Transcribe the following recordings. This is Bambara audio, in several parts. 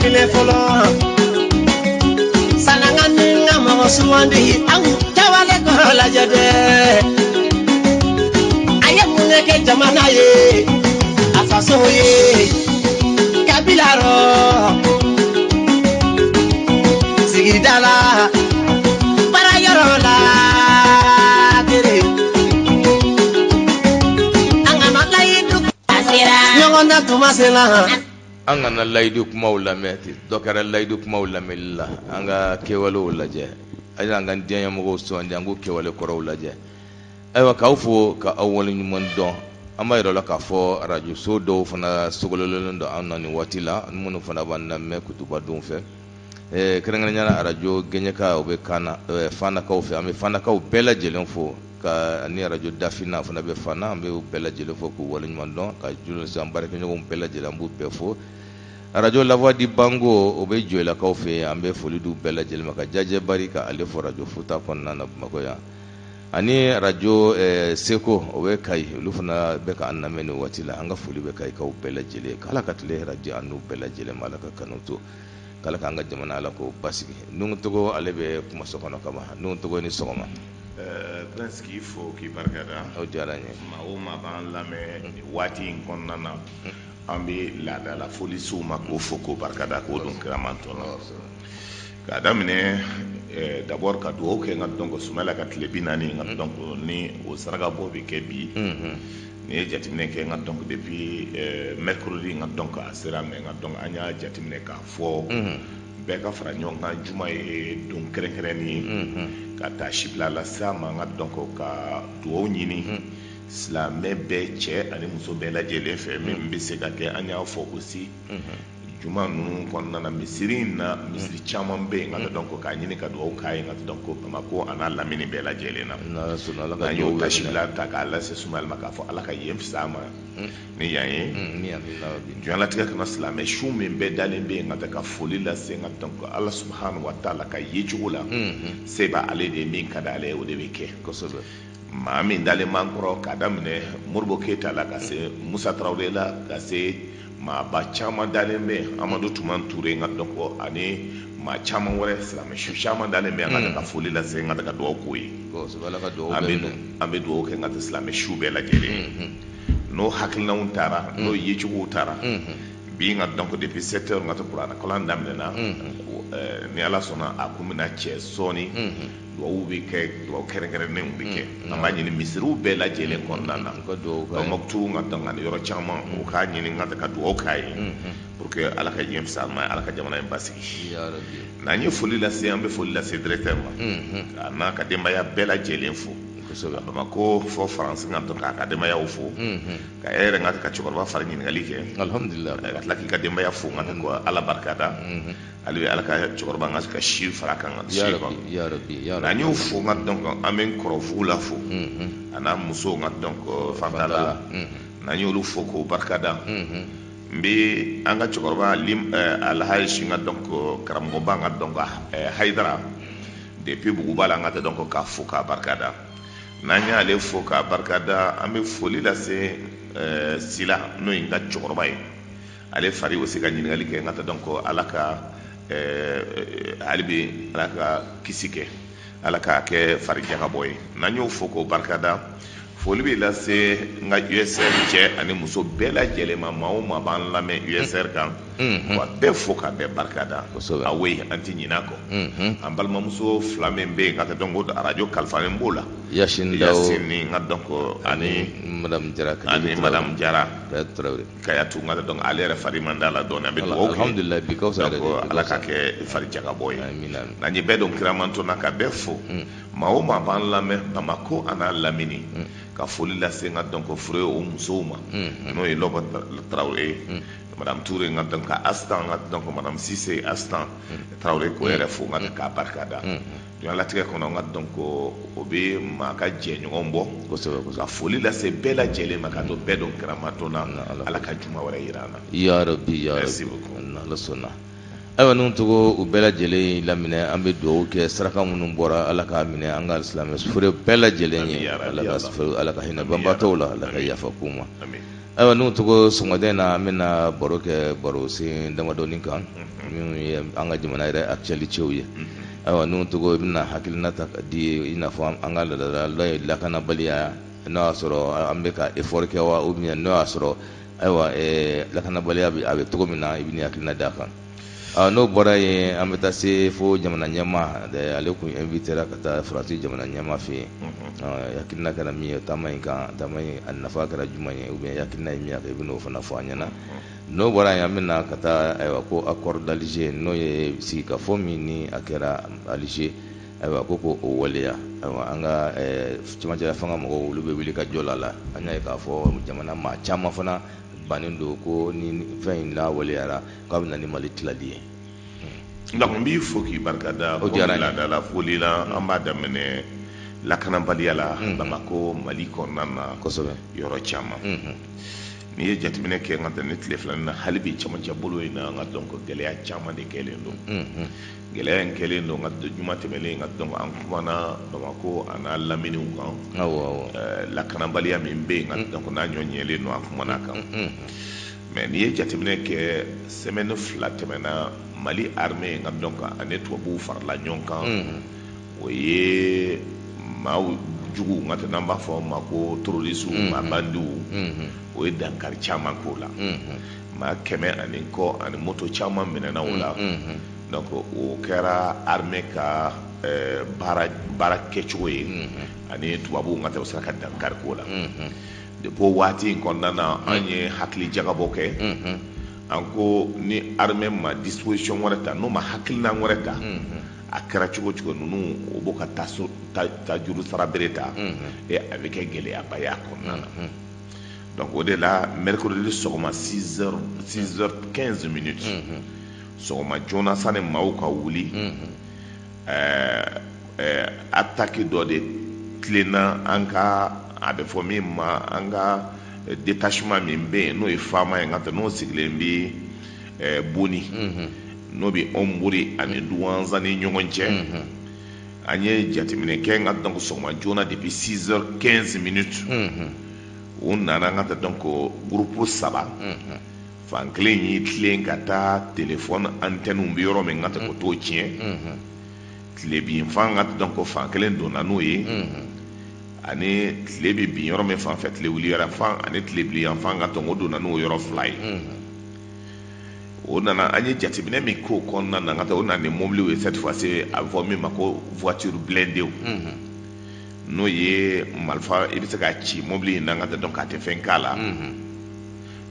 filɛ fɔlɔ sananga ni n ka mɔgɔ sugandi aw kɛwale kɔrɔ lajɛ dɛ a ye mun de kɛ jamana ye a faso ye kabila rɔ sigida la baarayɔrɔ la tere an kana layidu ɲɔgɔn na tuma sera. An kana layidu kumaw lamɛn ten, dɔ kɛra layidu kumaw lamɛnli la. An ka kɛwalew lajɛ, a y'an ka diɲɛmɔgɔw sugandi, an k'u kɛwale kɔrɔw lajɛ. Ayiwa, k'aw fo ka aw waleɲuman dɔn. An b'a yira la k'a fɔ arajoso dɔw fana sogololen don an na nin waati la, minnu fana b'an lamɛn kutuba don fɛ, kɛrɛnkɛrɛnnenya la arajo Gɛɲɛka, o bɛ Kana Fanakaw fɛ. An bɛ Fanakaw bɛɛ lajɛlen fo, ka ani arajo Dafina fana bɛ Fana. An bɛ bɛɛ lajɛlen fo k'u waleɲuman dɔn, ka an baarakɛɲɔgɔnw bɛɛ lajɛlen, an b'u bɛɛ fo. Arajo La Voix du Bango, o bɛ Joyilakaw fɛ yen. An bɛ foli d'u bɛɛ lajɛlen ma, ka Jajɛ Bari ka ale fo arajo Futa kɔnɔna na Bamakɔ yan, ani arajo Seko, o bɛ Kayi. Olu fana bɛ ka an lamɛn nin waati la. An ka foli bɛ Kayikaw bɛɛ lajɛlen. K'Ala ka tile hɛrɛ di an n'u bɛɛ lajɛlen ma. Ala ka kanu to, k'Ala k'an ka jamana, Ala k'o basigi. Nuhu Togo, ale bɛ kumaso kɔnɔ kaban. Nuhu Togo, ni sɔgɔma. Prince, k'i fo k'i barika da. O diyara n ye. Maa o maa b'an lamɛn nin waati in kɔnɔna na, an bɛ laadala foli s'u ma, k'o fo k'o barika da, k'o don kiramantɔn na. K'a daminɛ d'abord ka dugawu kɛ n ka donc Sumayila ka tile 40, n ka donc ni o saraka bɔ bɛ kɛ bi. N'i ye jateminɛ kɛ, n ka donc depuis mercredi, n ka donc a sera, mais n ka donc an y'a jateminɛ k'a fɔ bɛɛ ka fara ɲɔgɔn kan. Juma ye don kɛrɛnkɛrɛnnen ye ka taa sibila lase a ma, n ka donc ka dugawu ɲini silamɛ bɛɛ, cɛ ani muso bɛɛ lajɛlen fɛ, min bɛ se ka kɛ. An y'a fɔ aussi juma ninnu kɔnɔna na, misiri in na, misiri caman bɛ yen, n ka donc k'a ɲini ka dugawu k'a ye, n ka donc Bamakɔ a n'a lamini bɛɛ lajɛlen na. N'an y'o tasibila ta k'a lase Sumayila ma, k'a fɔ Ala ka yen fisaya ma ni yan ye diɲɛlatigɛ kɔnɔ. Silamɛ su min bɛɛ dalen bɛ yen, ka ka foli lase, n ka donc Ala subahana wa taala ka yecogo la, se b'a ale de ye, min ka d'ale ye, o de bɛ kɛ. Maa min dalen b'an kɔrɔ, k'a daminɛ Modibo Keyita la ka se Musa Tarawele la, ka se maaba caman dalen bɛ, Amadu Tuman Ture, n ka donc ani maa caman wɛrɛ, silamɛ su caman dalen bɛ, an ka foli lase, n ka dugawu k'o ye. An bɛ dugawu kɛ n ka silamɛ su bɛɛ lajɛlen. N'o hakilinaw taara, n'o yecogow taara, bi, n ka donc depuis 7 heures, n ka to kuranɛ kalan daminɛna. Ni Ala sɔnna, a kun bɛna cɛ sɔɔni. Dugawu bɛ kɛ, dugawu kɛrɛnkɛrɛnnenw bɛ kɛ. An b'a ɲini misiriw bɛɛ lajɛlen kɔnɔna na, Tɔnbukutu, n ka donc ani yɔrɔ caman, u k'a ɲini n ka dugawu k'a ye pour que Ala ka ɲɛ fisaya ma, Ala ka jamana in basigi. N'an ye foli lase, an bɛ foli lase directeur ma, a n'a ka denbaya bɛɛ lajɛlen fo Bamakɔ fɔ Faransi, ka donc k'a ka denbayaw fo, ka e yɛrɛ, n ka cɛkɔrɔba fari ɲininkali kɛ. Alhamdulillah. Ka tila k'i ka denbaya fo, n ka Ala barika da. Hali Ala ka cɛkɔrɔba, n ka si fara kan ka si kan. Ya rabbi, ya. N'an y'o fo, n ka donc an bɛ n kɔrɔfugu la fo, a n'a muso, n ka donc Fantala. N'an y'olu fo k'o barika da, n bɛ an ka cɛkɔrɔba Alhaji, n ka donc karamɔgɔba, n ka donc Hayidara depuis Buguba la, n ka donc k'a fo k'a barika da. N'an y'ale fo k'a barika da, an bɛ foli lase Sila, n'o ye n ka cɛkɔrɔba ye, ale fari o se ka ɲininkali kɛ, n ka donc Ala ka hali bi Ala ka kisi kɛ, Ala k'a kɛ fari jagabɔ ye. N'an y'o fo k'o barika da, foli bɛ lase n ka USR cɛ ani muso bɛɛ lajɛlen ma. Maa o maa b'an lamɛn USR kan, wa bɛɛ fo k'a bɛɛ barika da. Awe, an tɛ ɲinɛ a kɔ. An balimamuso fila min bɛ yen, ka donc arajo kalifalen b'o la. Yasin Dawo. Yasin ni n ka donc ani Madame Jara. Ani Madame Jara. Kayatu Tarawele. Kayatu, n ka donc ale yɛrɛ fari man d'a la dɔɔnin. An bɛ dugawu kɛ. Alhamdulillah, bi ka fisa yɛrɛ de. Ala ka kɛ fari jagabɔ ye. Amina. N'an ye bɛɛ don kiramantɔn na, ka bɛɛ fo, maa o maa b'an lamɛn Bamakɔ a n'a lamini, ka foli lase n ka donc fure o musow ma, n'o ye Lɔbɔ Tarawele ye, Madame Touré, n ka donc ka Astan, n ka donc Madame Cissé Astan Tarawele, k'o yɛrɛ fo, n ka k'a barika da. Diɲɛlatigɛ kɔnɔ, n ka donc o bɛ maa ka jɛɲɔgɔn bɔ. Ka foli lase bɛɛ lajɛlen ma, ka to bɛɛ don kiramatɔn na. Ala ka juma wɛrɛ yira an na. Ya rabbi, ya Merci rabbi. beaucoup. N'Ala sɔnna. Ayiwa, ninnu togo u bɛɛ lajɛlen laminɛ, an bɛ dugawu kɛ. Saraka minnu bɔra, Ala k'a minɛ an ka silamɛ fure bɛɛ lajɛlen ye. Amin, ya rabbi. Ala ka Allah. Ala ka hinɛ banbaatɔw la, Ala ka yafa k'u ma. Amin. Ayiwa, n'o tɔgɔ, sɔgɔmada in na, an bɛna baro kɛ baro sen damadɔni kan minnu ye an ka jamana yɛrɛ actualitéw ye. Ayiwa, n'o tɔgɔ, i bɛna hakilina ta ka di, i n'a fɔ an ka laadala n'o ye lakanabaliya, n'o y'a sɔrɔ an bɛ ka effort kɛ wa, ou bien n'o y'a sɔrɔ, ayiwa, lakanabaliya bɛ a bɛ cogo min na, i bɛna hakilina d'a kan. N'o bɔra yen, an bɛ taa se fo jamana ɲɛmaa, ale kun invitera ka taa Faransi jamana ɲɛmaa fɛ yen. Hakilina kɛra min ye taama in kan, taama in a nafa kɛra jumɛn ye, ou bien hakilina ye min ye, i bɛn'o fana fɔ an ɲɛna. N'o bɔra yen, an bɛna ka taa, ayiwa, ko accord d'Alger, n'o ye sigikafɔ min ni a kɛra Alger, ayiwa, ko o waleya. Ayiwa, an ka cɛmancɛla fanga mɔgɔw, olu bɛ wuli ka jɔ la. An y'a ye k'a fɔ jamana maa caman fana bannen don ko ni fɛn in n'a waleyara, k'a bɛ na ni Mali tilali ye. Donc n b'i fo k'i barikada. O diyara n ye. Laadala foli la, an b'a daminɛ lakanabaliya la Bamakɔ, Mali kɔnɔna na, yɔrɔ caman. N'i ye jateminɛ kɛ, n ka tɛmɛ ni tile filanin na, hali bi cɛmancɛ bolo in na, an ka dɔn ko gɛlɛya caman de kɛlen don. Gɛlɛya in kɛlen don, ka juma tɛmɛnen, ka dɔn an kumana Bamakɔ a n'a laminiw kan. awɔ awɔ Lakanabaliya min bɛ yen, ka dɔn ko n'a ɲɔ ɲɛlen don, an kumana a kan. Mais n'i ye jateminɛ kɛ, semaine 2 tɛmɛna, Mali armée, ka dɔn kan ani tubabuw farala ɲɔgɔn kan, o ye maaw jugu, n ka tɛ n'an b'a fɔ o ma ko terroriste, maa bandiw, o ye dankari caman k'o la. Maa 100 ani kɔ ani moto caman minɛna o la. Donc o kɛra armée ka baara kɛcogo ye ani tubabuw, ka tɛ o sera ka dankari k'o la. Depuis o waati in kɔnɔna na, an ye hakili jagabɔ kɛ. An ko ni armée ma disposition wɛrɛ ta, n'o ma hakilina wɛrɛ ta, a kɛra cogo cogo, ninnu o b'o ka ta juru sara bere ta, et a bɛ kɛ gɛlɛyaba ye a kɔnɔna na. Donc o de la, mercredi sɔgɔma 6 heures, 6 heures 15 minutes sɔgɔma joona, sani maaw ka wuli, attaque dɔ de tilenna an ka, a bɛ fɔ min ma, an ka détachement min bɛ yen, n'o ye FAMa ye, n ka tɛ n'o sigilen bɛ Boni, n'o bɛ Ɔnbori ani Duwanza ni ɲɔgɔn cɛ. An ye jateminɛ kɛ, n ka donc sɔgɔma joona, depuis 6 heures 15 minutes, u nana, n ka tɛ donc groupe saba. Fan kelen y'i tilen ka taa téléphone antenne bɛ yɔrɔ min, n ka tɛ ko t'o tiɲɛ. Tilebin fan, ka tɛ donc fan kelen donna n'o ye, ani tile bɛ bin yɔrɔ min fan fɛ, tile wuli yɔrɔ fan ani tile bin yan fan, ka tɔn o donna n'o yɔrɔ fila ye. O nana, an ye jateminɛ min k'o kɔnɔna na, ka taa o nana ni mobiliw ye. Cette fois ci, a bɛ fɔ min ma ko voiture blindée, n'o ye marifa, i bɛ se k'a ci mobili in na, ka tɛ dɔn k'a tɛ fɛn k'a la.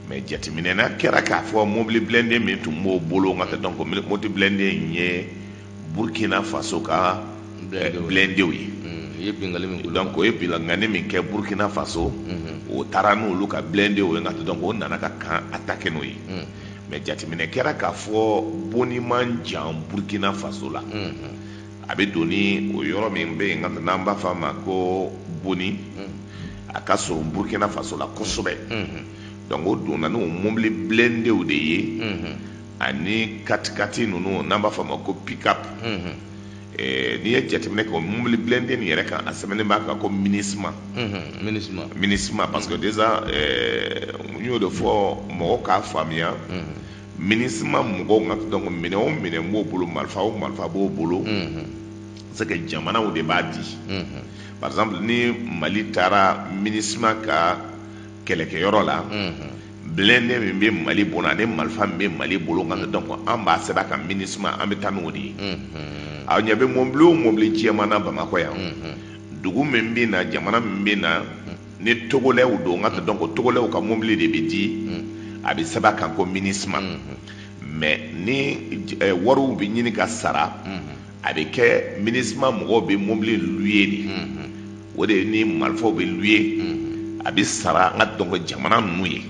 Mais jateminɛ n'a kɛra k'a fɔ mobili blindé min tun b'o bolo, ka tɛ dɔn ko mobili blindé in ye Burkina Faso ka blindéw ye. I ye bingali min k'olu. Donc o ye binkanni min kɛ Burkina Faso, o taara n'olu ka blindéw ye, nka tɛ donc o nana ka camp attaquer n'o ye. Mais jateminɛ kɛra k'a fɔ Boni man jan Burkina Faso la. A bɛ don ni o yɔrɔ min bɛ yen, nka n'an b'a fɔ a ma ko Boni, a ka surun Burkina Faso la kosɛbɛ. Donc o donna n'o mobili blindéw de ye ani katikati ninnu, n'an b'a fɔ a ma ko pick-up. N'i ye jateminɛ kɛ o mobili blindé nin yɛrɛ kan, a sɛbɛnnen b'a kan ko MINUSMA. MINUSMA. MINUSMA, parce que déjà n y'o de fɔ mɔgɔw k'a faamuya, MINUSMA mɔgɔw ka donc minɛn o minɛn b'o bolo, marifa o marifa b'o bolo, c'est que jamanaw de b'a di. Par exemple, ni Mali taara MINUSMA ka kɛlɛkɛyɔrɔ la, blindé min bɛ Mali bolo ani marifa min bɛ Mali bolo, nka donc an b'a sɛbɛn a kan MINUSMA, an bɛ taa n'o de ye. A ɲɛ bɛ mobili o mobili jɛman na Bamakɔ yan, dugu min bɛ na, jamana min bɛ na, ni Togolɛw don, nka donc Togolɛw ka mobili de bɛ di, a bɛ sɛbɛn a kan ko MINUSMA. Mais ni wariw bɛ ɲini ka sara, a bɛ kɛ MINUSMA mɔgɔw bɛ mobili louer de, o de ni marifaw bɛ louer, a bɛ sara an ka donc jamana ninnu ye.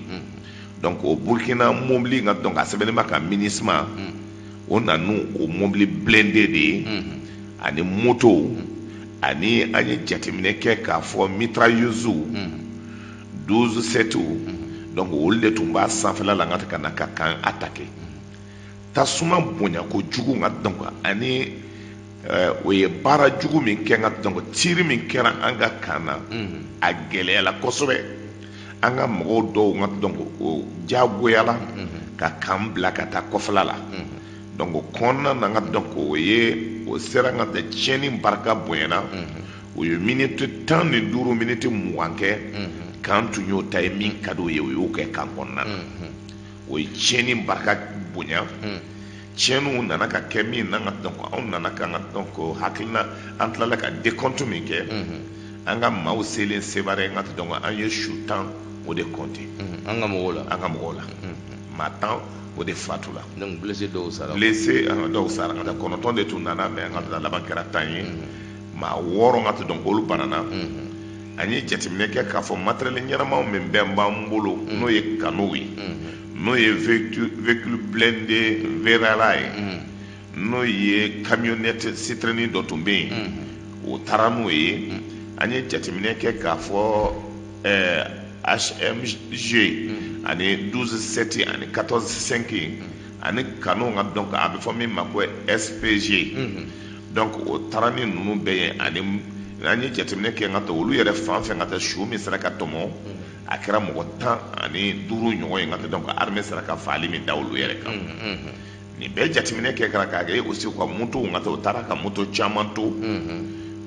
Donc o Burkina mobili, nka donc a sɛbɛnnen b'a kan MINUSMA, o nana o mobili blindé de ye ani motow. Ani an ye jateminɛ kɛ k'a fɔ mitrailleuse 12 7, donc olu de tun b'a sanfɛla la, n ka ka na ka camp attaquer. Tasuma bonya kojugu, nka donc ani o ye baara jugu min kɛ, nka donc tir min kɛra an ka camp na, a gɛlɛyala kosɛbɛ. An ka mɔgɔw dɔw ka donc o diyagoyala ka camp bila ka taa kɔfɛla la. Donc o kɔnɔna na, ka donc o ye o sera ka tiɲɛni barika bonyana. O ye miniti 15, miniti 20 kɛ. Camp tun y'o ta ye, min ka d'o ye, o y'o kɛ camp kɔnɔna na. O ye tiɲɛni barika bonya. Tiɲɛniw nana ka kɛ min na, ka donc anw nana ka ka donc hakilina, an tilala ka décompte min kɛ, an ka maaw selen Sevare, ka donc an ye su 10 o de compter. An ka mɔgɔw la? An ka mɔgɔw la, maa 10 o de fatula. Donc blessé dɔw sara? Blessé dɔw sara. Ka taa 9 de tun nana, mais an ka taa laban kɛra 10 ye. Maa 6 ka taa donc olu banana. An ye jateminɛ kɛ k'a fɔ matériel ɲɛnamaw min bɛɛ b'an bolo, n'o ye canotw ye, n'o ye véhicule blindé VRA ye, n'o ye camionnette citerne dɔ tun bɛ yen, o taara n'o ye. An ye jateminɛ kɛ k'a fɔ HMG ani 12 7 ani 14 5 ani canot ka donc a bɛ fɔ min ma ko SPG, donc o taara ni ninnu bɛɛ ye. Ani an ye jateminɛ kɛ ka taa olu yɛrɛ fan fɛ, ka taa su min sera ka tɔmɔ, a kɛra mɔgɔ 15 ɲɔgɔn ye, ka taa donc armée sera ka faali min da olu yɛrɛ kan. Nin bɛɛ jateminɛ kɛ kɛra k'a kɛ aussi u ka motow, ka taa o taara ka moto caman to.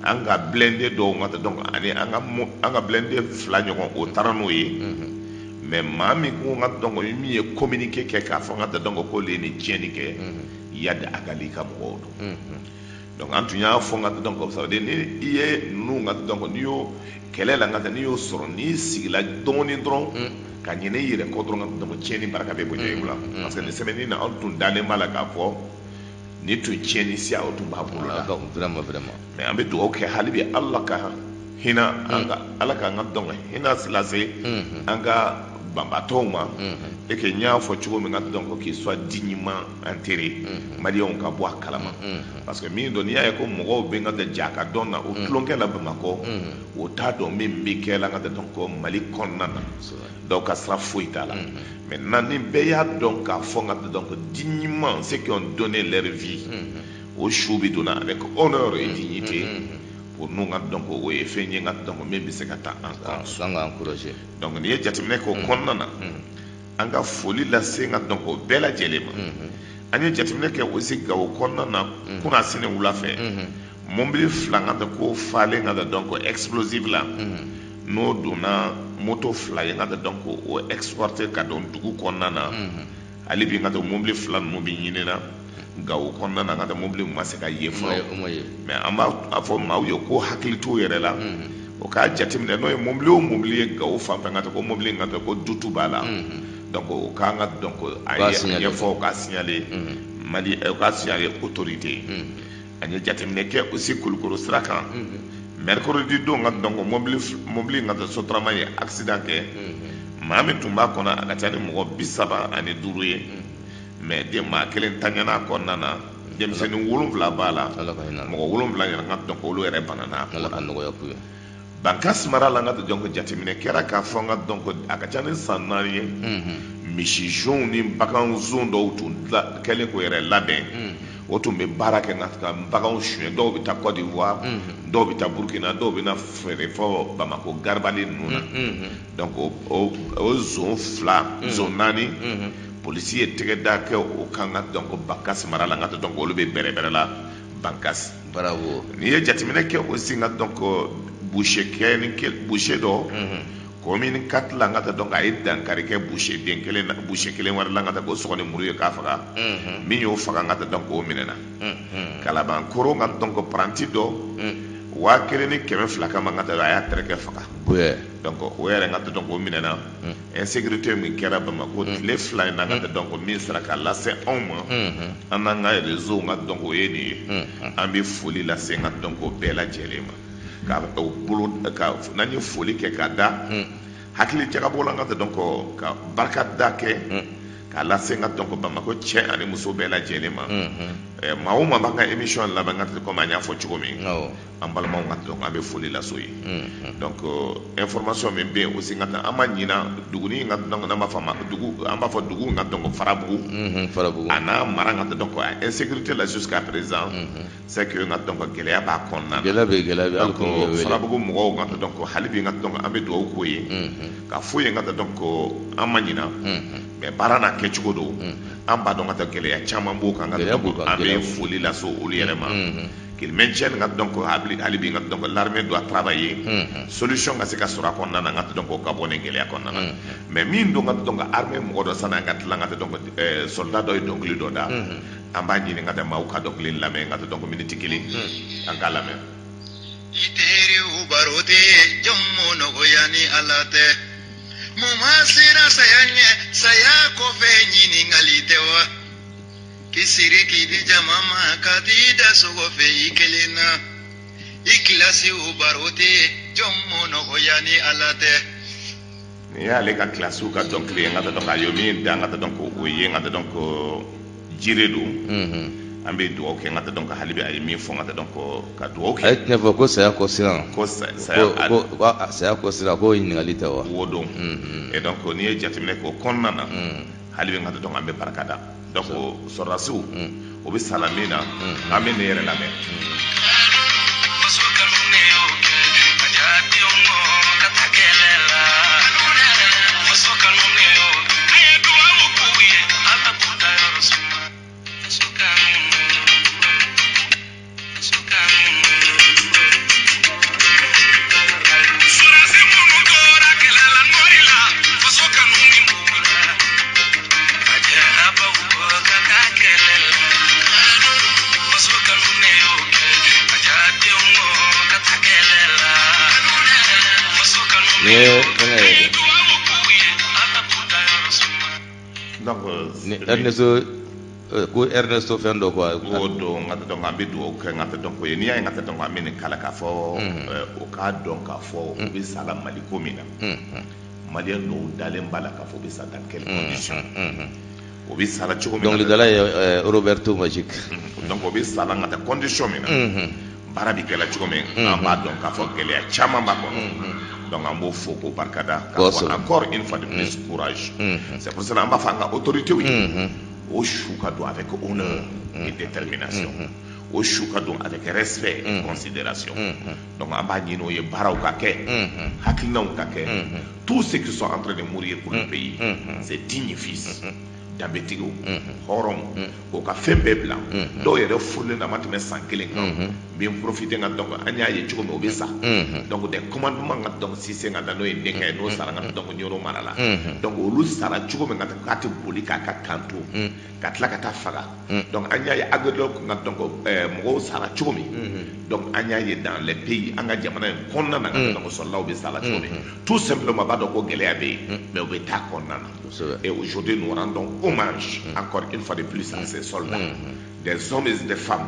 An ka blindé dɔw, ka taa donc ani an ka blindé fila ɲɔgɔn, o taara n'o ye. Mais maa min ko ka donc min ye communiqué kɛ k'a fɔ ka taa donc k'olu ye nin tiɲɛni kɛ, Iyad Ag Ghali ka mɔgɔw don. Donc an tun y'a fɔ ka donc ça veut dire ni i ye ninnu ka donc n'i y'o kɛlɛ la, ka taa n'i y'o sɔrɔ, n'i sigila dɔɔnin dɔrɔn ka ɲinɛ i yɛrɛ kɔ dɔrɔn, ka donc tiɲɛni barika bɛ bonya i bolo. Parce que nin semaine na, an tun dalen b'a la k'a fɔ ni tun tiɲɛni siya o tun b'a bolo la. Vraiment, vraiment. Mais an bɛ dugawu kɛ hali bi, Ala ka hinɛ an ka, Ala k'an ka donc hinɛ lase an ka banbatɔw ma. Et que n y'a fɔ cogo min, ka donc qu'il soit dignement enterré, maliyɛnw ka bɔ a kalama. Parce que min don, n'i y'a ye ko mɔgɔw bɛ ka ja ka dɔn na o tulonkɛ la Bamakɔ, o t'a dɔn min bɛ kɛ la ka donc Mali kɔnɔna na. Dɔw ka sira foyi t'a la. Maintenant, ni bɛɛ y'a dɔn k'a fɔ ka donc dignement ceux qui ont donné leur vie, o su bɛ donna avec honneur et dignité pour nous, ka donc o ye fɛn ye, ka donc min bɛ se ka taa en compte. Kan ka encourager. Donc n'i ye jateminɛ kɛ o kɔnɔna na, an ka foli lase ka donc o bɛɛ lajɛlen ma. An ye jateminɛ kɛ aussi Gawo kɔnɔna na, kunasini wula fɛ, mobili fila ka ko falen ka donc explosif la, n'o donna moto fila ye, ka donc o escorter ka don dugu kɔnɔna na. Hali bi, ka mobili fila ninnu bɛ ɲini na Gawo kɔnɔna na, ka mobili ma se ka ye fɔlɔ. Mais an b'a fɔ maaw ye ko hakili t'u yɛrɛ la, o k'a jateminɛ, n'o ye mobili o mobili ye Gawo fan fɛ, ka ko mobili in ka ko dutu b'a la, donc o k'an ka donc a ye ɲɛfɔ, o k'a signaler Mali, o k'a signaler autorité. An ye jateminɛ kɛ aussi Kulukoro sira kan, mercredi don, ka donc mobili in ka Sotrama ye accident kɛ. Maa min tun b'a kɔnɔ, a ka ca ni mɔgɔ 35 ye, mais den maa kelen taɲana a kɔnɔna na, denmisɛnnin wolonwula b'a la, mɔgɔ 7 yɛrɛ ka donc olu yɛrɛ banana. Ala ka nɔgɔya k'u ye. Bankasi mara la, n ka donc jateminɛ kɛra k'a fɔ n ka donc a ka ca ni san 4 ye, misizonw ni baganzon dɔw tun kɛlen k'o yɛrɛ labɛn, o tun bɛ baara kɛ nka ka baganw suɲɛ. Dɔw bɛ taa Côte d'Ivoire, dɔw bɛ taa Burkina, dɔw bɛ na feere fɔ Bamakɔ garabali ninnu na. Donc o zon fila, zon 4, polisi ye tɛgɛ da kɛ o kan, ka donc Bankasi mara la, n ka donc olu bɛ bɛrɛbɛrɛ la Bankasi. Bravo. N'i ye jateminɛ kɛ aussi, n ka donc boucher kɛ ni boucher dɔ commune 4 la, n ka donc a ye dankari kɛ boucher den kelen na, boucher kelen wɛrɛ la, n ka taa k'o sɔgɔ ni muru ye k'a faga. Min y'o faga, n ka donc o minɛna. Kalabankoro, n ka donc apprenti dɔ, 1200 kama, n ka taa a y'a terikɛ faga. Donc o yɛrɛ, n ka donc o minɛna. Insécurité min kɛra Bamakɔ tile 2 in na, n ka donc min sera ka lase anw ma an n'an ka réseau, n ka donc o ye nin ye. An bɛ foli lase, n ka donc o bɛɛ lajɛlen ma, ka o bolo ka n'an ye foli kɛ ka da hakili jagabɔ la, n ka donc ka barika da kɛ. K'a lase n ka donc Bamakɔ cɛ ani muso bɛɛ lajɛlen ma. Maa o maa b'an ka émission lamɛn, n ka comme an y'a fɔ cogo min, an balimaw, ka donc an bɛ foli lase u ye. Donc information min bɛ yen aussi, n ka an ma ɲina duguni n ka donc n'an b'a fɔ a ma dugu, an b'a fɔ dugu, n ka donc Farabugu. Farabugu. A n'a mara, n ka donc insécurité la jusqu'à présent, c'est que n ka donc gɛlɛya b'a kɔnɔna na. Gɛlɛya bɛ, gɛlɛya bɛ hali donc kun bɛ wele. Farabugu mɔgɔw, n ka donc hali bi, n ka donc an bɛ dugawu k'o ye, k'a f'u ye, n ka donc an ma ɲina, mais baara n'a kɛcogo don. An b'a dɔn ka taa gɛlɛya caman b'o kan, ka Gɛlɛya b'u donc kan, an gɛlɛya bɛ b'u foli lase olu yɛrɛ ma, qu'il maintienne, n ka donc hali bi, n ka donc l'armée doit travailler, solution ka se ka sɔrɔ a kɔnɔna na, n ka donc o ka bɔ nin gɛlɛya kɔnɔna na. Mais min don, ka donc armée mɔgɔ dɔ, sanni an ka tila, n ka donc soldat dɔ ye dɔnkili dɔ da, an b'a ɲini ka taa maaw ka dɔnkili lamɛn, n ka donc miniti kelen, an k'a lamɛn. I teriw baro tɛ jɔn m'o nɔgɔya ni Ala tɛ. Mun ma siran saya ɲɛ, saya kɔfɛ ɲininkali tɛ wa? K'i siri k'i di jama ma ka t'i da sogo fɛ i kelen na. I kilasiw baro tɛ jɔn m'o nɔgɔya ni Ala tɛ. Nin y'ale ka kilasiw ka dɔnkili ye, n ka donc a ye min da, n ka donc o ye, n ka donc jire don. An bɛ dugawu kɛ, n ka donc hali bi a ye min fɔ, n ka donc ka dugawu A ye kɛ. tiɲɛ fɔ ko saya kɔ siran. Ko saya Ko saya kɔ siran, k'o ye ɲininkali tɛ wa? Wo don. Et donc n'i ye jateminɛ kɛ o kɔnɔna na, hali bi, n ka donc an bɛ barika da. Donc sɔrɔdasiw o bɛ sala min na, an bɛ nin yɛrɛ lamɛn. Faso kanu ne y'o kɛ ka jadenw kɔ ka taa kɛlɛ la. Faso kanu ne y'o kɛ, a ye duwawu k'u ye, Ala k'u da yɔrɔ suma. Faso kanu, faso kanu. Sɔrɔdasi minnu tora kɛlɛ la nɔri la, faso kanu min b'u la, ka jɛ a baw kɔ ka taa kɛlɛ la. Faso kanu ne y'o kɛ ka jadenw kɔ ka taa kɛlɛ la. Faso kanu ne Nin ye y'o kɛ, fɛngɛ a ye ye duwawu k'u ye, Ala k'u da yɔrɔ suma. Donc ni Ernesto ko Ernesto fɛn dɔ quoi. O don, n ka donc an bɛ dugawu kɛ, n ka donc ye n'i y'a ye, n ka donc an bɛ nin kala k'a fɔ o k'a dɔn k'a fɔ u bɛ sa la Mali ko min na, maliyɛn dɔw dalen b'a la k'a fɔ u bɛ sa dans quelle condition, o bɛ sa la cogo min na. Dɔnkilidala ye Roberto Magic. Donc o bɛ sa la ka taa condition min na, baara bɛ kɛla cogo min, an b'a dɔn k'a fɔ gɛlɛya caman b'a kɔnɔ. Donc an b'o fo k'o barikada, k'a fɔ encore une fois de plus, courage. C'est pour cela an b'a fɔ an ka autorités ye, o su ka don avec honneur et détermination, o su ka don avec respect et considération. Donc an b'a ɲini o ye, baaraw ka kɛ, hakilinaw ka kɛ. Tous ceux qui sont en train de mourir pour le pays, c'est dignes fils, danbetigiw, hɔrɔnw, k'o ka fɛn bɛɛ bila. Dɔw yɛrɛ furulen na, a ma tɛmɛ san kelen kan. N bɛ n profiter, n ka donc an y'a ye cogo min o bɛ sa. Donc des commandements, ka donc Sise ka da, n'o ye n denkɛ ye, n'o sara, ka donc Ɲɔrɔ mara la. Donc olu sara cogo min, ka taa k'a tɛ boli k'a ka kan to ka tila ka taa faga. Donc an y'a ye Aguelhok, ka donc mɔgɔw sara cogo min. Donc an y'a ye dans les pays, an ka jamana in kɔnɔna na, ka donc sɔrɔlaw bɛ sa la cogo min. Tout simplement b'a dɔn ko gɛlɛya bɛ yen, mais u bɛ taa kɔnɔna na. Et aujourd'hui, nous rendons hommage encore une fois de plus à ces soldats, des hommes et des femmes.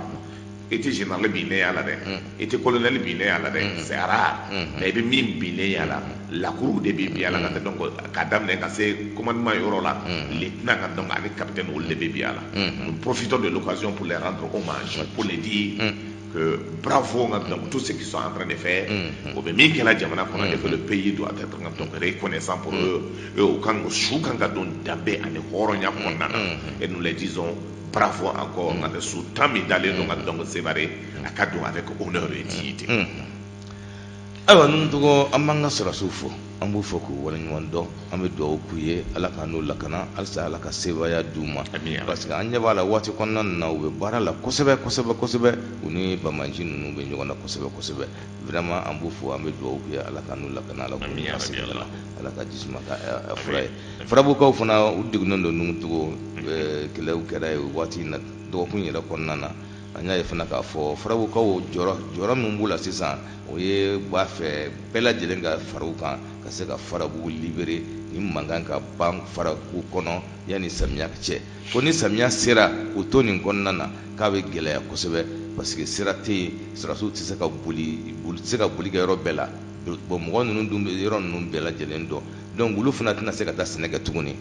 I tɛ général binnen y'a la dɛ, i tɛ colonel binnen y'a la dɛ, c'est rare. Mais i bɛ min binnen y'a la, lakuru de bɛ bin a la, ka taa donc k'a daminɛ ka se commandement yɔrɔ la, lieutenant, ka donc ani capitaine, olu de bɛ bin a la. Nous profitons de l'occasion pour les rendre hommage, pour les dire que bravo, donc tout ce qu'ils sont en train de faire, o bɛ min kɛla jamana kɔnɔ, et que le pays doit être donc reconnaissant pour eux. Et o kan su kan ka don danbe ani hɔrɔnya kɔnɔna na. Et nous les disons bravo encore. Nka su tan min dalen don ka donc Sévaré, a ka don avec honneur et dignité. Ayiwa, ninnu tɔgɔ, an b'an ka sɔrɔdasiw fo, an b'u fɔ k'u waleɲuman dɔn. An bɛ dugawu k'u ye, Ala ka n'u lakana halisa, Ala ka sebaaya d'u ma. Amiina. Parce que an ɲɛ b'a la waati kɔnɔna na, u bɛ baara la kosɛbɛ kosɛbɛ kosɛbɛ, u ni banbaanci ninnu bɛ ɲɔgɔn na kosɛbɛ kosɛbɛ. Vraiment, an b'u fo, an bɛ dugawu k'u ye, Ala ka n'u lakana, Ala k'u Amiina, ka segin rabbi. la, Ala ka jisuma ka fura ye. Farabukaw fana, u degunnen don Numutogo, kɛlɛw kɛra yen waati in na, dɔgɔkun yɛrɛ kɔnɔna na. An y'a ye fana k'a fɔ Farabukaw jɔyɔrɔ jɔyɔrɔ min b'u la sisan, o ye b'a fɛ bɛɛ lajɛlen ka fara u kan ka se ka Farabugu libérer ni mankan ka ban Farabugu kɔnɔ yanni samiya cɛ. Ko ni samiya sera k'u to nin kɔnɔna na, k'a bɛ gɛlɛya kosɛbɛ, parce que sira tɛ yen, sɔrɔdasiw tɛ se ka boli boli, tɛ se ka boli kɛ yɔrɔ bɛɛ la. Bon, mɔgɔ ninnu dun bɛ yɔrɔ ninnu bɛɛ lajɛlen dɔn, donc olu fana tɛna se ka taa sɛnɛ kɛ tuguni.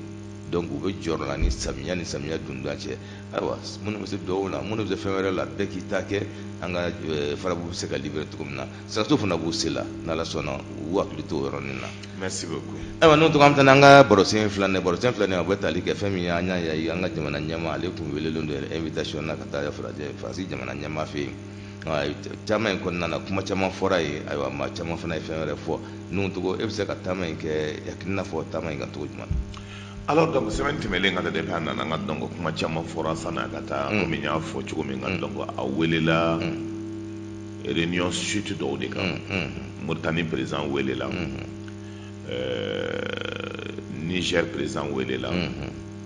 Donc u bɛ jɔrɔ la ni samiya ni samiya donda cɛ. Ayiwa, minnu bɛ se dugawu la, minnu bɛ se fɛn wɛrɛ la, bɛɛ k'i ta kɛ, an ka Farabugu bɛ se ka libérer cogo min na. Sɔrɔdasiw fana b'u se la, n'Ala sɔnna, u b'u hakili to o yɔrɔnin na. Merci beaucoup. Ayiwa, n'o tɔgɔ, an bɛ taa n'an ka barosen filanan ye. Barosen filanan, o bɛ tali kɛ fɛn min ye, an y'a ye an ka jamana ɲɛmaa, ale tun welelen don yɛrɛ invitation na ka taa farajɛ Faransi jamana ɲɛmaa fɛ yen. Taama in kɔnɔna na, kuma caman fɔra yen. Ayiwa, maa caman fana ye fɛn wɛrɛ fɔ. N'o tɔgɔ, e bɛ se ka taama in kɛ, hakilina fɔ taama in kan cogo jumɛn? Alors donc, semaine tɛmɛlen ka taa, depuis a nana, n ka donc kuma caman fɔra sanni a ka taa. Komi n y'a fɔ cogo min, ka donc a welela réunion suite dɔw de kan. Mauritanie président welela, Niger président welela,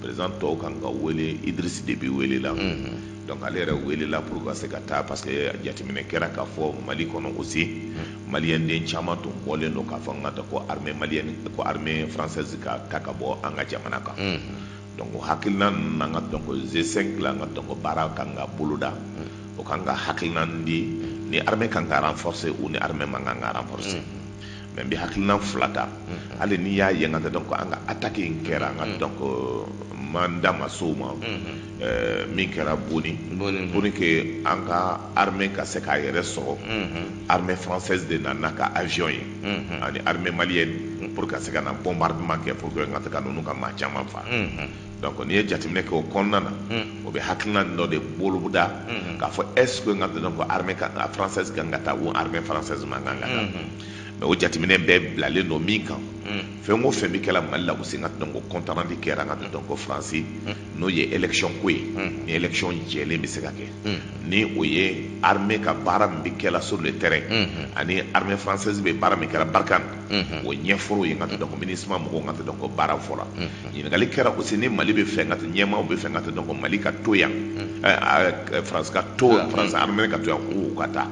président tɔw kan ka wele, Idriss Déby welela. Donc ale yɛrɛ welela pour ka se ka taa, parce que jateminɛ kɛra k'a fɔ Mali kɔnɔ aussi, maliyɛn den caman tun bɔlen don k'a fɔ n ka taa ko armée malienne, ko armée française ka ta ka bɔ an ka jamana kan. Donc o hakilina ninnu n'an ka donc G5 la, an ka donc baara kan ka boloda, o kan ka hakilina di ni armée kan ka renforcer ou ni armée man kan ka renforcer. Mais n bɛ hakilina fila ta. Hali n'i y'a ye n ka taa donc an ka attaque in kɛra, an ka donc man da ma s'o ma, min kɛra Boni, pour que an ka armée ka se k'a yɛrɛ sɔrɔ, armée française de nana ka avion ye ani armée malienne pour ka se ka na bombardement kɛ, pour que n ka se ka ninnu ka maa caman fa. Donc n'i ye jateminɛ kɛ o kɔnɔna na, o bɛ hakilina dɔ de boloda k'a fɔ est ce que n ka donc armée française kan ka taa ou armée française man kan ka taa. Mais o jateminɛ bɛɛ bilalen don min kan, fɛn o fɛn bɛ kɛla Mali la aussi, n ka donc compte rendu kɛra n ka donc Faransi, n'o ye élection ko ye, ni élection jɛlen bɛ se ka kɛ, ni o ye armée ka baara min bɛ kɛla sur le terrain ani armée française bɛ baara min kɛra Barkhane, o ɲɛfɔr'o ye. N ka donc MINUSMA mɔgɔw, n ka donc baara fɔra. Ɲininkali kɛra aussi ni Mali bɛ fɛ, n ka ɲɛmaaw bɛ fɛ, n ka donc Mali ka to yan, France ka to, France armée ka to yan k'u ka taa.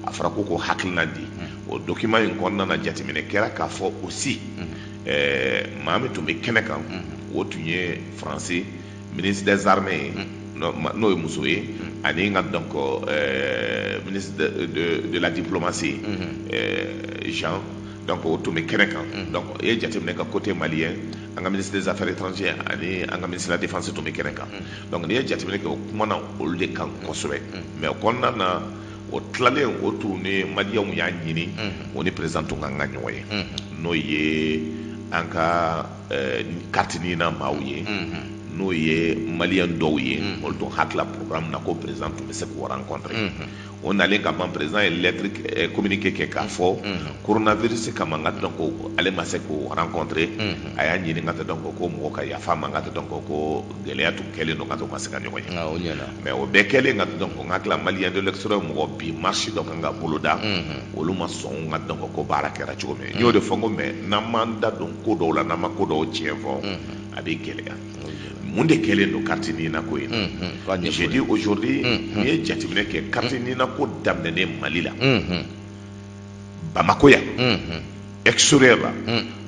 A fɔra ko k'o hakilina di. O document in kɔnɔna na, jateminɛ kɛra k'a fɔ aussi maa min tun bɛ kɛnɛ kan, o tun ye Faransi ministre des armées ye, n'o ye muso ye, ani n ka donc ministre de la diplomatie Jean, donc o tun bɛ kɛnɛ kan. Donc i ye jateminɛ ka côté malien, an ka ministre des affaires étrangères ani an ka ministre de la défense tun bɛ kɛnɛ kan. Donc n'i ye jateminɛ kɛ, o kumana olu de kan kosɛbɛ. Mais o kɔnɔna na, o tilalen, o tun ni maliyɛnw y'a ɲini, o ni président tun kan ka ɲɔgɔn ye, n'o ye an ka carte NINA maaw ye, n'o ye maliyɛn dɔw ye, olu tun hakila programme na ko président tun bɛ se k'o rencontrer. O nalen ka ban, président ye lettre communiqué kɛ k'a fɔ coronavirus kama, n ka donc ale ma se k'o rencontrer. A y'a ɲini, n ka donc ko mɔgɔ ka yafa ma, n ka donc ko gɛlɛya tun kɛlen don, n ka to ma se ka ɲɔgɔn ye. Mais o bɛɛ kɛlen, n ka donc n hakili la maliyɛn de l'extérieur mɔgɔ bi marche dɔ kan ka boloda, olu ma sɔn, n ka donc ko baara kɛra cogo min. N y'o de fɔ n ko mais n'an m'an da don ko dɔw la, n'an ma ko dɔw tiɲɛ fɔ, a bɛ gɛlɛya. Mun de kɛlen don carte NINA ko in na? Je dis aujourd'hui, n'i ye jateminɛ kɛ, carte NINA ko daminɛnen Mali la, Bamako yan, extérieur la,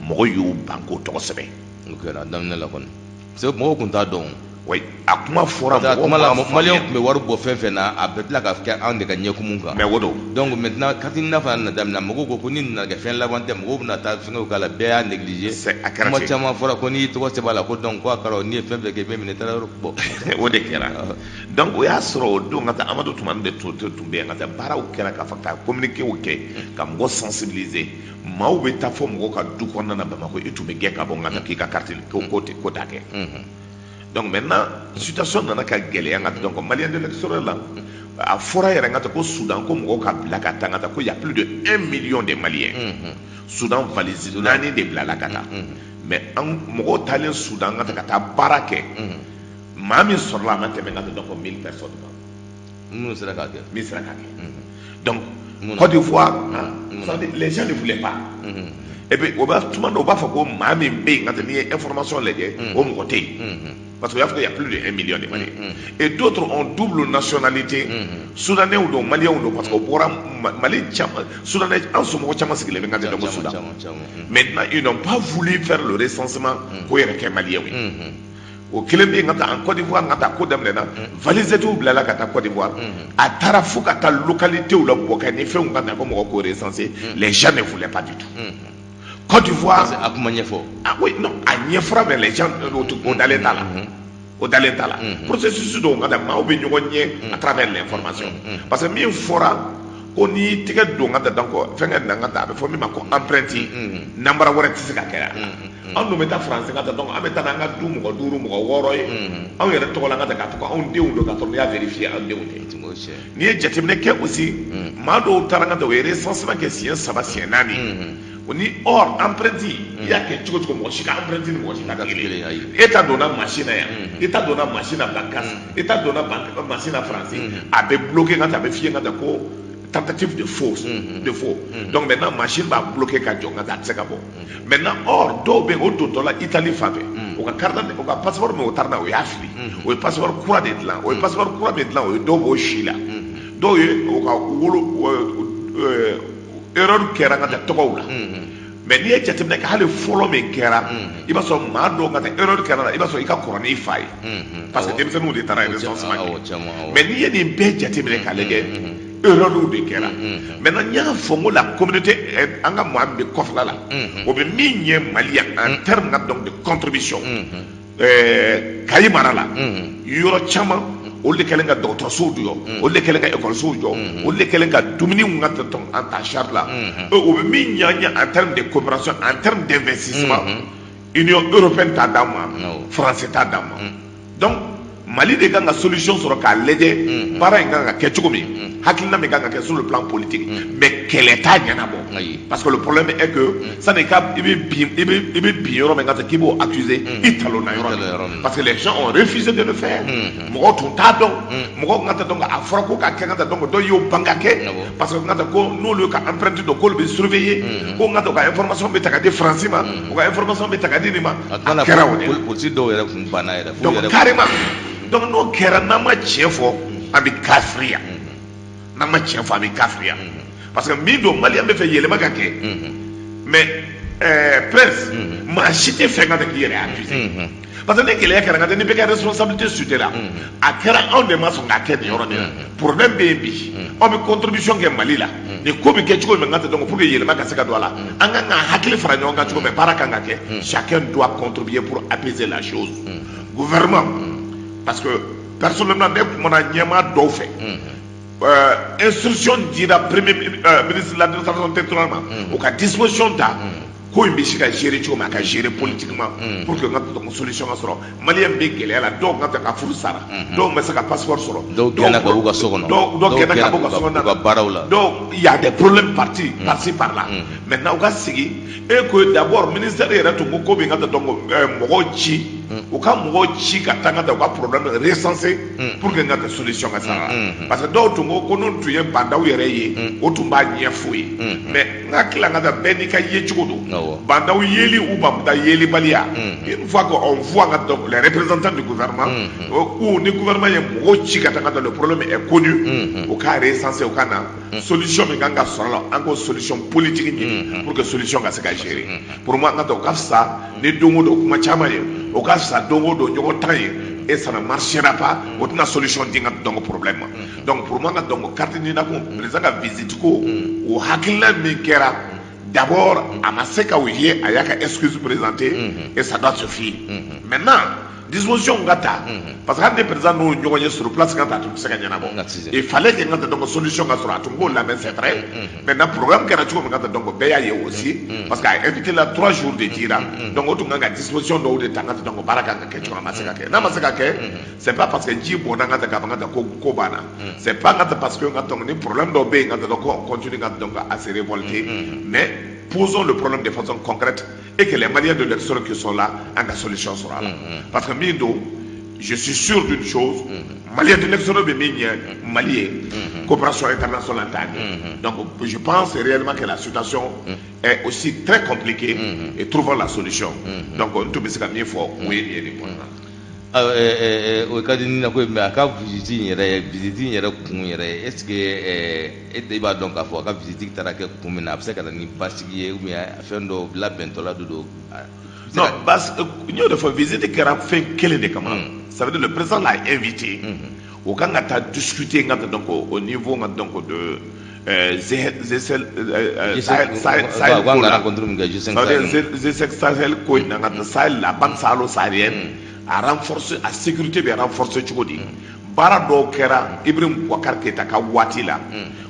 mɔgɔ y'u ban k'o tɔgɔ sɛbɛn. O kɛra daminɛ la kɔni, parce que mɔgɔw tun t'a dɔn. Oui, a kuma fɔra. Mɔgɔw kuma la, maliyɛnw tun bɛ wari bɔ fɛn fɛn na, a bɛɛ tila ka kɛ anw de ka ɲɛkumun kan. Mais o don. Donc maintenant, carte NINA fana nana daminɛ, mɔgɔw ko ko ni nana kɛ fɛn laban tɛ, mɔgɔw bɛna taa fɛngɛw k'a la, bɛɛ y'a négliger. A kɛra kuma caman fɔra ko n'i y'i tɔgɔ sɛbɛn a la, ko donc ko a kɛra n'i ye fɛn fɛn kɛ, i bɛ minɛ, i taara yɔrɔ bɔ. O de kɛra. Donc o y'a sɔrɔ o don, ka taa Amadu Tumani de tun bɛ yen, ka taa baaraw kɛra k'a fɔ ka communiqué kɛ ka mɔgɔ sensibiliser. Maaw bɛ taa fɔ mɔgɔw ka du kɔnɔna na Bamakɔ, i tun bɛ gɛn ka bɔ, n ka taa k'i ka carte ko ko t'a kɛ. Donc maintenant, situation nana ka gɛlɛya, n ka donc maliyɛn de l'extérieur la, a fɔra yɛrɛ, n ka taa ko Soudan, ko mɔgɔw ka bila ka taa, n ka taa ko y a plus de 1 million de Maliens Soudan, valise naani de bilala ka taa. Mais an mɔgɔw taalen Soudan, n ka taa ka taa baara kɛ, maa min sɔrɔla, a ma tɛmɛ, n ka taa donc 1000 personnes kan. Minnu sera k'a kɛ. Min sera k'a kɛ. Donc Côte d'Ivoire, ça veut dire les gens ne voulaient pas. Et puis o b'a tuma dɔw, u b'a fɔ ko maa min bɛ yen, n ka taa n'i ye information lajɛ, o mɔgɔ tɛ yen, parce que u y'a fɔ qu'il y a plus de 1 million de Maliens et d'autres ont double nationalité, soudanais don, maliens don, parce que o bɔra Mali caman, soudanais an somɔgɔ caman sigilen bɛ n ka taa donc Soudan. Maintenant, ils n'ont pas voulu faire le recensement k'o yɛrɛ kɛ maliyɛnw ye. O kelen bɛ yen. Ka taa en Côte d'Ivoire, ka taa ko daminɛna, valisettes bilala ka taa Côte d'Ivoire, a taara fo ka taa localités la bɔ kɛ ni fɛnw ka na ko mɔgɔ k'o recenser, les gens ne voulaient pas du tout. Côte d'Ivoire. A kuma ɲɛfɔ. Ah oui, non, a ɲɛfɔra, mais les gens o dalen t'a la. O dalen t'a la. Processus dɔw ka da maaw bɛ ɲɔgɔn ɲɛ à travers l'information. Parce que min fɔra ko n'i tɛgɛ don ka da, donc fɛnkɛ na ka da, a bɛ fɔ min ma ko empreinte, nanbara wɛrɛ tɛ se ka kɛ. Anw dun bɛ taa France ka taa, donc an bɛ taa n'an ka du mɔgɔ duuru, mɔgɔ wɔɔrɔ ye anw yɛrɛ tɔgɔ la ka taa, k'a fɔ ko anw denw don, ka sɔrɔ n'i y'a vérifier, an denw tɛ. N'i ye jateminɛ kɛ aussi, maa dɔw taara ka taa, u ye recensement kɛ siɲɛ saba, siɲɛ naani. O ni or empreinte, i y'a kɛ cogo cogo, mɔgɔ si ka empreinte ni mɔgɔ si ta tɛ kelen ye. E ta donna machine na yan, i ta donna machine na Bankass, i ta donna machine na France, a bɛ bloquer ka taa, a bɛ f'i ye ka taa ko tentative de fausse de faux. Donc maintenant machine b'a bloquer ka jɔ ka taa, a tɛ se ka bɔ. Maintenant, or dɔw bɛ yen, o dontɔ la Italie fan fɛ, u ka carte d'identité, u ka passeport min o taara n'a ye, o y'a fili, o ye passeport kura de dilan. O ye passeport kura min dilan, o ye dɔw b'o si la, dɔw ye o ka wolo erreur kɛra ka taa tɔgɔw la. Mais n'i ye jateminɛ kɛ, hali fɔlɔ min kɛra, i b'a sɔrɔ maa dɔw ka taa erreur kɛra la, i b'a sɔrɔ i ka kɔrɔ n'i fa ye, parce que denmisɛnninw de taara recensement kɛ. Mais n'i ye nin bɛɛ jateminɛ k'a lajɛ, erreur de kɛra. Maintenant, n y'a fɔ n ko la communauté, an ka maa min bɛ kɔfɛla la, o bɛ min ɲɛ Mali yan en terme ka donc de contribution, Kayi mara la, yɔrɔ caman, olu de kɛlen ka dɔgɔtɔrɔsow jɔ, olu de kɛlen ka ekɔlisow jɔ, olu de kɛlen ka dumuniw ka tɔn an ta charge la. O bɛ min ɲɛ an ye en terme de coopération, en terme d'investissement, Union européenne t'a d'an ma, France t'a d'an ma. Donc Mali de kan ka solution sɔrɔ k'a lajɛ baara in kan ka kɛ cogo min, hakilina min kan ka kɛ sur le plan politique, mais kɛlɛ t'a ɲɛnabɔ. Parce que le problème est que sani ka i bɛ bin, i bɛ bin yɔrɔ min ka k'i b'o accuser, i talonna yɔrɔ min, parce que les gens ont refusé de le faire. Mɔgɔw tun t'a dɔn, mɔgɔw kan tɛ dɔn, a fɔra ko ka kɛ ka tɛ dɔn, dɔw y'o ban ka kɛ, parce que kan tɛ ko n'olu ka empreinte dɔn, k'olu bɛ surveiller, ko n ka u ka information bɛ ta ka di France ma, u ka information bɛ ta ka di nin ma. A kɛra o de la. Polisi dɔw yɛrɛ tun banna yɛrɛ. Donc carrément, donc n'o kɛra, n'an ma tiɲɛ fɔ, an bɛ kafiriya. N'an ma tiɲɛ fɔ, an bɛ kafiriya, parce que min don, maliyɛn bɛ fɛ yɛlɛma ka kɛ, mais prince, maa si tɛ fɛ ka k'i yɛrɛ accuser, parce que ni gɛlɛya kɛra ka ni bɛɛ ka responsabilité sutée la, a kɛra anw de ma sɔn k'a kɛ nin yɔrɔ nin na. Problème bɛ yen bi, anw bɛ contribution kɛ Mali la, nin ko bɛ kɛ cogo min ka tɛ dɔn, pour que yɛlɛma ka se ka don a la, an kan ka hakili fara ɲɔgɔn kan cogo min, baara kan ka kɛ, chacun doit contribuer pour apaiser la chose. Gouvernement, parce que personnellement ne kumana ɲɛmaa dɔw fɛ, instruction dira premier ministre de l'administration territoriale ma, o ka disposition ta, ko in bɛ se ka gérer cogo min, a ka gérer politiquement pour que n ka solution ka sɔrɔ. Maliyɛn bɛ gɛlɛya la, dɔw ka ka furu sara, dɔw ma se ka passeport sɔrɔ. Dɔw gɛnna ka b'u ka so kɔnɔ. Dɔw gɛnna ka b'u ka so kɔnɔ. U ka baaraw la. Donc il y a des problèmes partis par-ci par-là. Maintenant u ka sigi e ko d'abord ministère yɛrɛ tun ko ko bɛ n ka taa, donc mɔgɔw ci, u ka mɔgɔw ci ka taa n ka taa u ka problème recenser pour que n ka solution ka sɔrɔ a la, parce que dɔw tun ko ko n'u tun ye bandaw yɛrɛ ye, o tun b'a ɲɛf'u ye. Mais n ka tila ka taa, bɛɛ n'i ka yecogo don. Bandaw yeli ou banda yelibaliya, une fois qu'on voit ka donc les représentants du gouvernement ou ni gouvernement ye mɔgɔw ci ka taa ka taa, le problème est connu, u k'a recenser, u ka na solution min kan ka sɔrɔ a la, an k'o solution politique ɲini pour que solution ka se ka gérer. Pour moi, n ka taa, o ka fisa ni don o don kuma caman ye, o ka fisa don o don ɲɔgɔn tan ye, et ça ne marchera pas. O tɛna solution di n ka donc problème ma. Donc pour moi, n ka donc carte NINA ko, président ka visite ko, o hakilina min kɛra d'abord, a ma se ka o ye, a y'a ka excuse présenter et ça doit suffire. Maintenant disposition ka ta, parce que hali ni président n'o ɲɔgɔn ye sur place ka ta, a tun tɛ se ka ɲɛnabɔ. Il fallait que n ka ta donc solution ka sɔrɔ, a tun b'o lamɛn, c'est vrai. Maintenant programme kɛra cogo min ka ta, donc bɛɛ y'a ye aussi, parce que a invité la 3 jours de dira, donc o tun kan ka disposition dɔw de ta n ka ta, donc baara kan ka kɛ cogo, a ma se ka kɛ. N'a ma se ka kɛ, c'est pas parce que ji bɔnna n ka ta ka ban ka ta ko ko banna. C'est pas n ka ta parce que n ka donc ni problème dɔw bɛ yen n ka ta, donc on continue ka donc à se révolter, mais posons le problème de façon concrète et que les Maliens de l'extérieur qui sont là an ka solution sɔrɔ a la. Parce que min don, je suis sûr d'une chose, Malien de l'extérieur bɛ min ɲɛ Mali ye, coopération internationale t'a ɲɛ. Donc je pense réellement que la situation est aussi très compliquée et trouvons la solution. Donc n tun bɛ se ka min fɔ, o ye nin ye nin kɔnɔna na. O ka di ni ko ye, mais a ka visite in yɛrɛ, visite in yɛrɛ kun yɛrɛ, est ce que e i b'a dɔn k'a fɔ a ka visite taara kɛ kun min na, a bɛ se ka na ni basigi ye ou bien fɛn dɔw labɛntɔla de don? Non, bas n y'o de fɔ, visite kɛra fɛn kelen de kama. Ça veut dire le président l'a invité, o kan ka taa discuter n ka donc au niveau n ka donc de G5 Sahel ko la, G5 Sahel ko in na ka Sahel, la bande sahélo-saharienne a renforcer, a sécurité bɛ renforcer cogo di? Baara dɔw kɛra Ibrahim Boubacar Keïta ka waati la,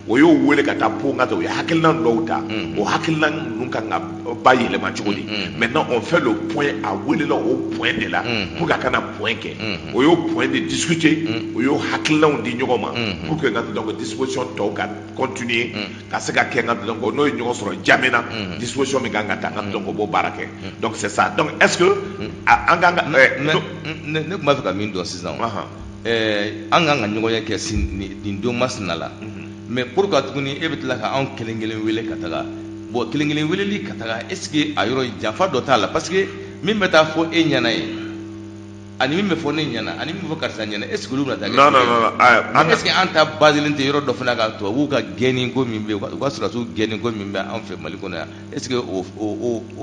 o y'o wele ka taa po ka, o ye hakilina dɔw ta, o hakilina ninnu kan ka bayɛlɛma cogo di? Maintenant on fait le point, a welela o point de la pour que a kana point kɛ, o y'o point de discuter, o y'o hakilinaw di ɲɔgɔn ma pour que n ka donc disposition tɔw ka continuer ka se ka kɛ. N ka donc n'o ye ɲɔgɔn sɔrɔ N'Djamena, disposition min kan ka ta, n ka donc o b'o baara kɛ. Donc c'est ça. Donc est-ce que an kan ka Ne tun b'a fɛ ka min dɔn sisan, an kan ka ɲɔgɔn ye kɛ nin don masina la, mais pourquoi tuguni e bɛ tila ka anw kelen kelen wele ka taga? Bon, kelen kelen weleli ka taga, est ce que a yɔrɔ janfa dɔ t'a la? Parce que min bɛ taa fɔ e ɲɛna ye, ani min bɛ fɔ ne ɲɛna, ani min bɛ fɔ karisa ɲɛna, est ce que olu bɛna taa kɛ? Non, non, non. Est ce que an ta baselen tɛ yɔrɔ dɔ fana kan, tubabuw ka gɛnni ko min bɛ yen, u ka sɔrɔdasiw gɛnni ko min bɛ an fɛ Mali kɔnɔ yan, est ce que o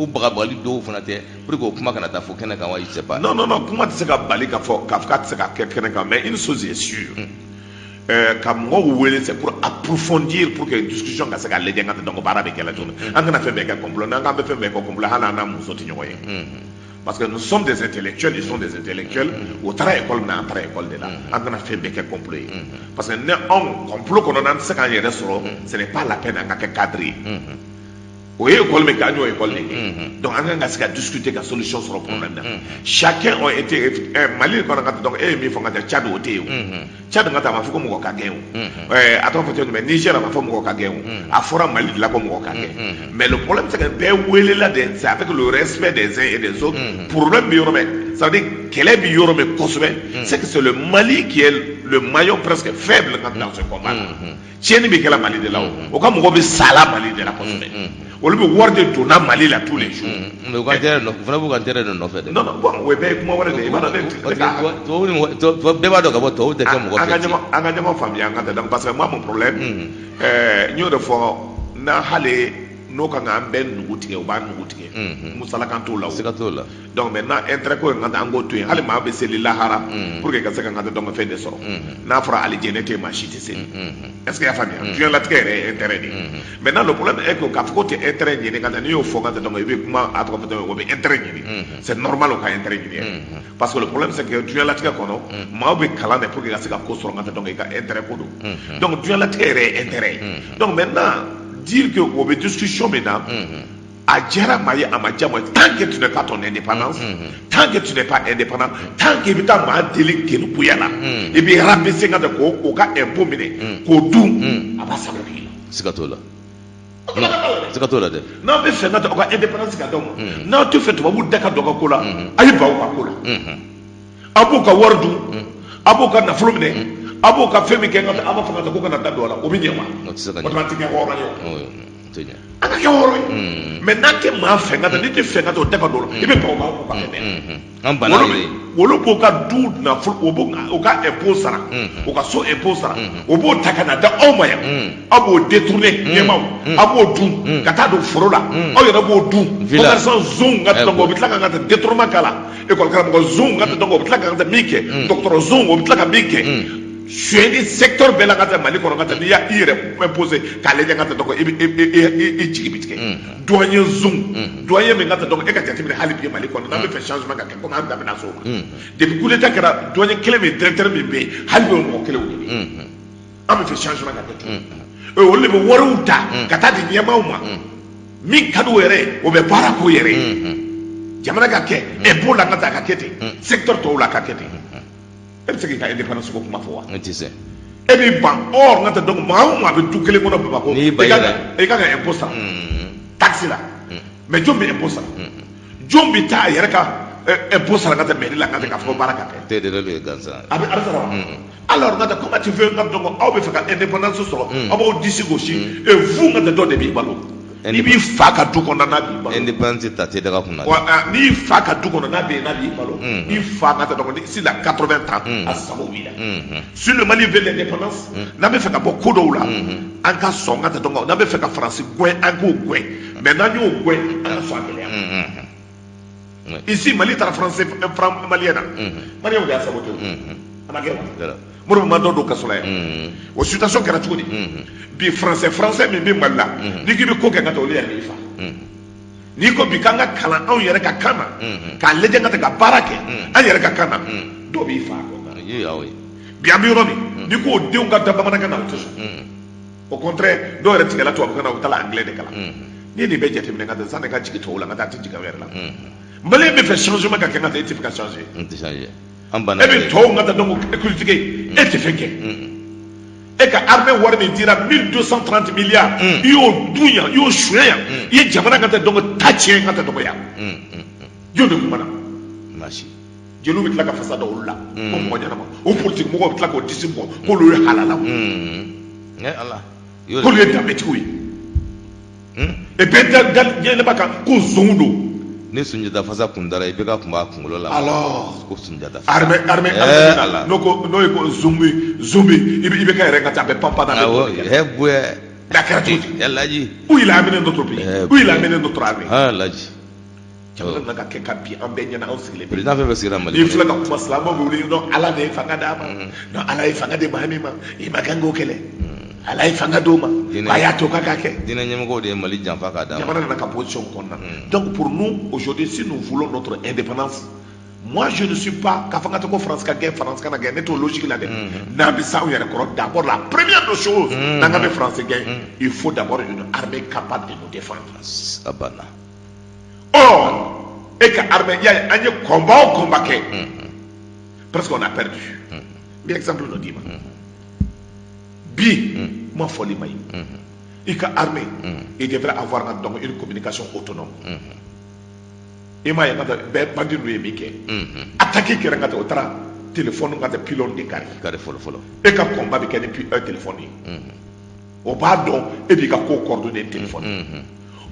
bagabagali dɔw fana tɛ pour que o kuma kana taa fɔ kɛnɛ kan wa? Je sais pas. Non, non, non, kuma tɛ se ka bali ka fɔ k'a fɔ k'a tɛ se ka kɛ kɛnɛ kan, mais une chose est sûre, ka mɔgɔw wele, c'est pour approfondir, pour que discussion ka se ka lajɛ. N ka donc baara bɛ kɛ la cogo min, an kana fɛn bɛɛ kɛ complot. N'an k'an bɛ fɛn bɛɛ kɛ complot, hali an n'an muso tɛ ɲɔgɔn ye, parce que nous sommes des intellectuels, ils sont des intellectuels. O taara école min na, an taara école de la. An kana fɛn bɛɛ kɛ complot ye, parce que ni anw complot kɔnɔ n'an tɛ se k'an yɛrɛ sɔrɔ, ce n'est pas la peine an ka kɛ cadre ye. O ye école min kɛ, an y'o école de kɛ. Donc an kan ka se ka discuter ka solution sɔrɔ problème na. Chacun ont été Mali kɔnɔ ka, donc e ye min fɔ, n ka taa Tchad, o tɛ yen. O Tchad, n ka taa, a ma fɔ ko mɔgɔ ka gɛn. O a tɔgɔ fɔ cogo jumɛn? Niger, a ma fɔ mɔgɔ ka gɛn. O a fɔra Mali de la ko mɔgɔ ka gɛn. Mais le problème, c'est que bɛɛ welela de, c'est avec le respect des uns et des autres. Problème bɛ yɔrɔ min, ça veut dire kɛlɛ bɛ yɔrɔ min kosɛbɛ, c'est que c'est le Mali qui est le maillon presque faible dans ce combat là. Tiɲɛni bɛ kɛla Mali de la, o o ka mɔgɔ bɛ sala Mali de la kosɛbɛ, olu bɛ wari de donna Mali la tous les jours. Mais u ka intérêt nɔfɛ, u fana b'u ka intérêt de nɔfɛ dɛ. Non, non, bon, o bɛɛ ye kuma wɛrɛ de ye, i b'a dɔn ne ka Tubabu ni mɔgɔ, bɛɛ b'a dɔn ka bɔ tubabu tɛ kɛ mɔgɔ an ka fɛ ten. ɲɔgɔn, an ka ɲɔgɔn faamuya, an ka tɛ. Donc parce que moi, mon problème, n y'o de fɔ, n'an hali n'o kan k'an bɛɛ nugu tigɛ, u b'a nugu tigɛ, musalakan t'o la o. Siga t'o la. Donc maintenant, intérêt ko in ka an k'o to yen. Hali maa bɛ seli lahara pour que ka se ka n ka donc fɛn de sɔrɔ. N'a fɔra alijɛnɛ tɛ yen, maa si tɛ seli. Est ce que i y'a faamuya? Diɲɛlatigɛ yɛrɛ ye intérêt de ye. Maintenant, le problème est que k'a fɔ ko tɛ intérêt ɲini ka taa, n'i y'o fɔ ka taa, donc i bɛ kuma a tɔgɔ fɔ, o bɛ intérêt ɲini, c'est normal o ka intérêt ɲini yɛrɛ, parce que le problème, c'est que diɲɛlatigɛ kɔnɔ, maaw bɛ kalan de pour que ka se ka ko sɔrɔ ka taa, donc i ka intérêt ko don. Donc diɲɛlatigɛ yɛrɛ ye intérêt ye. Donc maintenant, dire que o bɛ discussion min na, a diyara maa ye, a ma diya maa ye, tant que tu n'as pas ton indépendance, tant que tu n'es pas indépendant, tant que i bɛ taa maa deli kelukuya la, i bɛ rabaisser ka k'o o ka impôt minɛ k'o dun, a b'a sago k'i la. Siga t'o la. Non, siga t'o la dɛ. N'aw bɛ fɛ ka aw ka indépendance ka d'aw ma, n'aw tɛ fɛ tubabu da ka don aw ka ko la, a ye ban aw ka ko la. Aw b'u ka wari dun, aw b'u ka nafolo minɛ, aw b'u ka fɛn min kɛ, aw b'a fɔ ka taa ko kana da don a la, o bɛ ɲɛ wa? O tɛ se ka O ɲɛ. tuma an tɛ kɛ hɔrɔn ye o. Oui, o tɛ ɲɛ. An ka kɛ hɔrɔn ye. Mais n'an tɛ maa fɛ ka taa, n'i tɛ fɛ ka taa o da ka don o la, i bɛ ban o ma, o ka kɛ dɛ. An banna Olu yɛrɛ ye. Olu b'u ka du nafolo, o b'u u ka impôt sara, u ka so impôt sara, o b'o ta ka na da aw ma yan, aw b'o détourner, ɲɛmaaw, aw b'o dun ka taa don foro la, aw yɛrɛ b'o dun. Villa. Commerçant zon ka Eh, donc o bɛ tila ka taa détournement k'a la, école karamɔgɔ zon ka donc o bɛ tila ka taa min kɛ, dɔgɔtɔrɔ zon o bɛ tila ka min kɛ, suyɛni secteur bɛɛ la ka taa Mali kɔnɔ ka taa, n'i y'a i yɛrɛ imposer k'a lajɛ ka taa, donc i bɛ i jigi bɛ tigɛ. Douanier zon, douanier min ka taa, donc e ka jateminɛ hali bi Mali kɔnɔ, n'an bɛ fɛ changement ka kɛ, komi an da bɛna s'o ma, depuis coup d'état kɛra, douanier kelen min, directeur min bɛ yen, hali bi o mɔgɔ kelenw de bɛ yen. An bɛ fɛ changement ka kɛ cogo, olu de bɛ wariw ta ka taa di ɲɛmaaw ma min ka di o yɛrɛ ye, o bɛ baara k'o yɛrɛ ye. Jamana ka kɛ impôt la ka taa, a ka kɛ ten, secteur tɔw la a ka kɛ ten. E bɛ se k'i ka indépendance ko kuma fɔ wa? N tɛ se. E b'i ban or n ka taa, donc maa o maa bɛ du kelen kɔnɔ Bamakɔ, N'i ban i ka yɛrɛ. i ka impôt sara taxe la, mais jɔn bɛ impôt sara? Jɔn bɛ taa a yɛrɛ ka impôt sara ka taa mairie la ka taa k'a fɔ ko baara ka kɛ? Tɛ de dɔ bɛ gansan. A bɛ sara wa? Alors n ka taa, comment tu veux n ka donc aw bɛ fɛ ka indépendance sɔrɔ, aw b'aw disi gosi, et vous n ka taa dɔ de b'i balo, n'i b'i fa ka du kɔnɔ n'a b'i balo. Indépendance ta tɛ daga kunna. Wa n'i fa ka du kɔnɔ n'a bɛ yen n'a b'i balo, i fa ka taa, donc s'il a 80 ans, a sago b'i la. Si le Mali veut l'indépendance, n'an bɛ fɛ ka bɔ ko dɔw la, an ka sɔn ka taa, donc n'an bɛ fɛ ka Faransi gɛn, an k'o gɛn, mais n'an y'o gɛn, an ka sɔn a gɛlɛya. Ici, Mali taara français, franc malien na, maliyɛnw de y'a saboté o. A ma kɛ wa? Modibo ma dɔ don kaso la yan? O situation kɛra cogo di? Bi français min bɛ Mali la, n'i k'i bɛ ko kɛ ka taa, olu yɛrɛ b'i fa. N'i ko bi k'an ka kalan anw yɛrɛ ka kan na, k'a lajɛ ka taa ka baara kɛ an yɛrɛ ka kan na, dɔw b'i fa. Bi an bɛ yɔrɔ min, n'i ko denw ka da bamanankan na, o tɛ sɔn. Au contraire, dɔw yɛrɛ tigɛla tubabukan na, u bɛ taa anglais de kalan. N'i ye nin bɛɛ jateminɛ ka taa, sanni ka jigin tubabu la, ka taa a tɛ jigin aw yɛrɛ la. Malien bɛ fɛ changement ka kɛ ka taa, e tɛ fɛ ka changer. N tɛ changer. E bɛ tɔw ka taa donc critiquer, e tɛ fɛn kɛ. E ka armée wari min dira, 1230 milliards, i y'o dun yan, i y'o suɲɛ yan, i ye jamana ka taa donc ta tiɲɛ ka taa dɔgɔ yan. Jɔn de kumana? Maa si. Jeliw bɛ tila ka fasa da olu la ko mɔgɔ ɲɛnama. O politique mɔgɔw bɛ tila k'o disi bɔ k'olu ye halalaw, k'olu ye danbetigiw ye. E bɛɛ da ɲɛnɛba kan ko zonw don. Ni Sunjata fasa kun dara, i bɛ ka kun b'a kunkolo la. Alors ko Sunjata fasa. Armée n'o ko n'o ye ko zombi zombi, i bɛ ka yɛrɛ ka taa a bɛ panpan na. Awɔ, hɛ bonya. Mais a kɛra cogo di? Laji. Où il a amené notre pays? Où il a amené notre armée? Ah, Laji. Jamana nana ka kɛ ka bin an bɛɛ ɲɛna, anw sigilen. Président fɛn fɛn sigira Mali. N'i filɛ ka kuma, silamɛw bɛ wuli: non, Ala de ye fanga d'a ma, non, Ala ye fanga di maa min ma, i ma kan k'o kɛlɛ, Ala ye fanga d'o ma, k'a y'a to k'a k'a kɛ. Diinɛ ɲɛmɔgɔw de ye Mali janfa k'a d'a ma. Jamana nana ka position kɔnɔna. Donc pour nous aujourd'hui, si nous voulons notre indépendance, moi je ne suis pas k'a fɔ n ka taa ko France ka gɛn, France kana gɛn, ne t'o logique la dɛ. N'an bɛ s'anw yɛrɛ kɔrɔ, d'abord la première des choses, n'an ka bɛ France gɛn, il faut d'abord une armée capable de nous défendre. A banna. Or e ka armée y'a ye, an ye combat o combat kɛ, presque on a perdu. N bɛ exemple dɔ d'i ma bi, kuma fɔli ma ɲi. I ka armée, il devrait avoir donc une communication autonome. I m'a ye ka taa bɛɛ bandi ninnu ye min kɛ, attaque kɛra ka taa, o taara téléphone ka taa pylône de kari. Kari fɔlɔ fɔlɔ. E ka combat bɛ kɛ ni téléphone ye, o b'a dɔn e b'i ka ko coordonner ni téléphone.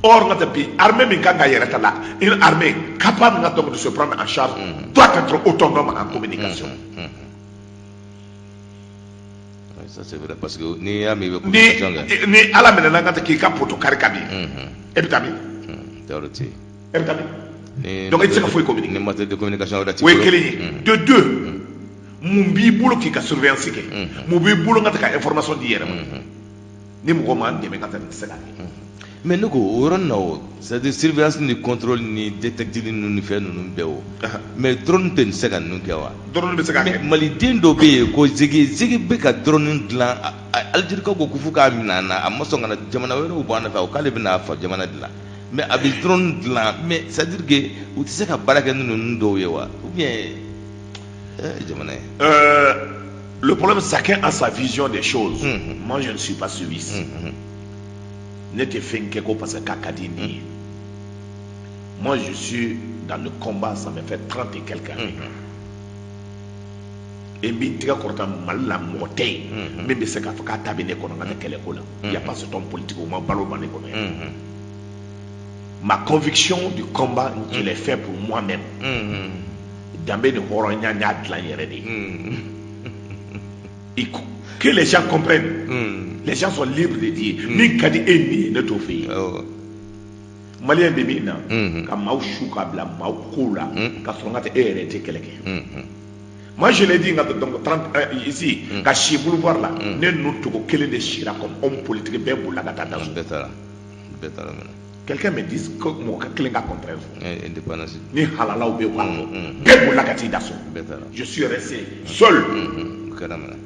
Or n ka bi armée min kan ka yɛrɛ ta la, une armée capable ka donc de se prendre en charge doit être autonome en communication. Ça c'est vrai, parce que n'i y'a mɛn i bɛ communication kɛ. Ni Ala minɛna ka taa k'i ka poteau kari ka bin, e bɛ taa min? Tɔɔrɔ tɛ yen. E bɛ taa min? Donc e tɛ se ka foyi communiquer. Ni matériel de communication wɛrɛ t'i O ye kelen ye. De deux, mun b'i bolo k'i ka surveillance kɛ? Mun b'i bolo ka taa ka information di i yɛrɛ ma? Ni mɔgɔ m'an dɛmɛ ka taa, nin tɛ se ka kɛ. Mais ne ko o yɔrɔnin na o, c'est à dire surveillance ni contrôle ni détecte ninnu ni fɛn ninnu bɛɛ o, mais drone tɛ nin se ka ninnu kɛ wa? Drone bɛ se ka kɛ. Mais maliden dɔ bɛ yen ko Zegi, Zegi bɛ ka drone dilan. Algérie ko f'u k'a minɛ a na, a ma sɔn ka na. Jamana wɛrɛw b'an nɔfɛ, o k'ale bɛna a fa jamana dilan, mais a bɛ drone dilan. Mais c'est à dire que u tɛ se ka baara kɛ ni ninnu dɔw ye wa? Ou bien jamana ye. Le problème, chacun a sa vision des choses. Moi, je ne suis pas suisse. Ne tɛ fɛn kɛ ko parce que k'a ka di nin ye. Moi, je suis dans le combat, ça me fait 30 et quelques années. Et n bɛ n tɛgɛ kɔrɔta Mali la, mɔgɔ tɛ yen min bɛ se k'a fɔ k'a ta bɛ ne kɔnɔ n ka taa kɛlɛko la. Il y a pas cet homme politique, o ma balo ban ne kɔnɔ yan. Ma conviction du combat, je l'ai fait pour moi-même. Danbe ni hɔrɔnya, n y'a dilan n yɛrɛ de ye. Que les gens comprennent. Les gens sont libres de dire min ka di e min ye, ne t'o fɛ yen. Malien bɛ min na ka maaw su ka bila maaw kow la ka sɔrɔ n ka tɛ e yɛrɛ tɛ kɛlɛ kɛ. Moi je l'ai dit, n ka donc 30 ici ka si boulevard la, ne ninnu togo kelen de sira comme homme politique, bɛɛ bolila ka taa da so. Bɛɛ taara, bɛɛ taara minɛ. Quelqu'un me dise que mɔgɔ ka kelen ka contraire fɔ. Indépendance. Ni halalaw bɛ yen, k'a fɔ bɛɛ bolila ka t'i da so. Bɛɛ taara. Je suis resté seul. O kɛra minɛ.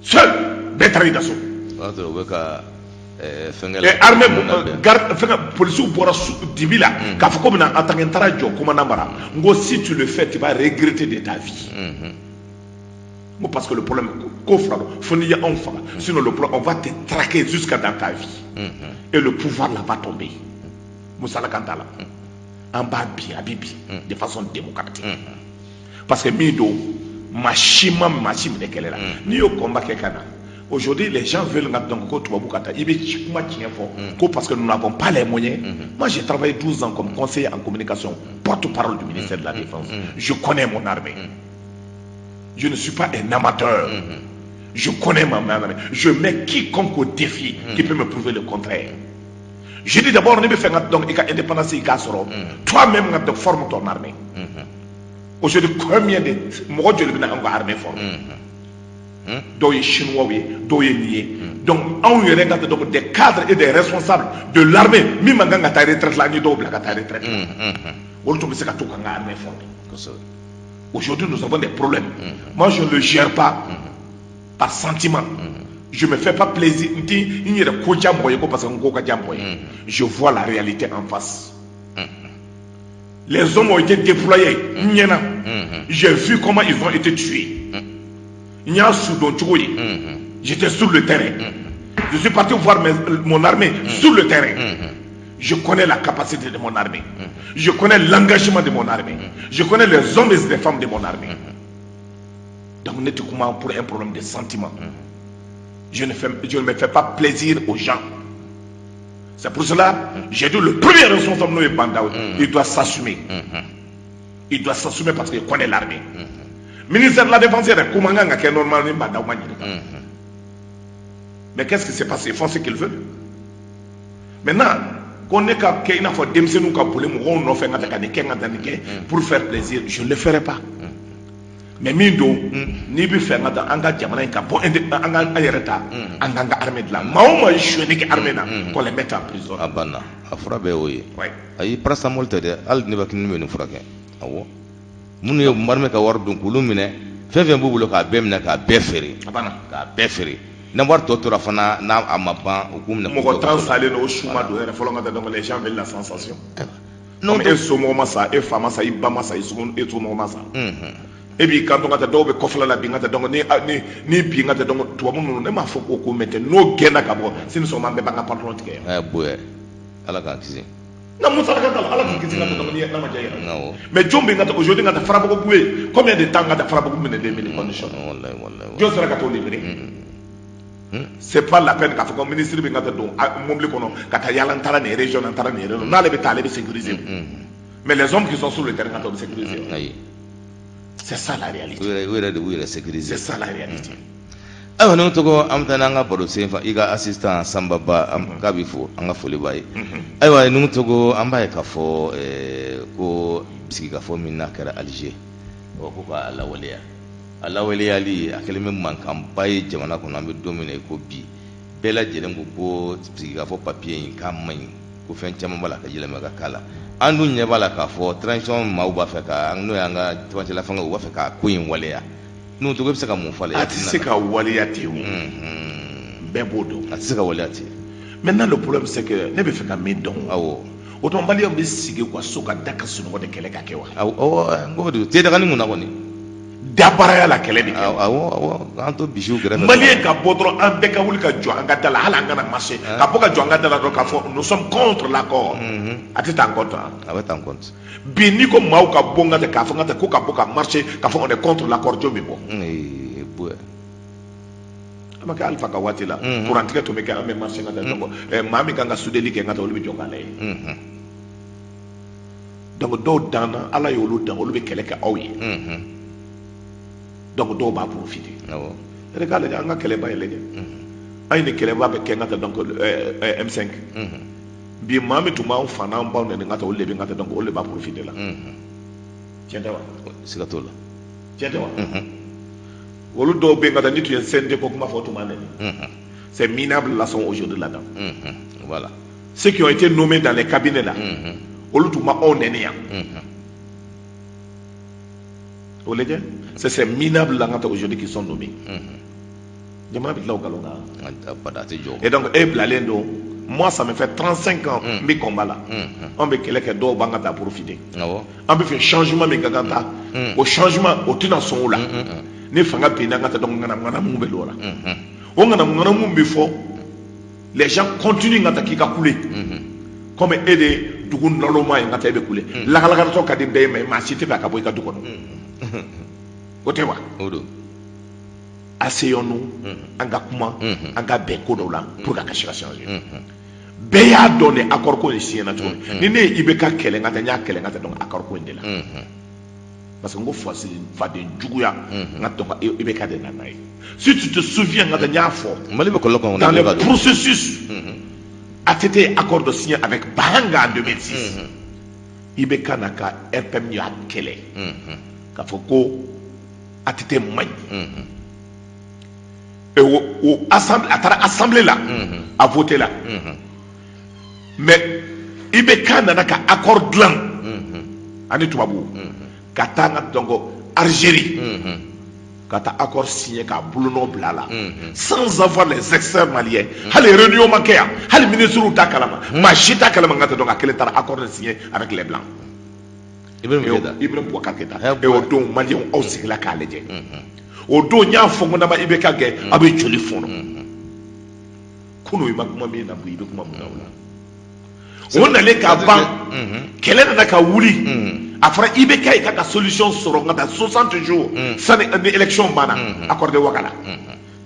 Seul, bɛɛ taara i da so. O y'a sɔrɔ u bɛ ka fɛnkɛ la. Armée garde fɛnkɛ polisiw bɔra dibi la k'a fɔ ko bɛna attaquer. N taara jɔ commandant bara, n ko si tu le fais, tu vas regretter de ta vie. N ko parce que le problème ko fila don, fo n'i ye anw faga, sinon le problème, on va te traquer jusqu'à dans ta vie et le pouvoir là va tomber. Musala kan t'a la, an b'a bin, a bɛ bin de façon démocratique, parce que min don, maa si ma maa si minɛ kɛlɛ la. N'i y'o combat kɛ ka na, aujourd'hui les gens veulent nga donc ko tubabu ka taa, i bɛ kuma tiɲɛ fɔ ko parce que nous n'avons pas les moyens. Moi, j'ai travaillé 12 ans comme conseiller en communication, porte-parole du ministère de la Défense. Je connais mon armée, je ne suis pas un amateur. Je connais ma armée. Je mets quiconque au défi qui peut me prouver le contraire. Je dis d'abord, ne bɛ fɛ ka donc i ka indépendance i k'a sɔrɔ, toi-même nga donc forme ton armée. Aujourd'hui, combien de mɔgɔ joli bɛna an ka armée former? Dɔw ye chinois ye, dɔw ye nin ye. Donc anw yɛrɛ ka donc des cadres et des responsables de l'armée min man kan ka taa retraite la, an ye dɔw bila ka taa retraite la. Olu tun bɛ se ka to k'an ka armée former. Aujourd'hui, nous avons des problèmes. Moi, je ne le gère pas par sentiment. Je me fais pas plaisir. N ti n yɛrɛ ko diya mɔgɔ ye ko parce que n ko ka diya mɔgɔ ye. Je vois la réalité en face. Les hommes ont été déployés. N ɲɛna. J'ai vu comment ils ont été tués. N y'a su dɔn cogo ye. J'étais sur le terrain. Je suis parti voir mon armée sur le terrain. Je connais la capacité de mon armée. Je connais l'engagement de mon armée. Je connais les hommes et les femmes de mon armée. Donc, ne kuma pour un problème de sentiment. Je ne me fais pas plaisir aux gens. C'est pour cela, j'ai dit le premier responsable, n'o ye Bah N'Daw, il doit s'assumer. Il doit s'assumer parce qu'il connaît l'armée. Ministère de la Défense yɛrɛ ko man kan ka kɛ normal ni Bah N'Daw ma ɲininka. Mais qu'est-ce qui s'est passé? Ils font ce qu'ils veulent. Maintenant, ko ne ka kɛ i n'a fɔ denmisɛnninw ka boli mɔgɔw nɔfɛ n ka taa ka nin kɛ, n ka taa nin kɛ pour faire plaisir, je ne le ferai pas. Mais min don, n'i bɛ fɛ n ka taa an ka jamana in ka bɔ an ka an yɛrɛ ta, an k'an ka armée dilan. Maa o maa ye sonyɛli kɛ armée na, qu'on les mette en prison. A banna, a fura bɛɛ y'o ye. Ouais. Ayi, paracétamol tɛ dɛ, hali ne bɛ kini bɛ nin furakɛ. Awɔ, minnu ye armée ka wari dun, k'olu minɛ, fɛn fɛn b'u bolo k'a bɛɛ minɛ, k'a bɛɛ feere. A banna. K'a bɛɛ feere. Ni wari tɔ tora fana, n'a a ma ban, u k'u minɛ k'u Mɔgɔ jɔ 10 kaso la. salen don, o su ma don yɛrɛ fɔlɔ n ka taa. Donc les gens veulent la sensation. Non. Comme e somɔgɔ ma sa, e fa ma sa, i ba ma sa, i somɔgɔ ma sa. E b'i kanto ka taa, dɔw bɛ kɔfɛla la bi n ka taa. Donc ni bi n ka taa, donc tubabu ninnu, ne m'a fɔ ko maintenant n'o gɛnna ka bɔ sini sɔgɔma, an bɛɛ b'an ka pantalon tigɛ yan. Ɛ bonya, Ala k'an kisi. Na musaka t'a la, Ala k'i kisi ka taa. Donc ni n'a ma diya i yɛrɛ. Awɔ. Mais jɔn bɛ n ka taa aujourd'hui n ka taa Farabugu ye, combien de temps n ka taa Farabugu minɛlen bɛ nin condition na? Wallahi, wallahi. Jɔn sera ka t'o libérer? C'est pas la peine k'a fɔ ko ministre bɛ n ka taa don mobili kɔnɔ ka taa yala, n taara nin région na, n taara nin région. N'ale bɛ taa, ale bɛ sécuriser. Mais les hommes qui sont sur le terrain, ka taa, o bɛ sécuriser. Ayi. C'est ça la réalité. U yɛrɛ de b'u yɛrɛ sécuriser. C'est ça la réalité. Ayiwa, ne tɔgɔ, an bɛ taa n'an ka baro sen fa, i ka assistant Sanba Ba k'a b'i fo, an ka foli b'a ye. Ayiwa, numu tɔgɔ, an b'a ye k'a fɔ ko sigikafɔ min n'a kɛra Alger, ɔ ko k'a lawaleya, a lawaleyali a kɛlen bɛ mankanba ye jamana kɔnɔ. An bɛ don min na i ko bi, bɛɛ lajɛlen ko ko sigikafɔ papier in k'a man ɲi, ko fɛn caman b'a la ka yɛlɛma ka k'a la. An dun ɲɛ b'a la k'a fɔ transition maaw b'a fɛ ka, n'o y'an ka cɛmancɛla fanga, u b'a fɛ k'a ko in waleya. N'o tɔgɔ, i bɛ se ka mun fɔ a la? A tɛ se ka waleya ten o, bɛɛ b'o dɔn. A tɛ se ka waleya ten. Maintenant, le problème, c'est que ne bɛ fɛ ka min dɔn, o tuma maliyɛnw bɛ sigi u ka so ka da ka sunɔgɔ de kɛlɛ ka kɛ wa? Awɔ, n ko de te dagani mun na kɔni. Dabaraya la kɛlɛ bɛ kɛ. Awɔ, an to bisiw kɛrɛfɛ. Maliyɛn ka bɔ dɔrɔn, an bɛɛ ka wuli ka jɔ an ka da la, hali an kana marcher, ka bɔ ka jɔ an ka da la dɔrɔn k'a fɔ nous sommes contre l'accord, a tɛ taa en compte wa? A bɛ taa en compte. Bi n'i ko maaw ka bɔ n ka tɛ k'a fɔ n ka tɛ ko ka bɔ ka marcher k'a fɔ on est contre l'accord, jɔn bɛ bɔ? Ee, bonya. A ma kɛ Alifa ka waati la, kurantigɛ tun bɛ kɛ, an bɛ marcher n ka taa. Donc maa min kan ka sudeli kɛ n ka taa, olu bɛ jɔ k'a lajɛ. Donc dɔw danna, Ala y'olu dan, olu bɛ kɛlɛ kɛ aw ye. Donc dɔw b'a profiter. Yɛrɛ k'a lajɛ, an ka kɛlɛba ye lajɛ, an ye nin kɛlɛba bɛ kɛ n ka taa. Donc M5 bi, maa min tun b'an fa n'an baw nɛni n ka taa, olu de bɛ n ka taa. Donc olu de b'a profiter la. Tiɲɛ tɛ wa? Siga t'o la. Tiɲɛ tɛ wa? Olu dɔw bɛ yen ka taa, ni tun ye CNT ko kuma fɔ, o tun b'a nɛni. Ces minables là sont aujourd'hui là-dedans. Voilà. Ceux qui ont été nommés dans les cabinets là, olu tun ma anw nɛni yan. O lajɛ, c'est ces minables là aujourd'hui qui sont nommés. Jamana bɛ tila o nkalon kan. Abada, a tɛ jɔ. Et donc e bilalen don. Moi, ça me fait 35 ans n bɛ combat la. An bɛ kɛlɛ kɛ, dɔw b'an ka taa profiter. An bɛ fɛ changement min ka kan ta, o changement o tɛna sɔn o la. Ni fanga binna, an ka taa, donc ŋanamu bɛ don o la. O ŋanamu bɛ fɔ, les gens continuent ka taa k'i ka kule comme e de dugu naloma ye, n ka taa e bɛ kule. Lakalakatɔ ka di bɛɛ ye, mais maa si tɛ fɛ a ka bɔ i ka du kɔnɔ. O tɛ wa? O don. Asseyons-nous, an ka kuma, an ka bɛn ko dɔw la pour que a ka se ka changer. Bɛɛ y'a dɔn de accord ko in signé na cogo min. Ni ne ye IBK kɛlɛ, n ka taa, n y'a kɛlɛ, n ka taa, donc accord ko in de la. Parce que n ko faden juguya, n ka donc IBK de nana ye. Si tu te souviens, n ka taa, n y'a fɔ. Mali bɛ kɔlɔlɔ kɔnɔ. Dans le processus, ATT ye accord de signé avec Bahanga en 2006. IBK n'a ka RPM y'a kɛlɛ. K'a fɔ ko ATT man ɲi. Et o assemblée, a taara assemblée la, a voté la. Mais IBK nana ka accord dilan ani tubabu ka taa n ka donc Algérie, ka taa accord signé k'a bolonɔ bila a la sans avoir les experts maliens. Hali réunion ma kɛ yan, hali ministres t'a kalama, maa si t'a kalama. N ka tɛ donc a kelen taara accord de signé avec les blancs. Ibrahim Keita. Ibrahim Boubacar Keita. Et o don, maliyɛnw, aw sigila k'a lajɛ. O don n y'a fɔ n ko n'a ma IBK gɛn, aw bɛ joli fɔnɔ. Kunun i ma kuma min na, bi i bɛ kuma mun na o la? O nalen ka ban, kɛlɛ nana ka wuli. A fɔra IBK ye k'a ka solution sɔrɔ n ka taa 60 jours sani ni élection banna, accord de Ouaga la.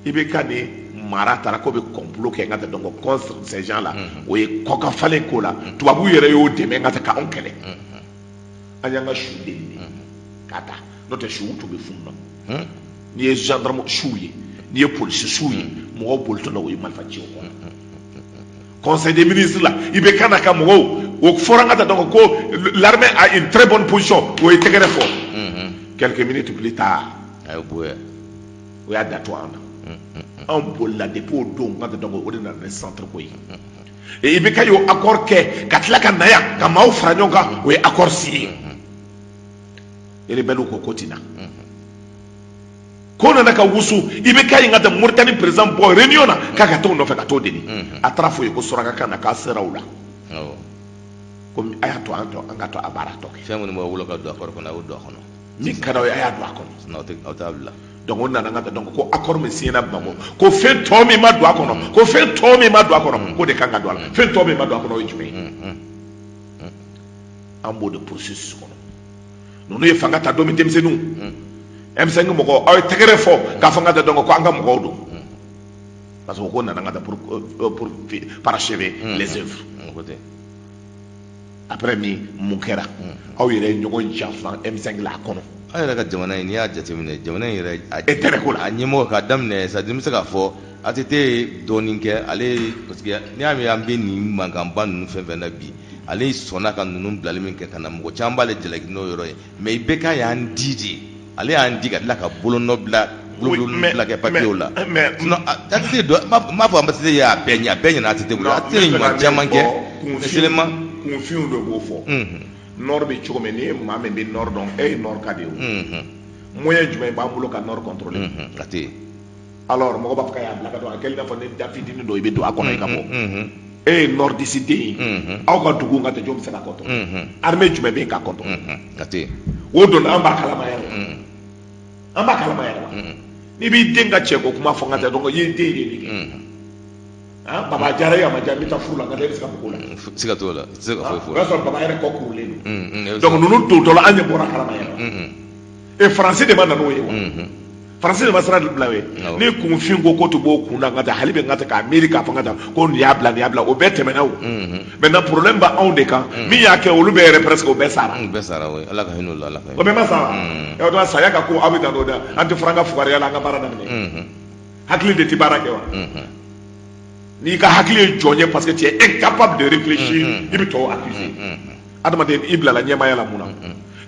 IBK ni mara taara k'o bɛ complot kɛ n ka taa donc contre ces gens là. O ye kɔkan falen ko la, tubabuw yɛrɛ y'o dɛmɛ n ka taa k'anw kɛlɛ. An y'an ka su deli de k'a ta, n'o tɛ suw tun bɛ funu na. N'i ye gendarme suw ye, n'i ye polisi suw ye, mɔgɔw bolitɔ la, o ye marifa ci o kɔnɔ. Conseil des ministres la, IBK n'a ka mɔgɔw, o fɔra n ka taa donc ko l'armée a une très bonne position, o ye tɛgɛrɛ fɔ. Quelques minutes plus tard, A ye bonya. o y'a datu an na. Anw bolila depuis o don n ka taa donc o de nana ni centre ko ye. Et IBK y'o accord kɛ ka tila ka na yan ka maaw fara ɲɔgɔn kan, o ye accord signé. Rebelle ko ko ti na ko nana ka wusu. IBK ye n ka taa Mauritanie président bɔ réunion na k'a ka t'o nɔfɛ ka t'o deli. A taara fɔ ye ko suraka kan na k'a sera u la, komi a y'a to an tɔ an ka to a baara tɔ kɛ. Fɛn minnu b'aw bolo ka don accord kɔnɔ, a y'o don a kɔnɔ. Min ka d'aw ye, a y'a don a kɔnɔ. Sinon aw tɛ aw t'a bila. Donc o nana n ka taa donc ko accord min signé na Bamakɔ, ko fɛn tɔ min ma don a kɔnɔ, ko fɛn tɔ min ma don a kɔnɔ, k'o de kan ka don a la. Fɛn tɔ min ma don a kɔnɔ, o ye jumɛn ye? An b'o de processus kɔnɔ. Ninnu ye fanga ta don min, denmisɛnninw M5 mɔgɔw, aw ye tɛgɛrɛ fɔ k'a fɔ n ka taa donc ko an ka mɔgɔw don, parce que ko nana n ka taa pour parachever les œuvres. O ko ten. Après ni mun kɛra? Aw yɛrɛ ye ɲɔgɔn janfa M5 la a kɔnɔ. Aw yɛrɛ ka jamana in, n'i y'a jateminɛ, jamana in yɛrɛ a Intérêt ko la. A ɲɛmɔgɔ k'a daminɛ, c'est à dire n bɛ se k'a fɔ ATT ye dɔɔnin kɛ ale, parce que n'i y'a mɛn an bɛ nin mankanba ninnu fɛn fɛn na bi, ale sɔnna ka ninnu bilali min kɛ ka na, mɔgɔ caman b'ale jalaki n'o yɔrɔ ye. Mais IBK y'an di de, ale y'an di ka tila ka bolonɔ bila bolonɔ bila kɛ papiyew la. Sinon ATT dɔ, n m'a fɔ ATT y'a bɛɛ ɲɛ, a bɛɛ ɲɛna ATT bolo. ATT ye ɲuman caman kɛ, mais seulement Kunfinw de b'o fɔ. Nord bɛ cogo min, n'i ye maa min bɛ nord dɔn, e ye nord ka de ye. O moyen jumɛn b'an bolo ka nord contrôler? A tɛ yen. Alors mɔgɔ b'a fɔ k'a y'a bila ka don, a kɛlen i n'a fɔ ni da fitinin dɔ i bɛ don a kɔnɔ i ka bɔ. E ye nordiste den ye, aw ka dugu ka tɛ, jɔn bɛ se ka contrôler? Armée jumɛn bɛ yen ka contrôler? A tɛ yen. O donna, an b'a kalama yɛrɛ, an b'a kalama yɛrɛ wa. N'i b'i den ka cɛ ko kuma fɔ n ka tɛ donc i ye den ye nin kɛ. Ah, baba diyara e, a ma diya, n bɛ taa furu la, n ka taa, e bɛ se ka mɔgɔw la. Siga t'o la, i tɛ se ka foyi fɔ. O y'a sɔrɔ baba yɛrɛ kɔ kurulen don. Donc ninnu dontɔ la, an ɲɛ bɔra kalama yɛrɛ. E Faransi de ma na n'o ye wa? Faransi de ma sira bila o ye. Ni kunfin ko ko to b'o kun na, n ka taa hali bɛ n ka taa k'a miiri k'a fɔ n ka taa ko nin y'a bila, nin y'a bila, o bɛɛ tɛmɛna o. Maintenant problème b'anw de kan. Min y'a kɛ, olu bɛɛ yɛrɛ presque o bɛɛ sara. U bɛɛ sara, o Ala ka hinɛ u la, Ala ka hinɛ. O bɛɛ ma sa wa? O tuma saya ka ko aw bɛ dan n'o da, an tɛ fɔra an ka fugariya la, an ka baara daminɛ. Hakili de tɛ baara kɛ wa? N'i ka hakili ye jɔn ye, parce que tu es incapable de réfléchir, i bɛ tɔw accuser. Adamaden, i bilala ɲɛmaaya la mun na?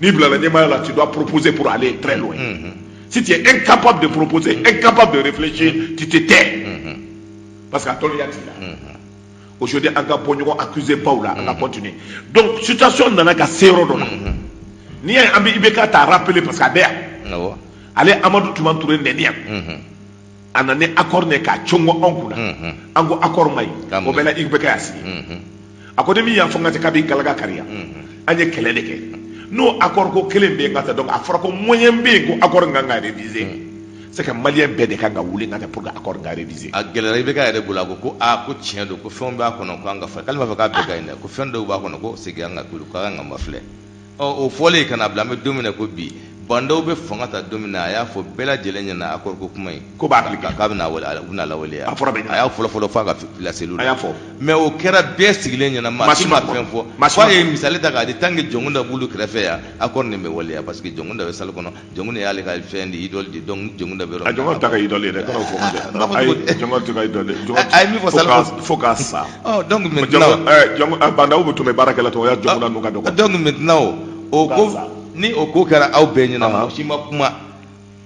N'i bilala ɲɛmaaya la, tu dois proposer pour aller très loin. Si tu es incapable de proposer, incapable de réfléchir, tu te tais, parce que a dɔnniya t'i la. Aujourd'hui, an ka bɔ ɲɔgɔn accuser baw la, an ka continuer. Donc situation nana ka se yɔrɔ dɔ la, n'i y'a ye an bɛ IBK ta rappeler, parce que a bɛ yan. Ale Amadu Tumani Ture nɛni yan, a nana ni accord ne k'a congo anw kunna, an ko accord ma ɲi. O bɛɛ la, IBK y'a sigi, a ko ni min y'a fɔ n ka se k'a b'i galaga kari yan, an ye kɛlɛ de kɛ n'o accord ko kelen bɛ yen ka taa. Donc a fɔra ko moyen bɛ yen ko accord in kan ka réviser. C'est que malien bɛɛ de kan ka wuli ka taa pour que accord in ka réviser. A gɛlɛyara IBK yɛrɛ bolo, a ko ko aa, ko tiɲɛ don, ko fɛnw b'a kɔnɔ ko an ka fɛ, k'ale m'a fɔ k'a bɛɛ ka ɲi dɛ, ko fɛn dɔw b'a kɔnɔ ko segin an ka kulu k'an ka mafilɛ. Ɔ o fɔlen ka na bila, an bɛ don min na ko bi, Bah N'Daw bɛ fanga ta don min na, a y'a fɔ bɛɛ lajɛlen ɲɛna accord ko kuma in ko b'a appliquer. K'a bɛna wale, u bɛna lawaleya. A fɔra bɛɛ ɲɛna. A y'a fɔlɔ fɔlɔ f'a ka laseliw la. A y'a fɔ. Mais o kɛra bɛɛ sigilen ɲɛna, maa si ma fɛn fɔ. F'a ye misali ta k'a di, tant que Jɔnkunda b'olu kɛrɛfɛ yan, accord nin bɛ waleya, parce que Jɔnkunda bɛ salle kɔnɔ, Jɔnkunda y'ale ka fɛn de idole de, donc ni Jɔnkunda bɛ yɔrɔ min na. A Jɔnkunda t'a ka idole ye dɛ, kan'o fɔ. Ayi, Jɔnkunda tɛ ka idole ye. A ye min fɔ salle kɔnɔ. Fo k'a sa. Ɔ donc maintenant. Jɔn Bah N'Daw bɛ tun bɛ baara kɛ la tɔgɔ ya Jɔnkunda ninnu ka dɔgɔ. Donc maintenant o ko. Ni o ko kɛra aw bɛɛ ɲɛna, mɔgɔ si ma kuma.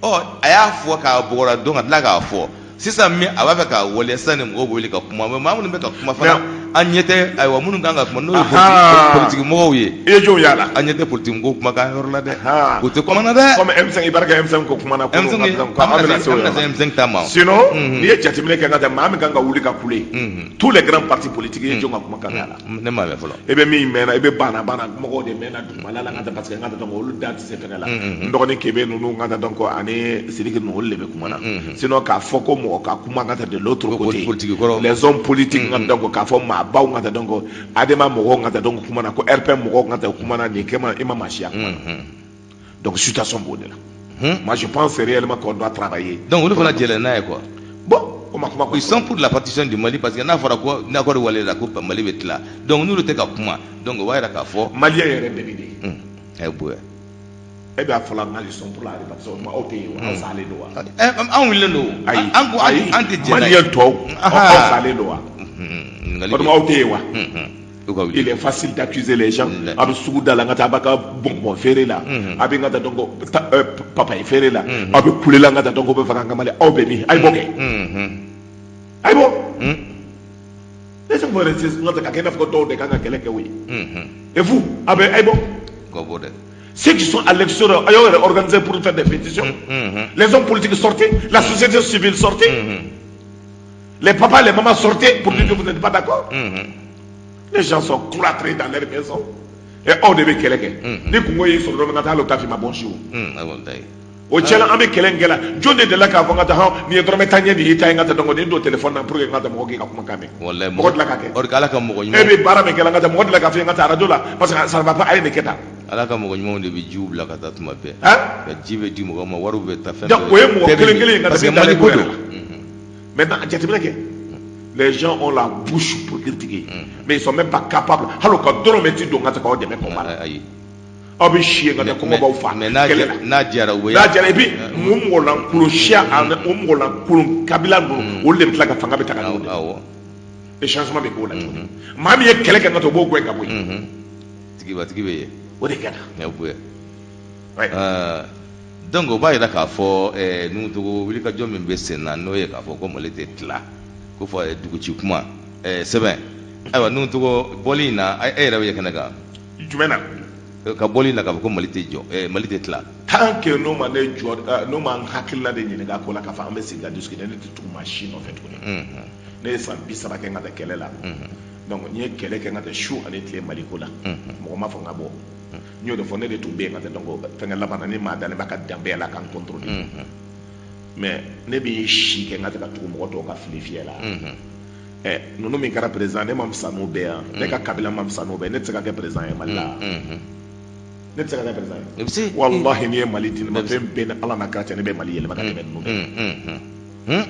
Ɔ, a y'a fɔ k'a bɔgɔra dɔn ka tila k'a fɔ sisan min a b'a fɛ k'a waleya sisan, ni mɔgɔw bɛ wuli ka kuma. Mais maa minnu bɛ ka kuma fana, an ɲɛ tɛ. Ayiwa, minnu kan ka kuma, n'o ye politique mɔgɔw ye. I ye jɔn y'a la? An ɲɛ tɛ politique mɔgɔw kumakan yɔrɔ la dɛ, u tɛ kuma na dɛ. Comme M5, i barika M5 ko kuma na. M5, an bɛna se o yɔrɔ la. M5 ta ma. Sinon, n'i ye jateminɛ kɛ, n ka taa maa min kan ka wuli ka kule, tous les grands partis politiques, i ye jɔn ka kumakan mɛn a la? Ne m'a mɛn fɔlɔ. E bɛ min mɛnna, i bɛ banna banna mɔgɔw de mɛnna dugumala la, n ka taa, parce que n ka taa donc olu da tɛ se fɛngɛ la. N dɔgɔnin Kebe ninnu, n ka taa donc ani Sidiki ninnu, olu de bɛ kuma na. Sinon k'a fɔ ko mɔgɔ ka kuma, n ka taa de l'autre côté, politique kɔrɔ, les hommes politiques, n ka donc k'a fɔ maabaw, n ka taa donc ADEMA mɔgɔw, n ka taa donc kuma na, ko RPM mɔgɔw, n ka taa kuma na, nin kɛ i ma maa si ya kuma na. Donc situation b'o de la. Moi, je pense réellement qu'on doit travailler. Donc olu fana jɛlen n'a ye quoi. Bon, o ma kuma. Ils sont pour la partition du Mali, parce que n'a fɔra ko n'accord waleya ko Mali bɛ tila, donc n'olu tɛ ka kuma, donc o b'a yira k'a fɔ. Malien yɛrɛ bɛɛ bɛ de. A ye bonya. E b'a fɔla n ka ils sont pour la répartition, o tuma aw tɛ yen wa? Aw salen don wa? Anw wulilen don. Ayi. An ko an tɛ jɛn n'a ye. Malien tɔw, aw salen don wa? O tuma aw tɛ yen wa? Il est facile d'accuser les gens. A bɛ sugu da la, n ka taa a b'a ka bonbon feere la, a bɛ n ka taa donc papaye feere la, a bɛ kule la, n ka taa donc bɛ fɛ k'an ka Mali. Aw bɛ min? A ye bɔ kɛ, a ye bɔ. Les gens vont rester, n ka taa ka kɛ i n'a fɔ ko dɔw de kan ka kɛlɛ kɛ o ye. Et vous, a bɛ a ye bɔ. Ka bɔ dɛ. Ceux qui sont à l'extérieur, a y'aw yɛrɛ organiser pour faire des pétitions. Les hommes politiques, sortez, la société civile, sortez, les papas, les mamans, sortez pour dire que vous n'êtes pas d'accord. Les gens sont cloîtrés dans leur maison. Et aw de bɛ kɛlɛ kɛ. Ni kungo y'i sɔrɔ don min, ka taa hali o t'a f'i ma bonjour. O cɛla, an bɛ kɛlɛ in kɛ la, jɔn de delila k'a fɔ n ka taa hɔn nin ye dɔrɔmɛ tan ɲɛ de y'i ta ye, n ka taa donc nin don téléphone na pour que n ka taa mɔgɔ k'i ka kumakan mɛn? Wallahi. Mɔgɔ delila k'a kɛ? O de Ala ka mɔgɔ E ɲumanw. bɛ baara min kɛ la, n ka taa mɔgɔ delila k'a fɔ n ka taa radio la parce que ça ne va pas, a ye nin kɛ tan. Ala ka mɔgɔ ɲumanw de bɛ jiw bila ka taa tuma bɛɛ. Han? Ka ji bɛ di mɔgɔw ma, wariw bɛ taa, fɛn Donc, bɛɛ. o ye mɔgɔ Bɛɛ bɛ kelen kelen ye ka parce que taa Mali ko yɛrɛ don. la. Maintenant, jateminɛ kɛ. Les gens ont la bouche pour critiquer, mais ils sont même pas capables. Hali u ka dɔrɔmɛ ti don n ka taa k'aw dɛmɛ combat la. Ayi. Aw bɛ si yen ka taa kɔngɔ b'aw fa Mais n'a kɛlɛ la. n'a diyara u bɛ. N'a diyara, et puis o mɔgɔ lankolon siya ani o mɔgɔ lankolon kabila ninnu, olu de bɛ tila ka fanga bɛ ta ka d'u ma. Et changement bɛ k'o la tuguni. Maa min ye kɛlɛ kɛ n ka taa, o b'o gɛn ka bɔ yen. Tigibatigi bɛ yen. O de kɛra. Ya bonya. Ouais. Donc o b'a yira k'a fɔ Nuhutogo wulikajɔ min bɛ sen na, n'o ye k'a fɔ ko Mali tɛ tila ko fɔ duguci kuma sɛbɛn. Ayiwa, Nuhutogo, bɔli in na, e yɛrɛ bɛ ye kɛnɛ kan. Jumɛn na? Ka bɔli in na k'a fɔ ko Mali tɛ jɔ, Mali tɛ tila. Tant que n'o ma ne jɔ, n'o ma n hakilina de ɲininka ko la k'a fɔ an bɛ segin ka discuter, ne tɛ tugu maa si nɔfɛ tuguni. Ne ye san 30 kɛ n ka taa kɛlɛ la. Donc n ye kɛlɛ kɛ n ka taa su ani tile Mali ko la. Mɔgɔ ma fɔ n ka bɔ. N y'o de fɔ, ne de tun bɛ yen ka taa donc fɛnkɛ laban na, ni maa dalen b'a ka danbeya la k'an contrôler. Mais ne bɛ si kɛ n ka taa ka tugu mɔgɔ tɔw ka fili fiyɛ la. Ɛ, ninnu min kɛra président, ne ma fisa n'o bɛɛ yan. Ne ka kabila ma fisa n'o bɛɛ ye. Ne tɛ se ka kɛ président ye Mali la. Ne tɛ se ka kɛ président ye. I bɛ se. Walahi, n'i ye Mali di ne ma, fɛn bɛɛ ni Ala n'a kira cɛ, ne bɛ Mali yɛlɛma ka tɛmɛ ninnu bɛɛ.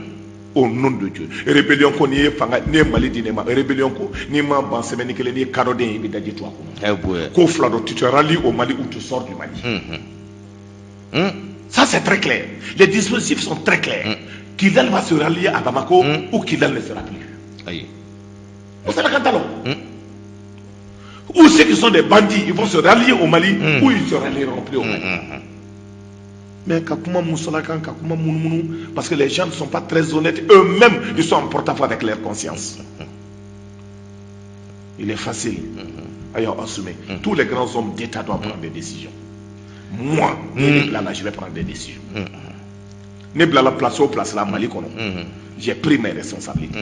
Au nom de Dieu. Rébellion ko, n'i ye fanga, n'i ye Mali di ne ma, rébellion ko, n'i ma ban semaine kelen, n'i ye kadɔden ye, i bɛ daji tu a kɔnɔ. Ɛ bonya. Ko fila don, tu te rallies au Mali ou tu sors du Mali. Ça, c'est très clair. Les dispositifs sont très clairs. Kidal va se rallier à Bamako ou Kidal ne sera plus. Ayi. Vous savez quand alors? Ou ceux qui sont des bandits, ils vont se rallier au Mali ou ils se rallieront plus au Mali. Mais ka kuma musalakan, ka kuma munumunu, parce que les gens ne sont pas très honnêtes eux-mêmes, ils sont en porte-à-faux avec leur conscience. Il est facile à assumer. Tous les grands hommes d'État doivent prendre des décisions. Moi, ni ne là, je vais prendre des décisions. Ne bila la place o place la Mali kɔnɔ, j'ai pris mes responsabilités.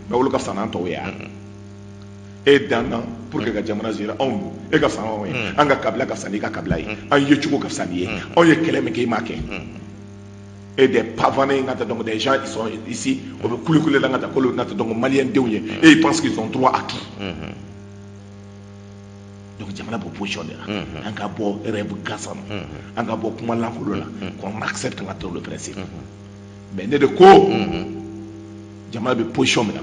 Mais olu ka fisa n'an tɔw ye wa? E danna pour que ka jamana gérer, anw dun e ka fisa n'anw ye, an ka kabila ka fisa n'i ka kabila ye, an yecogo ka fisa n'i ye, anw ye kɛlɛ min kɛ, i m'a kɛ. Et des pavanés n ka taa, donc des gens, ils sont ici, o bɛ kulikuli la n ka taa k'olu n ka taa donc maliyɛn denw ye, et ils pensent qu'ils ont droit à tout. Donc jamana b'o position de la. An ka bɔ rêve gansan na, an ka bɔ kuma lankolon la, qu'on accepte n ka taa le principe. Mais ne de ko jamana bɛ position min na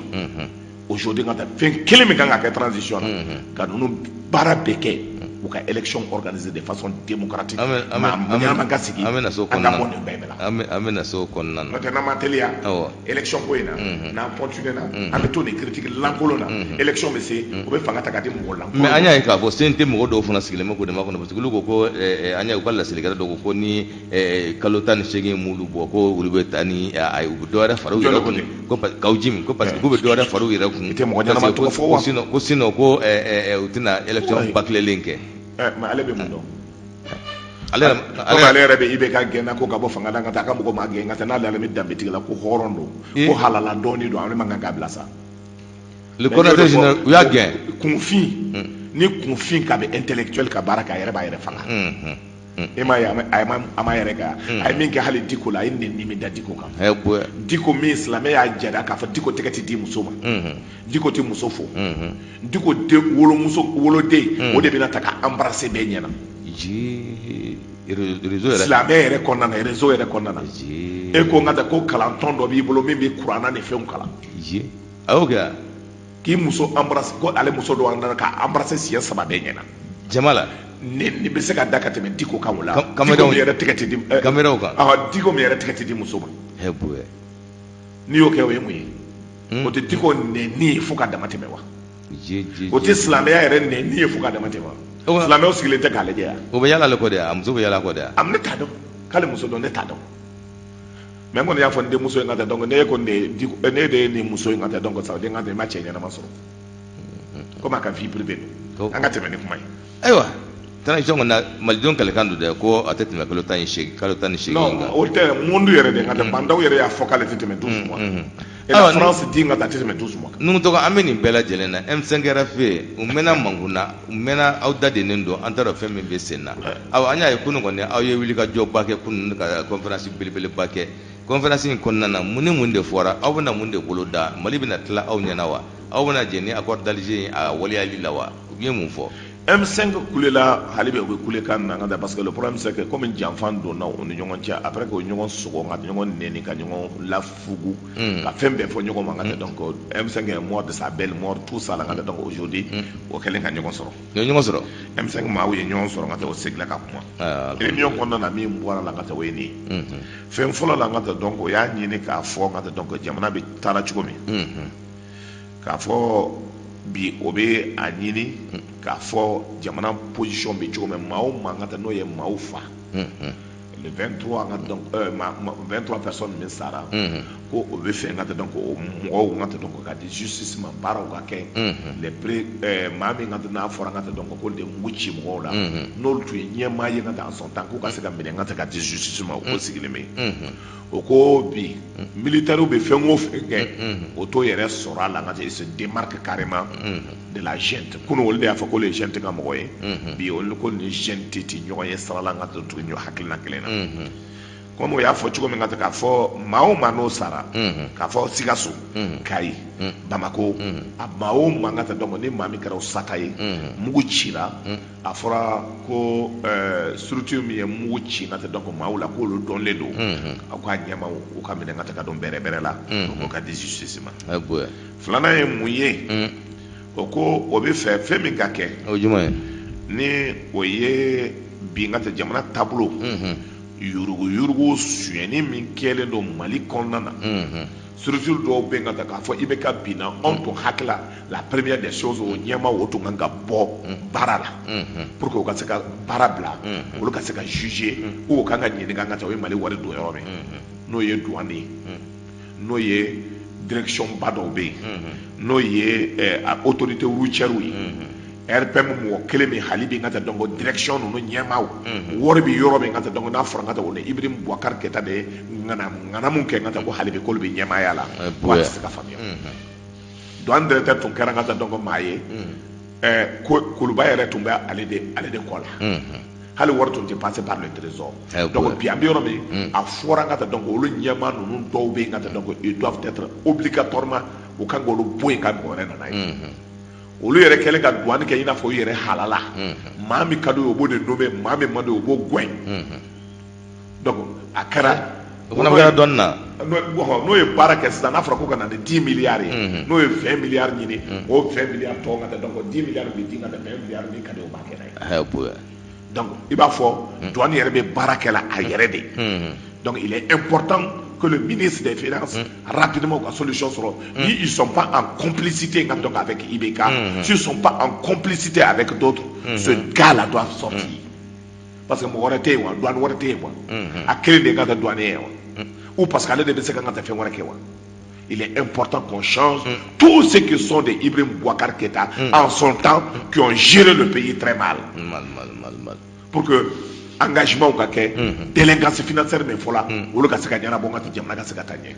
aujourd'hui, n ka taa fɛn kelen min kan ka kɛ transition na, ka ninnu baara bɛɛ kɛ. u ka élection organiser de façon démocratique. An bɛ- an bɛ- Maa an bɛ- ɲɛnama ka sigi, an bɛna s'o an ka kɔnɔna bɔ na. nin bɛɛ la. An bɛna s'o kɔnɔna na. N'o tɛ, n'an ma teliya Awɔ. élection ko in na, n'an continuer na, an bɛ to nin critique lankolon na. Élection bɛ se, u bɛ fanga ta ka di mɔgɔ lankolon. Mais an y'a ye k'a fɔ CNT mɔgɔ dɔw fana sigilen bɛ k'o de makɔnɔ, parce que olu ko ko an y'a ye u ka laselikɛla dɔw ko ko ni kalo 18 m'olu bɔ, ko olu bɛ taa ni a u bɛ dɔ wɛrɛ fara u Jɔn yɛrɛ de ko kun. ten? Ko Kaou Djim ko parce que k'u bɛ dɔ wɛrɛ fara u yɛrɛ kun. I tɛ mɔgɔ ɲɛnama Parce que tɔgɔ fɔ wa? Ko sinon ko u tɛna élection Ouais. bâclélen kɛ. Mais ale bɛ mun dɔn? Ale yɛrɛ Komi ale yɛrɛ bɛ IBK gɛnna ko ka bɔ fanga la, ka taa a ka mɔgɔ maa gɛn ka taa n'ale, ale bɛ danbetigi la ko hɔrɔn don, ko halala dɔɔni don, ale man kan k'a bila sa. Le coordinateur général, u y'a gɛn. Kunfin ni kunfin ka bɛ intellectuel ka baara kɛ, a yɛrɛ b'a yɛrɛ faga. E m'a ye, a ma yɛrɛ kɛ, a ye min kɛ hali Diko la, a ye nɛni min da Diko kan. Ɛ bonya. Diko min, silamɛ y'a jira k'a fɔ Diko tɛgɛ tɛ di muso ma, Diko tɛ muso fo, Diko den wolomuso woloden, o de bɛna ta ka embrasser bɛɛ ɲɛna. Ji réseau yɛrɛ. Silamɛ yɛrɛ kɔnɔna na, réseau yɛrɛ kɔnɔna na. Ji. E ko n ka taa ko kalantɔn dɔ b'i bolo min bɛ kuranna ni fɛnw kalan. Ji, a y'o kɛ wa? K'i muso embrasser, ko ale muso dɔ nana k'a embrasser siɲɛ saba bɛɛ ɲɛna. Jama la. Ni bɛ se ka da ka tɛmɛ Diko kan o la. Caméraw- Diko min yɛrɛ tɛgɛ tɛ di Caméraw kan. Ɔhɔ, Diko min yɛrɛ tɛgɛ tɛ di muso ma. Ɛ bonya. N'i y'o kɛ, o ye mun ye? O tɛ Diko nɛni ye fo ka dama tɛmɛ wa? Ji ji. O tɛ silamɛya yɛrɛ nɛni ye fo ka dama tɛmɛ wa? Silamɛw sigilen tɛ k'a lajɛ yan. O bɛ yala ale kɔ de, a muso bɛ yala kɔ de yan. A ne t'a dɔn k'ale muso dɔn, ne t'a dɔn, mais n kɔni y'a fɔ n denmuso ye n ka taa, donc ne kɔni de ye Diko, ne de ye nin muso ye n ka taa, donc ça veut dire n ka taa i ma cɛ ɲɛnama sɔrɔ, komi a ka vie privée don. An ka tɛmɛ ni kuma ye. Ayiwa, transition kɔni na, malidenw kalekan don dɛ, ko a tɛ tɛmɛ kalo tan ni seegin, kalo 18 Non, kan. o tɛ monde yɛrɛ de, n ka taa Bah N'Daw yɛrɛ y'a fɔ k'ale tɛ tɛmɛ 12 mois. Et la Ayiwa, France dit n ka taa a tɛ tɛmɛ 12 mois kan. Numu tɔgɔ, an bɛ nin bɛɛ lajɛlen na, M5 RFP, u mɛnna mankun na, u mɛnna aw da dennen don, an t'a dɔn fɛn min bɛ sen na. Awa, an y'a ye kunun kɔni, aw ye wulikajɔba kɛ kunun ka conférence belebeleba kɛ. Conférence in kɔnɔna na, mun ni mun de fɔra? Aw bɛna mun de bolo da? Mali bɛna tila aw ɲɛna wa? Aw bɛna jɛn ni accord d'Alger ye a waleyali la wa? U ye mun fɔ? M5 kulela, hali bi u bɛ kulekan na n ka taa, parce que le problème, c'est que comme janfan donna u ni ɲɔgɔn cɛ, après que u ɲɔgɔn sɔgɔ ka ɲɔgɔn nɛni, ka ɲɔgɔn lafugu, ka fɛn bɛɛ fɔ ɲɔgɔn ma, n ka taa, donc M5 est mort de sa belle mort, tout ça la, n ka taa, donc aujourd'hui o kɛlen ka ɲɔgɔn sɔrɔ. U ye ɲɔgɔn sɔrɔ. M5 maaw ye ɲɔgɔn sɔrɔ, n ka taa, o seginna ka kuma. Ah, réunion kɔnɔna na, min bɔra la, n ka taa, o ye nin ye. Fɛn fɔlɔ la, n ka taa, donc o y'a ɲini k'a fɔ, n ka taa, donc jamana bɛ taara cogo min, k'a fɔ bi o bɛ a ɲini k'a fɔ jamana position bɛ cogo min, maa o maa, n ka taa, n'o ye maaw fa le 23, n ka donc 23 personnes min sara, ko o bɛ fɛ, n ka taa, donc o mɔgɔw, n ka taa, donc ka di justice ma, baaraw ka kɛ les pré maa min ka taa n'a fɔra, n ka taa, donc ko de mugu ci mɔgɔw la, n'olu tun ye ɲɛmaa ye, n ka taa, en son temps, k'u ka se ka minɛ, n ka taa, ka di justice ma, o ko sigilen bɛ yen. O ko bi militaires bɛ fɛn o fɛn kɛ, o t'o yɛrɛ sɔrɔ a la, n ka taa, ils se démarquent carrément de la junte. Kunun olu de y'a fɔ ko le junte ka mɔgɔ ye, bi olu ko ni junte tɛ ɲɔgɔn ye sira la, n ka taa tugu ɲɔgɔn hakilina kelen na. Komi o y'a fɔ cogo min, ka taa, k'a fɔ maa o maa n'o sara, k'a fɔ Sikaso, Kayi, Bamako, a maa o maa, n ka taa, donc ni maa min kɛra o sata ye, mugu cira, a fɔra ko structure min ye mugu ci, n ka taa, donc maaw la, k'olu dɔnlen don, a ko a ɲɛmaaw u ka minɛ, n ka taa, ka don bɛrɛ bɛrɛ la, o ka di justice ma. Ɛ bonya. Filanan ye mun ye? O ko o bɛ fɛ fɛn min ka kɛ, O ye jumɛn ye? Ni o ye bi, n ka taa, jamana taabolo yurugu yurugu sonyɛni min kɛlen don Mali kɔnɔna na, structure dɔw bɛ yen, ka taa, k'a fɔ IBK binna, anw tun hakili la, première des choses, o ɲɛmaa o tun kan ka bɔ baara la pour que u ka se ka baara bila, olu ka se ka juger ou u kan ka ɲininka, ka taa, o ye Mali wari don yɔrɔ min, n'o ye douane ye, n'o ye direction ba dɔw bɛ yen, n'o ye autorité routière ye, RPM mɔgɔ kelen min hali bi, n ka taa, donc direction ninnu ɲɛmaaw, wari bɛ yɔrɔ min, n ka taa, donc n'a fɔra, n ka taa, o ni Ibrahim Boubacar Keïta de ye ŋana ŋanamu kɛ, n ka taa, ko hali bi k'olu bɛ ɲɛmaaya la, ko a tɛ se ka faamuya. Douane directeur tun kɛra, n ka taa, donc maa ye, ko Kuluba yɛrɛ tun bɛ ale de kɔ la, hali wari tun tɛ passer par le trésor. Donc bi an bɛ yɔrɔ min, a fɔra, n ka taa, donc olu ɲɛmaa ninnu dɔw bɛ yen, n ka taa, donc ils doivent être obligatoirement, u kan k'olu bɔ yen ka mɔgɔ wɛrɛ nana ye. Olu yɛrɛ kɛlen ka douane kɛ i n'a fɔ u yɛrɛ halala, maa min ka d'u ye, o b'o de nommer, maa min man d'u ye, o b'o gɛn. Donc a kɛra O fana bɛ kɛra dɔɔnin na. N'o ye baara kɛ sisan, n'a fɔra ko ka na ni 10 milliards ye, n'o ye 20 milliards ɲini, o 20 milliards tɔ ka taa, donc 10 milliards bɛ di ka taa, 20 milliards min ka di, o b'a kɛ n'a ye. A bonya. Donc i b'a fɔ douane yɛrɛ bɛ baara kɛ la a yɛrɛ de. Donc il est important que le ministre des Finances rapidement ka solution sɔrɔ. Ni ils sont pas en complicité donc avec IBK, s'ils sont pas en complicité avec d'autres, ce gars-là doit sortir. Parce que mɔgɔ wɛrɛ tɛ yen wa, douane wɛrɛ tɛ yen wa. A kelen de ka taa douanier ye wa. Ou parce qu'ale de bɛ se ka taa fɛn wɛrɛ kɛ wa. Il est important qu'on change tous ceux qui sont des Ibrahim Boubacar Keïta en son temps, qui ont géré le pays très mal. Mal, mal, mal, mal. Pour que engagement ka kɛ, délinquance financière min fɔla, olu ka se ka ɲɛnabɔ, n ka jamana ka se ka taa ɲɛ.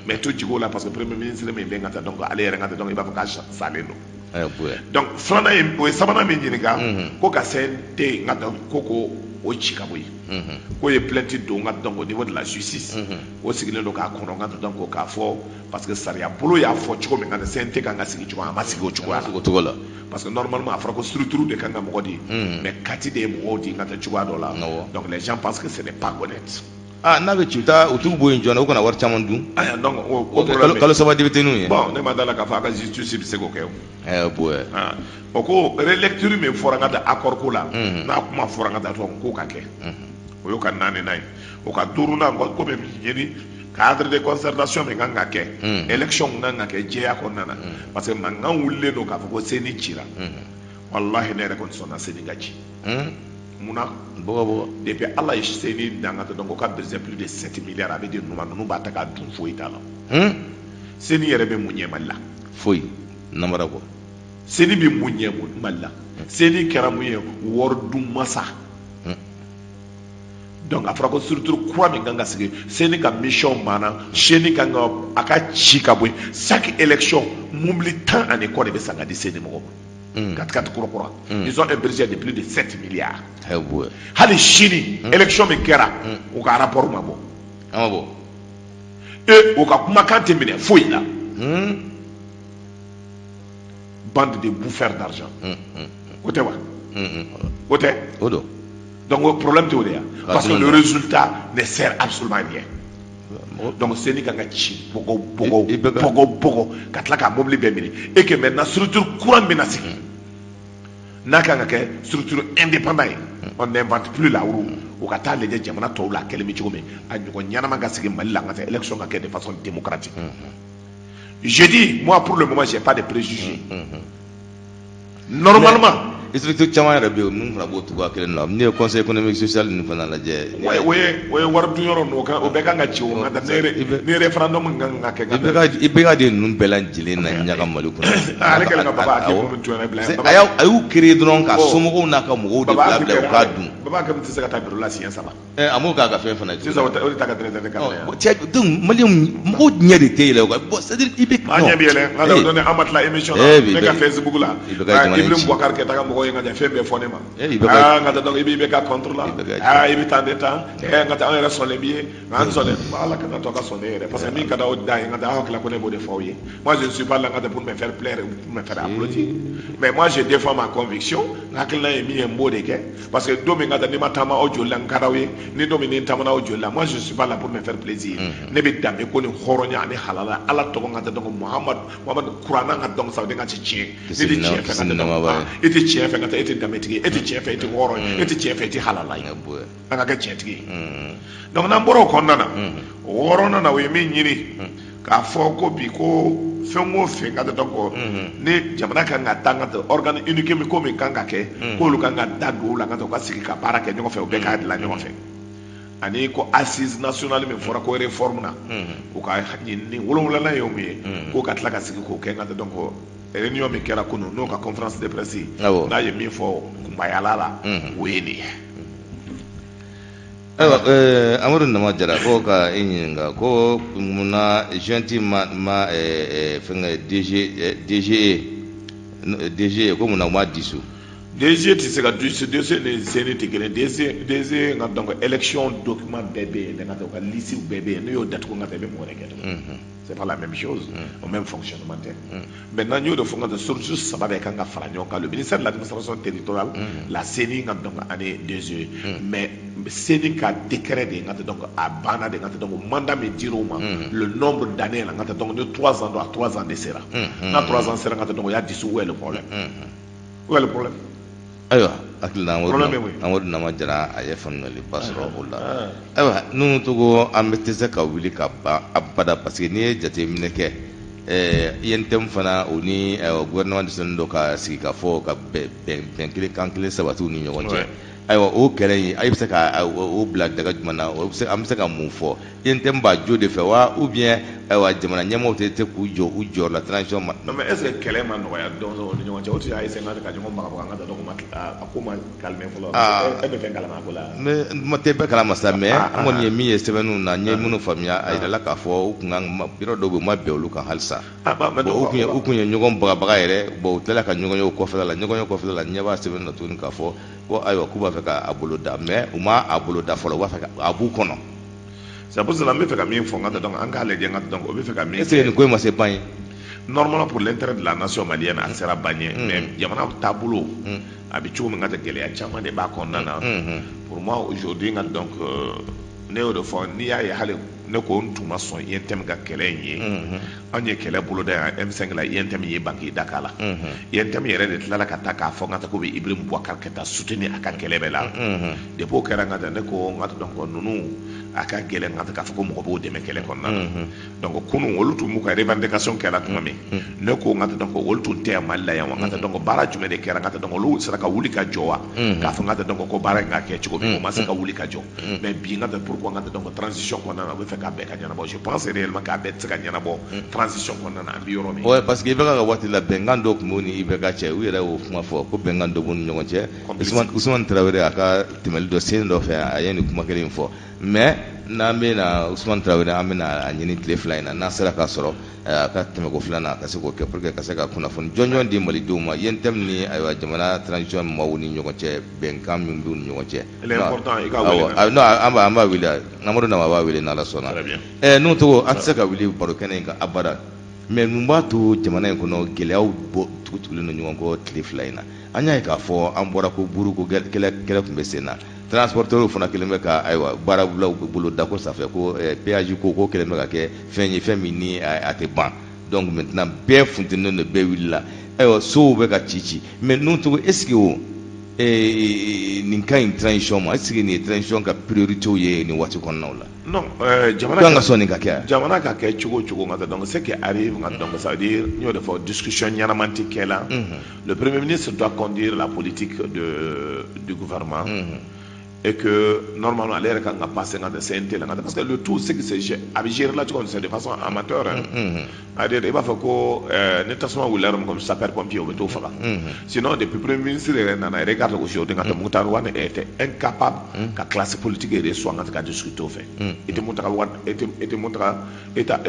Mais to jigi o la, parce que premier ministre min bɛ n ka taa, donc ale yɛrɛ ka taa, donc i b'a fɔ k'a salen don. A bonya. Donc filanan ye o ye. Sabanan min ɲininka ko ka CNT n ka taa ko o ci ka bɔ yen, k'o ye plainte don n ka, donc au niveau de la justice, o sigilen don k'a kɔnɔ n ka, donc k'a fɔ parce que sariya bolo y'a fɔ cogo min ka CNT kan ka sigi cogo, a ma sigi o cogoya la. O cogo la. Parce que normalement a fɔra ko structure de kan ka mɔgɔ di, mais kati de ye mɔgɔw di n ka taa cogoya dɔ la. Donc les gens pensent que ce n'est pas honnête. Ah, n'a bɛ ci, u taa u t'u bɔ yen joona, u kana wari caman dun. Aya, donc o problème. Kalo 3 député ye. Bon, ne ma da la k'a fɔ a ka justice bɛ se k'o kɛ o. Ɛ bonya. Ah, o ko relecture min fɔra n ka da accord ko la, n'a kuma fɔra n ka da dɔrɔn k'o ka kɛ, o y'o ka naaninan ye. O ka duurunan ko bɛ ɲini cadre de concertation min kan ka kɛ, élection kan ka kɛ jɛya kɔnɔna na, parce que mankan wulilen don k'a fɔ ko CENI cira. Walahi, ne yɛrɛ kɔni sɔnna CENI ka ci. Munna? Bɔgɔ bɔgɔ. Depuis Ala ye CENI dan ka taa, donc o ka budget plus de 7 milliards a bɛ di ninnu ma, ninnu b'a ta k'a dun, foyi t'a la. CENI yɛrɛ bɛ mun ɲɛ Mali la? Foyi, namara kɔ. CENI bɛ mun ɲɛ Mali la? CENI kɛra mun ye? Wari dun masa. Donc a fɔra ko structure kura min kan ka sigi, CENI ka mission banna, CENI kan ka a ka ci ka bɔ yen. Chaque élection, mobili 10 ani kɔ de bɛ san ka di CENI mɔgɔw ma, 4x4 kura kura. Ils ont un budget de plus de 7 milliards. A bonya. Hali sini, élection min kɛra, u ka rapport ma bɔ. A ma bɔ. E, u ka kumakan tɛ minɛ foyi la. Bande de bouffeurs d'argent. O tɛ wa? O tɛ? O don. Donc o problème tɛ o de ya, parce que le résultat ne sert absolument à rien. Donc CENI kan ka ci bɔgɔ bɔgɔ bɔgɔ bɔgɔ ka tila k'a mobili bɛɛ minɛ, et que maintenant structure kura min bɛna sigi, n'a kan ka kɛ structure indépendant ye, on n'invente plus la roue. U ka taa lajɛ jamana tɔw la, a kɛlen bɛ cogo min, a ɲɔgɔn ɲɛnama ka sigi Mali la, an ka taa élection ka kɛ de façon démocratique. Je dis, moi, pour le moment, j'ai pas de préjugés. Normalement Structure caman yɛrɛ bɛ yen minnu fana b'o cogoya kelen na. N'i ye Conseil économique social ninnu fana lajɛ. O ye wari dun yɔrɔ ninnu, o bɛɛ kan ka ci o ka taa ni référendum kan ka kɛ. IBK de ninnu bɛɛ lajɛlen na ɲaga Mali kɔnɔ. Ale kɛlen ka Baba Hakimu ninnu tun yɛrɛ bila yan. A y'u créer dɔrɔn ka somɔgɔw n'a ka mɔgɔw de bila bila u k'a dun. Baba Hakimu tɛ se ka taa bureau la siɲɛ 3. Ɛ, a m'o k'a ka fɛn fana. Sisan o de ta ka directeur de cabinet. Cɛ, donc maliyɛnw, mɔgɔw ɲɛ de tɛ yɛlɛ o kan. Bon, c'est à dire IBK. An ɲɛ bɛ yɛlɛ nka o don an ma tila émission na, ne ka Facebook la, Ibrahim Boubacar Keïta ka mɔgɔw ye n ka fɛn bɛɛ fɔ ne ma. Aa, n ka taa, donc i bɛ IBK contre la. Aa, i bɛ tan de tan. Ɛ, n ka taa, an yɛrɛ sɔnlen b'i ye, nka an sɔnnen Ala kana to a ka sɔn ne yɛrɛ, parce que min ka d'aw da ye, n ka taa aw hakili la ko ne b'o de fɔ aw ye. Moi, je ne suis pas là n ka taa pour me faire plaire ou pour me faire applaudir, mais moi, je défends ma conviction. N hakilina ye min ye, n b'o de kɛ, parce que don min ka taa n'i ma taama aw joli la, n ka d'aw ye, ni don min ni n taamana aw joli la, moi, je suis pas là pour me faire plaisir. Ne bɛ danbe ko ni hɔrɔnya ani halala Ala tɔgɔ n ka taa, donc Muhamadu Muhamadu kuranna ka, donc ça veut dire n ka ti tiɲɛ ne tɛ tiɲɛ fɛ ka taa, e tɛ tiɲɛ fɛ ka taa, e tɛ danbetigi ye, e tɛ tiɲɛ fɛ, e tɛ hɔrɔn ye, e tɛ tiɲɛ fɛ, e tɛ halala ye, an ka kɛ tiɲɛtigi ye. Donc n'an bɔra o kɔnɔna na, o wɔɔrɔnan na, o ye min ɲini k'a fɔ ko bi ko fɛn o fɛn ka donc ni jamana kan ka taa, ka taa organe unique min ko min kan ka kɛ, k'olu kan ka da don o la, ka taa u ka sigi ka baara kɛ ɲɔgɔn fɛ, u bɛɛ k'a dilan ɲɔgɔn fɛ. Ani ko assise nationale min fɔra ko réforme na, u ka ɲini wolonwulanan ye mun ye, k'o ka tila ka sigi k'o kɛ. N ka taa donc réunion min kɛra kunun, n'o ka conférence de presse, n'a ye min fɔ kunbayala la, o ye nin ye. Ayiwa, Amadu Nama Jara ko ka e ɲininka ko munna junte ma fɛnkɛ DG DGE DGE ko munna u ma dissous. DG tɛ se ka DG ni CENI tɛ kelen. DG DG nka donc élection document bɛɛ bɛ yen, nka u ka liste bɛɛ bɛ yen. N'u y'o datugu n ka taa, i bɛ mɔgɔ wɛrɛ kɛ tuguni. C'est pas la même chose, au même fonctionnement tɛ. Maintenant, n y'o de fɔ n ka taa, structure saba bɛɛ kan ka fara ɲɔgɔn kan: le ministère de l'administration territoriale, la CENI nka donc ani DG. Mais CENI ka décret de n ka taa, donc a banna de n ka taa, donc mandat min dir'o ma, le nombre d'années la n ka taa, donc ni 3 ans don, a 3 ans de sera. N'a 3 ans sera n ka taa, donc o y'a dissous. Où est le problème? Où est le problème? Ayiwa, hakili la Problème bɛ mun ye? Amadu Nama Jara, a ye faamuyaliba sɔrɔ o la. Ah. Ayiwa, ninnu togo, an bɛ tɛ se ka wuli ka ban abada, parce que n'i ye jateminɛ kɛ, UNTM fana, o ni ayiwa gouvernement dɛsɛlen don ka sigi ka fɔ ka bɛn bɛn bɛn kelen kan kelen sabati u ni ɲɔgɔn cɛ. Ayiwa, o kɛlɛ in, a bɛ se ka o bila daga jumɛn na? O bɛ se, an bɛ se ka mun fɔ? UNTM b'a jo de fɛ wa, ou bien ayiwa jamana ɲɛmaaw tɛ k'u jɔ u jɔyɔrɔ la transition ma? Non, mais est ce que kɛlɛ ma nɔgɔya dɔɔnin o ni ɲɔgɔn cɛ? O tun y'a essayer ka ɲɔgɔn bagabaga an ka taa, donc a ko ma calmer fɔlɔ. Ah. E bɛ fɛn kalama a ko la? Ne ma tɛ bɛɛ kalama sa, mais Ah, an kɔni ye ah. min ye sɛbɛnniw na, n ye minnu faamuya, a yirala k'a fɔ u kun kan yɔrɔ dɔw bɛ yen, u ma bɛn olu kan halisa. Ah, bah, mais Bon, u kun ye ɲɔgɔn bagabaga yɛrɛ. Bon, u tilala ka ɲɔgɔn ye o kɔfɛla la, ɲɔgɔn ye kɔfɛla la. Ɲɛ b'a sɛbɛn na tuguni k'a fɔ ko ayiwa, k'u b'a fɛ k'a bolo da, mais u ma a bolo da fɔlɔ, u b'a fɛ ka a b'u kɔnɔ. C'est pour cela n bɛ fɛ ka min fɔ n ka taa, donc an k'a lajɛ n ka taa, donc o bɛ fɛ ka min Est ce que nin ko in ma se ban ye? Normalement, pour l'intérêt de la nation malienne, a sera ban ye, mais jamana taabolo a bɛ cogo min ka taa, gɛlɛya caman de b'a kɔnɔna na. Pour moi aujourd'hui n ka, donc ne y'o de fɔ, n'i y'a ye hali ne ko n tun ma sɔn UNTM ka kɛlɛ in ye. Anw ye kɛlɛ boloda yan M5 la, UNTM ye ban k'i da k'a la. UNTM yɛrɛ de tilala ka taa k'a fɔ n ka taa k'u bɛ Ibrahim Boubacar Keïta soutenir a ka kɛlɛ bɛɛ la. Depuis o kɛra n ka taa, ne ko n ka taa, donc ninnu a ka gɛlɛn n ka taa k'a fɔ ko mɔgɔ b'o dɛmɛ kɛlɛ kɔnɔna na. Donc kunun olu tun b'u ka revendication kɛra tuma min, ne ko n ka taa, donc olu tun tɛ yan Mali la yan wa? N ka taa, donc baara jumɛn de kɛra n ka taa, donc olu sera ka wuli ka jɔ wa, k'a fɔ n ka taa, donc ko baara in ka kɛ cogo min? O ma se ka wuli ka jɔ. Mais bi n ka taa, pourquoi n ka taa, donc transition kɔnɔna na, u bɛ fɛ k'a bɛɛ ka ɲɛnabɔ? Je pense réellement k'a bɛɛ tɛ se ka ɲɛnabɔ transition kɔnɔna na, an bɛ yɔrɔ min. Ouais, parce que IBK ka waati la, bɛnkan dɔ tun b'u ni IBK cɛ. U yɛrɛ y'o kuma fɔ ko bɛnkan dɔ b'u ni ɲɔgɔn cɛ. Complice. Ousmane Traoré, a ka tɛmɛli dɔ sen dɔ fɛ, a ye nin kuma kelen in fɔ. Mais n'an bɛ na Ousmane Traoré, an bɛ na a ɲini tile 2 in na, n'an sera k'a sɔrɔ a ka tɛmɛko filanan, ka se k'o kɛ pour que ka se ka kunnafoni jɔnjɔn di malidenw ma UNTM ni ayiwa jamana transition maaw ni ɲɔgɔn cɛ, bɛnkan min b'u ni ɲɔgɔn cɛ. Il est important i ka wele. Awɔ, non, an b'a wele, Amadu Nama b'a wele n'Ala sɔnna. Très bien. N'o tɔgɔ, an tɛ se ka wuli baro kɛnɛ in kan abada. Mais mun b'a to jamana in kɔnɔ gɛlɛyaw bɔ tugu-tugulen don ɲɔgɔn kɔ tile 2 in na? An y'a ye k'a fɔ an bɔra ko buru ko kɛlɛ tun bɛ sen na, transporteurs fana kɛlen bɛ ka ayiwa baarabulaw bolo da ko sanfɛ ko péage ko kɛlen bɛ ka kɛ fɛn ye, fɛn min ni a tɛ ban. Donc maintenant bɛɛ funtenen don, bɛɛ wulila, ayiwa sow bɛ ka ci ci. Mais n'o tɔgɔ, est ce que o nin ka ɲi transition ma? Est ce que nin ye transition ka priorité ye nin waati kɔnɔnaw la? Non, jamana Kan ka sɔn nin ka kɛ? Jamana ka kɛ cogo o cogo n ka taa, donc ce qui arrive n ka, donc ça veut dire n y'o de fɔ, discussion ɲɛnama tɛ kɛ la. Le premier ministre doit conduire la politique du gouvernement et que normalement ale yɛrɛ kan ka passer n ka taa CNT la n ka taa, parce que le tout c'est que c'est a bɛ gérer la cogo min, c'est de façon amateur, hein. C'est-à-dire i b'a fɔ ko ni tasuma wulila yɔrɔ min, comme sapeur pompier, o bɛ t'o faga. Sinon depuis premier ministre yɛrɛ nana, regarde aujourd'hui n ka taa, Moctar Ouane était incapable ka classe politique yɛrɛ sɔn n ka taa ka discuter o fɛ. I tɛ Mountaga Wane, i tɛ Mountaga i ta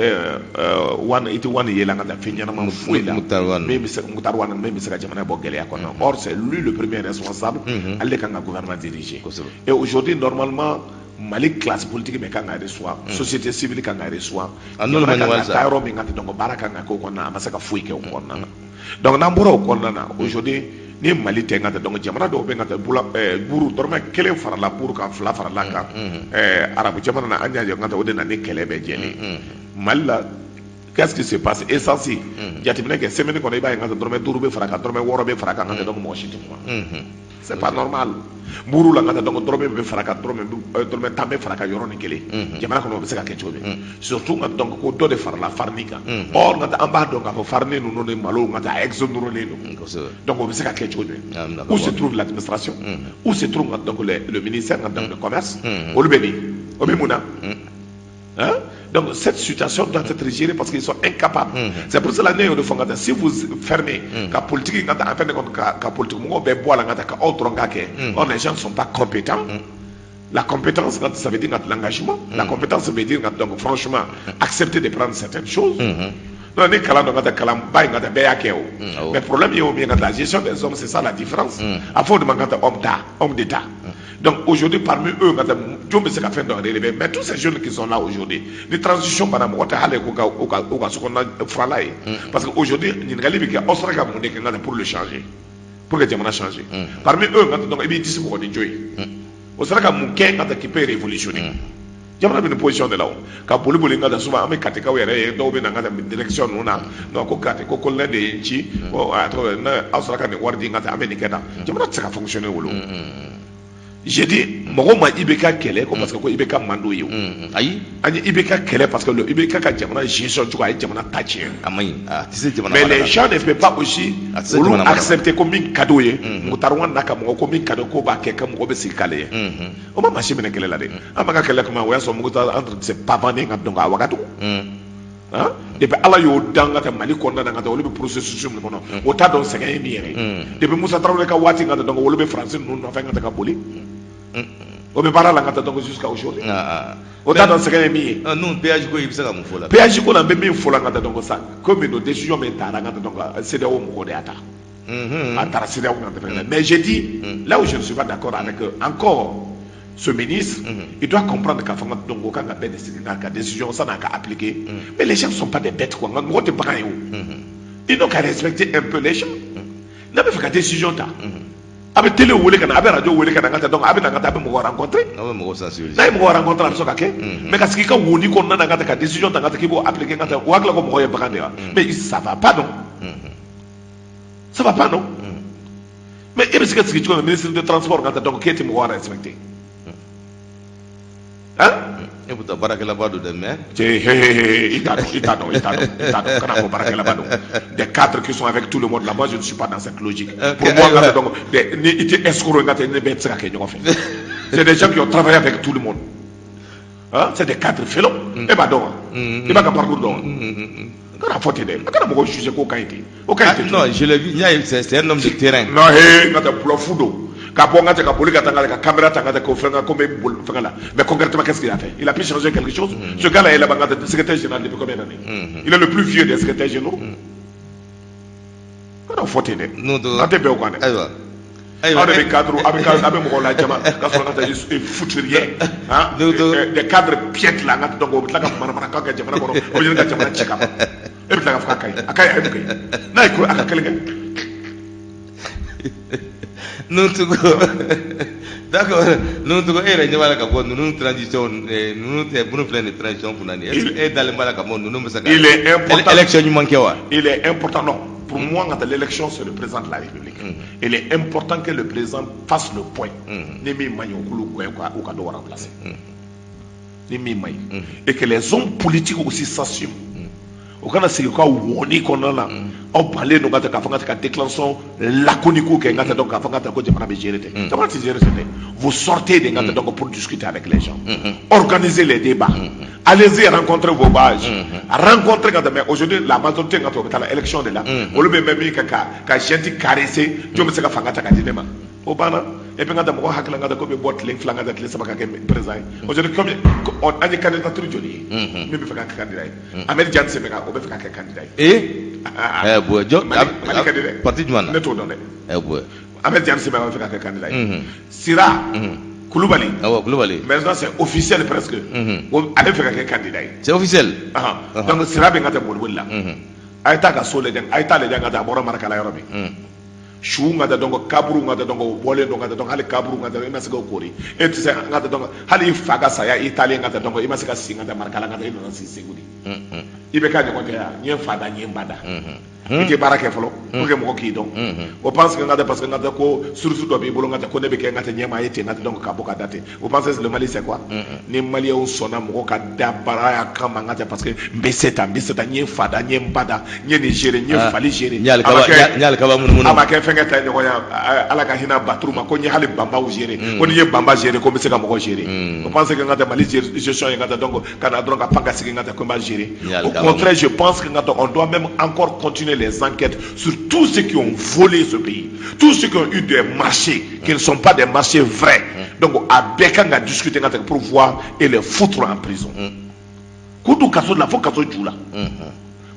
Wane, i tɛ Wane ye la n ka taa fɛn ɲɛnama foyi la. Moctar Ouane. Min bɛ se, Moctar Ouane, min bɛ se ka jamana bɔ gɛlɛya kɔnɔ. Or c'est lui le premier responsable, ale de kan ka gouvernement diriger. Et aujourd'hui, normalement, Mali classe politique bɛ kan ka reçoit, société civile kan ka reçoit. A n'olu ma Jamana kan ɲɔgɔn ka sa. taa yɔrɔ min ka taa, donc baara kan ka kɛ o kɔnɔna, a ma se ka foyi kɛ o kɔnɔna na. Donc n'an bɔra o kɔnɔna na, aujourd'hui ni Mali tɛ n ka taa, donc jamana dɔw bɛ n ka taa bula buru dɔrɔmɛ kelen farala buru kan, fila farala kan, arabu jamana na, an y'a ye n ka taa, o de na ni kɛlɛ bɛɛ jɛlen. Mali la, qu'est-ce qui se passe? Essence, jateminɛ kɛ, semaine kɔnɔ i b'a ye n ka taa dɔrɔmɛ 5 bɛ fara kan, dɔrɔmɛ 6 bɛ fara kan n ka taa, donc mɔgɔ si tɛ kuma. C'est pas normal. Buru la n ka taa, donc dɔrɔmɛ bɛ fara kan, dɔrɔmɛ 10 bɛ fara kan yɔrɔnin kelen. Jamana kɔnɔ, o bɛ se ka kɛ cogo min? Surtout n ka, donc ko dɔ de farala farine kan. Or n ka taa, an b'a dɔn k'a fɔ farine ninnu ni malo n ka taa, a exonéré don. Donc o bɛ se ka kɛ cogo jumɛn? Ah, d'accord. Où se trouve l'administration? Où se trouve donc le ministère donc, le commerce? Olu bɛ min? O bɛ mun na? Hein? Donc cette situation doit être gérée parce qu'ils sont incapables. C'est pour cela ne y'o de fɔ n ka taa, si vous fermez ka politique n ka taa, en fin de compte ka politique mɔgɔw bɛɛ bɔ a la n ka taa, ka aw dɔrɔn ka kɛ. Or les gens ne sont pas compétents. La compétence, ça veut dire l'engagement. La compétence, ça veut dire donc franchement accepter de prendre certaines choses. Non, ni kalan dɔ ka taa kalanba in ka taa bɛɛ y'a kɛ o. Awɔ. Mais problème ye o min ye ka taa gestion des hommes, c'est ça la différence. A fɔ o de ma ka taa homme d'État, homme d'État. Donc aujourd'hui, parmi eux, ka taa jɔn bɛ se ka fɛn dɔ relever? Mais tous ces jeunes qui sont là aujourd'hui, ni transition banna, mɔgɔ tɛ hali k'u ka u ka u ka sokɔnɔna furala ye. Parce que aujourd'hui, ɲininkali bɛ kɛ, aw sera ka mun de kɛ ka taa pour le changer, pour que jamana changer? Parmi eux, ka taa donc i b'i disi bugɔ ni jo ye. O sera ka mun kɛ ka taa qui peut révolutionner? Jamana bɛ nin position de la o, ka boli boli ka taa. Souvent an bɛ Katikaw yɛrɛ ye, dɔw bɛ na ka taa direction ninnu na. Non, ko Kati ko colonel de ye n ci ko a tɔgɔ ne aw sɔrɔ ka nin wari di n ka taa, an bɛ nin kɛ tan. Jamana tɛ se ka fonctionner o. J'ai dit, mɔgɔw ma IBK kɛlɛ ko parce que ko IBK man d'o ye o. Ayi. An ye IBK kɛlɛ parce que le IBK ka jamana gestion cogo, a ye jamana ta tiɲɛ. A man ɲi, a tɛ se jamana Mais mara les la. gens ne peuvent pas aussi A tɛ se olu jamana mara la. accepter ko min ka d'o ye. Moctar Ouane n'a ka mɔgɔ ko min ka d'o k'o b'a kɛ ka mɔgɔ bɛ sigi k'ale ye. O ma maa si minɛ kɛlɛ la dɛ. An ma ka kɛlɛ kuma, o y'a sɔrɔ Moctar entre se pavaner ka donc a Wagadugu. Hein? Depuis Ala y'o dan ka taa Mali kɔnɔna na ka taa, olu bɛ processus min kɔnɔ, o t'a dɔn sɛgɛn ye min yɛrɛ ye. Depuis Musa Tarawele ka waati ka taa, donc olu bɛ Faransi ninnu nɔfɛ ka taa ka boli. O bɛ baara la ka taa donc jusqu'à aujourd'hui. O t'a dɔn sɛgɛn ye min ye. Ah, non, péage ko, i bɛ se ka mun fɔ la? Péage ko la, n bɛ min fɔ la ka taa donc sa, komi nos décision min taara ka taa, donc CEDEAO mɔgɔw de y'a ta. A taara CEDEAO ka taa. Mais j'ai dit, là où je ne suis pas d'accord avec encore ce ministre, il doit comprendre k'a fɔ donc o kan ka bɛɛ de sigi n'a ka décision san'a ka appliquer. Mais les gens ne sont pas des bêtes quoi. Nka mɔgɔ tɛ bagan ye o. Ils n'ont qu'à respecter un peu les gens. N'a bɛ fɛ ka décision ta, a bɛ télé wele ka na, a bɛ radio wele ka na, ka taa donc a bɛ na ka taa, a bɛ mɔgɔ rencontrer. Aw bɛ mɔgɔw sensibiliser. N'a ye mɔgɔ rencontrer, a bɛ sɔn ka kɛ. Mais ka sigi i ka woni kɔnɔna na ka taa ka décision ta ka taa k'i b'o appliquer ka taa, o hakili la ko mɔgɔ ye bagan de ye wa? Mais ça va pas, non, ça va pas, non. Mais e bɛ se ka sigi cogo min, ministre de transport ka taa donc k'e tɛ mɔgɔ respecter, hein? E pourtant baarakɛlaba don dɛ, mais Cɛ, he he he, i t'a dɔn, i t'a dɔn, i t'a dɔn, i t'a dɔn. Kana fɔ baarakɛlaba don. Des cadres qui sont avec tout le monde là, moi je ne suis pas dans cette logique. Pour moi, ayiwa. Ka taa donc ni i tɛ escroc, ka taa ne bɛɛ tɛ se ka kɛ ɲɔgɔn fɛ. C'est des gens qui ont travaillé avec tout le monde, hein. C'est des cadres félons. E b'a dɔn wa? I b'a ka parcours dɔn wa? Kana fɔ ten dɛ, a kana mɔgɔw juger k'o ka ɲi ten, o ka ɲi Ah, ten. non, je l'ai vu, n y'a ye, c'est un homme de terrain. Non, he, n ka taa bluff don ka bɔ n ka taa ka boli ka taa n ka caméra ta n ka taa k'o fɛn ko n bɛ boli fɛngɛ la. Mais concrètement, qu'est-ce qu'il a fait? Il a pu changer quelque chose? Ce gars-là est là-bas n ka taa secrétaire général depuis combien d'années? Il est le plus vieux des secrétaires généraux. Kana fɔ ten dɛ. Non, An tɛ bɛn o kan dɛ. Ayiwa, ayiwa. Aw de bɛ cadre, a bɛ mɔgɔw lajama ka sɔrɔ ka taa i foutre rien, hein. Des cadres piètres là n ka donc o bɛ tila ka manamanakan kɛ jamana kɔnɔ, o bɛ ɲini ka jamana ci ka ban. E bɛ tila k'a fɔ k'a ka ɲi, a ka ɲi, a ye mun kɛ n'a ye ko a ka kelen kɛ? Nouhoum Togo, d'accord. Nouhoum Togo, e yɛrɛ ɲɛ b'a la ka fɔ ninnu transition ninnu tɛ minnu filɛ nin transition kunna nin ye, est ce que e dalen b'a la ka fɔ ninnu bɛ se ka Il est important. élection ɲuman kɛ wa? Il est important, non. Pour moi, quand l'élection, c'est le président de la République. Il est important que le président fasse le point. Ni min man ɲi, o k'olu gɛn u ka dɔ remplacer. Ni min man ɲi. Et que les hommes politiques aussi s'assument. O kana sigi ka wɔni kɔnɔna na, aw balen don ka taa k'a fɔ ka taa ka déclaration laconique kɛ n ka taa donc k'a fɔ ka taa ko jamana bɛ gérer ten. Jamana tɛ gérer ten dɛ. Vous sortez de n ka taa donc pour discuter avec les gens. Organisez les débats. Allez-y rencontrer vos bases. Rencontrer ka taa. Mais aujourd'hui, la majorité n ka taa o bɛ taa la élection de la. Olu bɛ mɛn min kɛ ka junte caresser, jɔn bɛ se ka fanga ta ka di ne ma? O banna. Et puis n ka taa mɔgɔ hakili la n ka taa ko bɛ bɔ tile 2 n ka taa tile 3 ka kɛ président ye. Aujourd'hui, comme an ye candidature joli ye min bɛ fɛ ka kɛ candidat ye? Ahmed Tidiane Séméga, o bɛ fɛ ka kɛ candidat ye. Ee, ɛ bon, jɔ Mali ka di dɛ. Parti jumɛn na? Ne t'o dɔn dɛ. Ɛ bon. Ahmed Tidiane Séméga bɛ fɛ ka kɛ candidat ye. Sira Kulubali. Awɔ, Kulubali. Maintenant c'est officiel presque. Ko ale bɛ fɛ ka kɛ candidat ye. C'est officiel. Ahan. Donc Sira bɛ n ka taa boliboli la. A ye taa ka so lajɛ, a ye taa lajɛ n ka taa a bɔra Marakala yɔrɔ min. Su n ka taa donc kaburu n ka taa donc o bɔlen don n ka taa donc hali kaburu n ka taa i ma se k'o kori. E tɛ se n ka taa donc hali i fa ka saya i taalen n ka taa donc i ma se ka si n ka taa Marakala n ka taa i nana si Segu de. I bɛ k'a ɲɔgɔn tɛ yan, n ye n fa da, n ye n ba da. I tɛ baara kɛ fɔlɔ pour que mɔgɔ k'i dɔn. O pense que n ka taa parce que n ka taa ko source dɔ b'i bolo n ka taa ko ne bɛ kɛ n ka taa ɲɛmaa ye ten n ka taa donc ka bɔ ka da ten. O pense que le Mali c'est quoi? Ni Maliyɛnw sɔnna mɔgɔ ka da baara kama n ka taa parce que n bɛ se tan, n bɛ se tan, n ye n fa da, n ye n ba da, n ye nin gérer, n ye fali gérer. N ye alikaba n ye alikaba munumunu. A ma kɛ fɛnkɛ ta ɲɔgɔn ye, Ala ka hinɛ Baturu ma, ko n ye hali banbaw gérer, ko ni ye banba gérer ko n bɛ se ka mɔgɔ gérer. O pense que n ka taa Mali gestion ye n ka taa donc ka na dɔrɔn ka pan ka sigi n ka taa ko n b'a gérer. Au contraire, je pense que n ka taa on doit même encore continuer les enquêtes sur tous ceux qui ont volé ce pays, tous ceux qui ont eu des marchés qui ne sont pas des marchés vrais. Donc a bɛɛ kan ka discuter n ka taa pour voir et les foutre en prison. K'u don kaso la fo kaso ju la.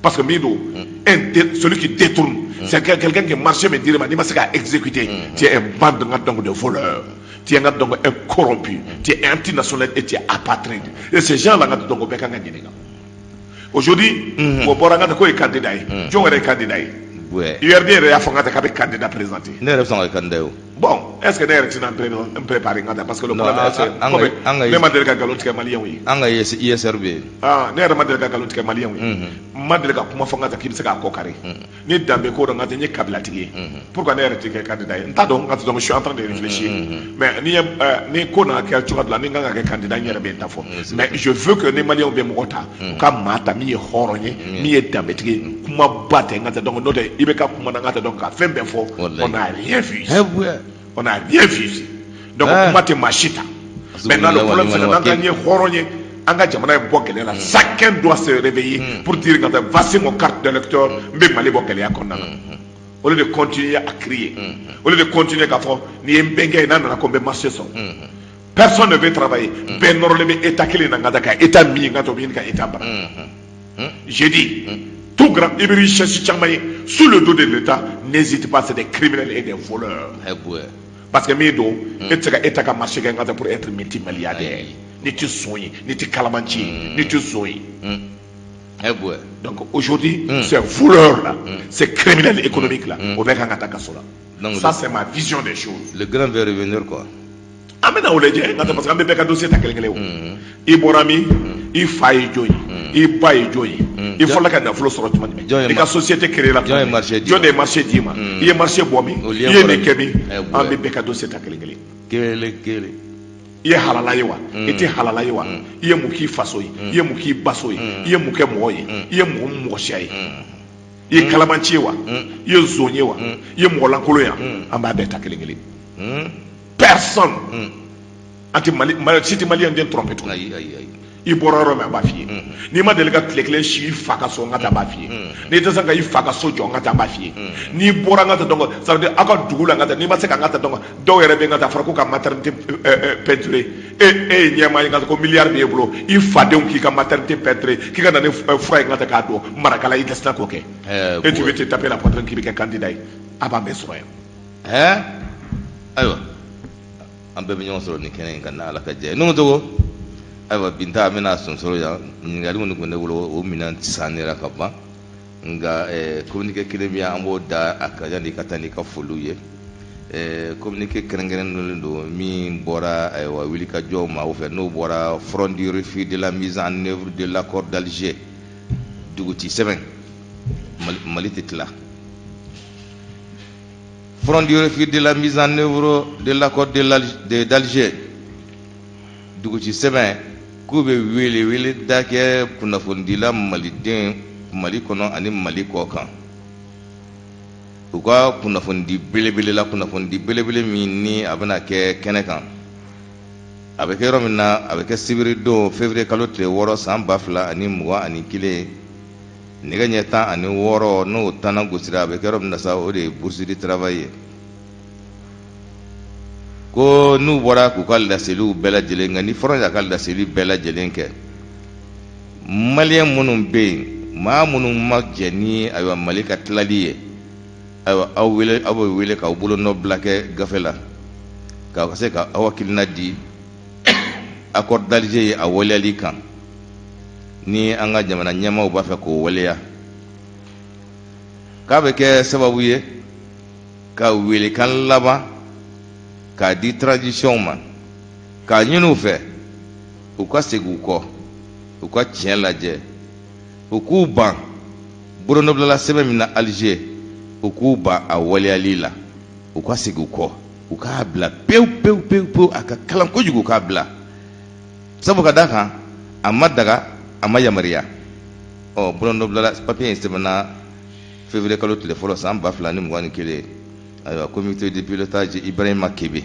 Parce que min don, celui qui détourne, c'est quelqu'un qui marché min dir'i ma, n'i ma se k'a exécuter, tu es un bande donc de voleurs, tu es donc un corrompu, tu es antinational et tu es apatride. Et ces gens là donc bɛɛ kan ka ɲininka. Aujourd'hui, o bɔra n ka ko ye candidat ye. Jɔn yɛrɛ ye candidat ye? URD yɛrɛ y'a fɔ n ka k'a bɛ candidat présenter. Ne yɛrɛ bɛ sɔn ka kɛ candidat ye o. Bon, est ce que ne yɛrɛ tɛna n préparer n ka taa? Parce que le problème, c'est comme ne ma deli ka nkalon tigɛ maliyɛnw ye. An ka ISR bɛ yen. Ah, ne yɛrɛ ma deli ka nkalon tigɛ maliyɛnw ye. N ma deli ka kuma fɔ n ka taa k'i bɛ se k'a kɔ kari. Ni danbe ko dɔn, n ka taa, n ye kabilatigi ye. Pourquoi ne yɛrɛ tɛ kɛ candidat ye? N t'a dɔn, n ka taa, donc je suis en train de réfléchir. Mais ni ye ni ko nana kɛ cogoya dɔ la, ni n kan ka kɛ candidat, n yɛrɛ bɛ n ta fɔ. Mais je veux que ni maliyɛnw bɛ mɔgɔ ta, u ka maa ta min ye hɔrɔn ye, min ye danbetigi ye, kumaba tɛ n ka taa. Donc n'o tɛ, i bɛ ka kuma na, n ka taa, donc ka fɛn bɛɛ fɔ, on n'a rien vu ici. On n'a rien vu ici. Donc kuma tɛ maa si ta. Maintenant, le problème, c'est que n'an ka ye hɔrɔn ye, an ka jamana ye bɔ gɛlɛya la, chacun doit se réveiller pour dire que voici mon carte d'électeur, n bɛ Mali bɔ gɛlɛya kɔnɔna na. Au lieu de continuer à crier, au lieu de continuer k'a fɔ nin ye n bɛnkɛ ye, n'a nana ko n bɛ marché sɔrɔ. Personne ne veut travailler. Bɛɛ nɔrɔlen bɛ état kelen na, n ka taa ka état min, n ka taa o bɛ ɲini ka état bara. J'ai dit, tout grand, i bɛ richesse caman ye sous le dos de l'État, n'hésite pas, c'est des criminels et des voleurs. Parce que min don, e tɛ se ka état ka marché kɛ n ka taa pour être multimilliardaire. N'i tɛ son ye, n'i tɛ kalabanci ye, n'i tɛ zon ye. Donc aujourd'hui, ces voleurs-là, ces criminels économiques-là, o bɛɛ kan ka taa kaso la. Ça, c'est ma vision des choses. Le grand veut revenir, quoi. An bɛna o lajɛ n ka taa, parce que an bɛ bɛɛ ka dossier ta kelen kelen o. I bɔra min, i fa ye jɔn ye, i ba ye jɔn ye, i fɔlɔla ka nafolo sɔrɔ tuma jumɛn, i ka société créée la tuma jumɛn, jɔn de ye marché d'i ma, i ye marché bɔ min, i ye nin kɛ min, an bɛ bɛɛ ka dossier ta kelen kelen. Kelen kelen. I ye halala ye wa, i tɛ halala ye wa, i ye mun k'i faso ye, i ye mun k'i baso ye, i ye mun kɛ mɔgɔ ye, i ye mɔgɔ mɔgɔ siya ye, i ye kalabanci ye wa, i ye zon ye wa, i ye mɔgɔ lankolon ye, an b'a bɛɛ ta kelen kelen. Personne, an tɛ Mali, si tɛ maliyɛn den tromper tuguni. Ayi, ayi, ayi. I bɔra yɔrɔ min, an b'a f'i ye. N'i ma deli ka tile kelen si i fa ka so, n ka taa, n b'a f'i ye. N'i tɛ se ka i fa ka so jɔ, n ka taa, n b'a f'i ye. N'i bɔra, n ka taa, donc ça veut dire aw ka dugu la, n ka taa, n'i ma se ka n ka taa, donc dɔw yɛrɛ bɛ n ka taa, fɔra ko ka maternité peinturer. E ye ɲɛmaa ye, n ka taa, ko miliyari b'e bolo, i fadenw k'i ka maternité peinturer, k'i ka na ni fura ye, n ka taa, k'a don Marakala, i dɛsɛra k'o kɛ. Et tu veux te taper la poitrine k'i bɛ kɛ candidat ye? A b'an bɛɛ sɔrɔ yan. Ayiwa, an bɛɛ bɛ ɲɔgɔn sɔrɔ nin kɛnɛ in kan n'Ala ka jɛ. Nuhu Togo, ayiwa, Binta, an bɛna sonsoro yan. Ɲininkali minnu tun bɛ ne bolo, o minɛn sanira ka ban, nka communiqué kelen bɛ yan, an b'o da a kan yanni i ka taa n'i ka foliw ye. Communiqué kɛrɛnkɛrɛnnen don min bɔra, ayiwa, wulikajɔ maaw fɛ, n'o bɔra Front du refus de la mise en œuvre de l'accord d'Alger, duguti sɛbɛn, Mali tɛ tila. Front du refus de la mise en œuvre de l'accord d'Alger, duguci sɛbɛn, k'u bɛ wele wele da kɛ kunnafonidila maliden Mali kɔnɔ ani Mali kɔ kan, u ka kunnafonidi belebele la, kunnafonidi belebele min ni a bɛna kɛ kɛnɛ kan, a bɛ kɛ yɔrɔ min na, a bɛ kɛ sibiri don, février kalo tile 6, san 2021, nɛgɛ ɲɛ 16, n'o tanna gosira. A bɛ kɛ yɔrɔ min na sa, o de ye Bourse du Travail ye. Ko n'u bɔra k'u ka laseliw bɛɛ lajɛlen kɛ, ni front y'a ka laseli bɛɛ lajɛlen kɛ, maliyɛn minnu bɛ yen, maa minnu ma jɛ ni, ayiwa, Mali ka tilali ye, ayiwa, aw wele, aw bɛ wele k'aw bolo nɔ bila kɛ gafe la, ka se ka aw hakilina di accord d'Alger ye, a waleyali kan, ni an ka jamana ɲɛmaaw b'a fɛ k'o waleya, k'a bɛ kɛ sababu ye ka welekan laban k'a di transition ma, k'a ɲini u fɛ u ka segin u kɔ, u ka tiɲɛ lajɛ, u k'u ban bolonɔbilala sɛbɛn min na Alger, u k'u ban a waleyali la, u ka segin u kɔ, u k'a bila pewu pewu pewu pewu, a ka kalan kojugu, u k'a bila, sabu ka d'a kan a ma daga, a ma yamaruya. Ɔ, bolonɔbilala papiye in sɛbɛnna février kalo tile fɔlɔ, san 2021. Ayiwa, comité de pilotage, Ibrahima Kebe.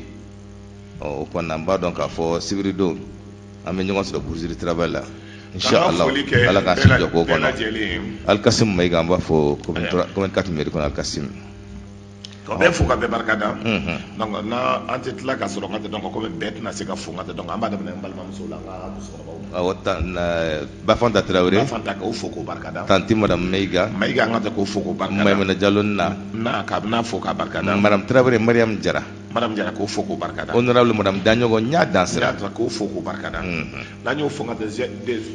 Ɔ, o kɔni, an b'a dɔn k'a fɔ sibiri don, an bɛ ɲɔgɔn sɔrɔ Bourse du Travail la, inshallah, Ala k'an si jɔ k'o kɔnɔ. Alikasim Mayiga, an b'a fɔ commune 4 mairie kɔnɔ. Alikasim. Ka bɛɛ fo ka bɛɛ barika da. Donc n'a an tɛ tila ka sɔrɔ n ka tɛ, donc komi bɛɛ tɛna se ka fo n ka tɛ, donc an b'a daminɛ n balimamuso la, an ka musokɔrɔbaw. Awɔ, Bafanta Tarawele. Bafanta, k'o fo k'o barika da. Tanti madame Mayiga. Mayiga, an ka tɛ, k'o fo k'o barika da. Maimuna Jalo na. Na k'a bɛna fo k'a barika da. Madame Tarawele Mariam Jara. Madame Jara, k'o fo k'o barika da. Honorable madame Daɲɔgɔn ɲa dansira. Ɲa, k'o fo k'o barika da. N'an y'o fo n ka tɛ,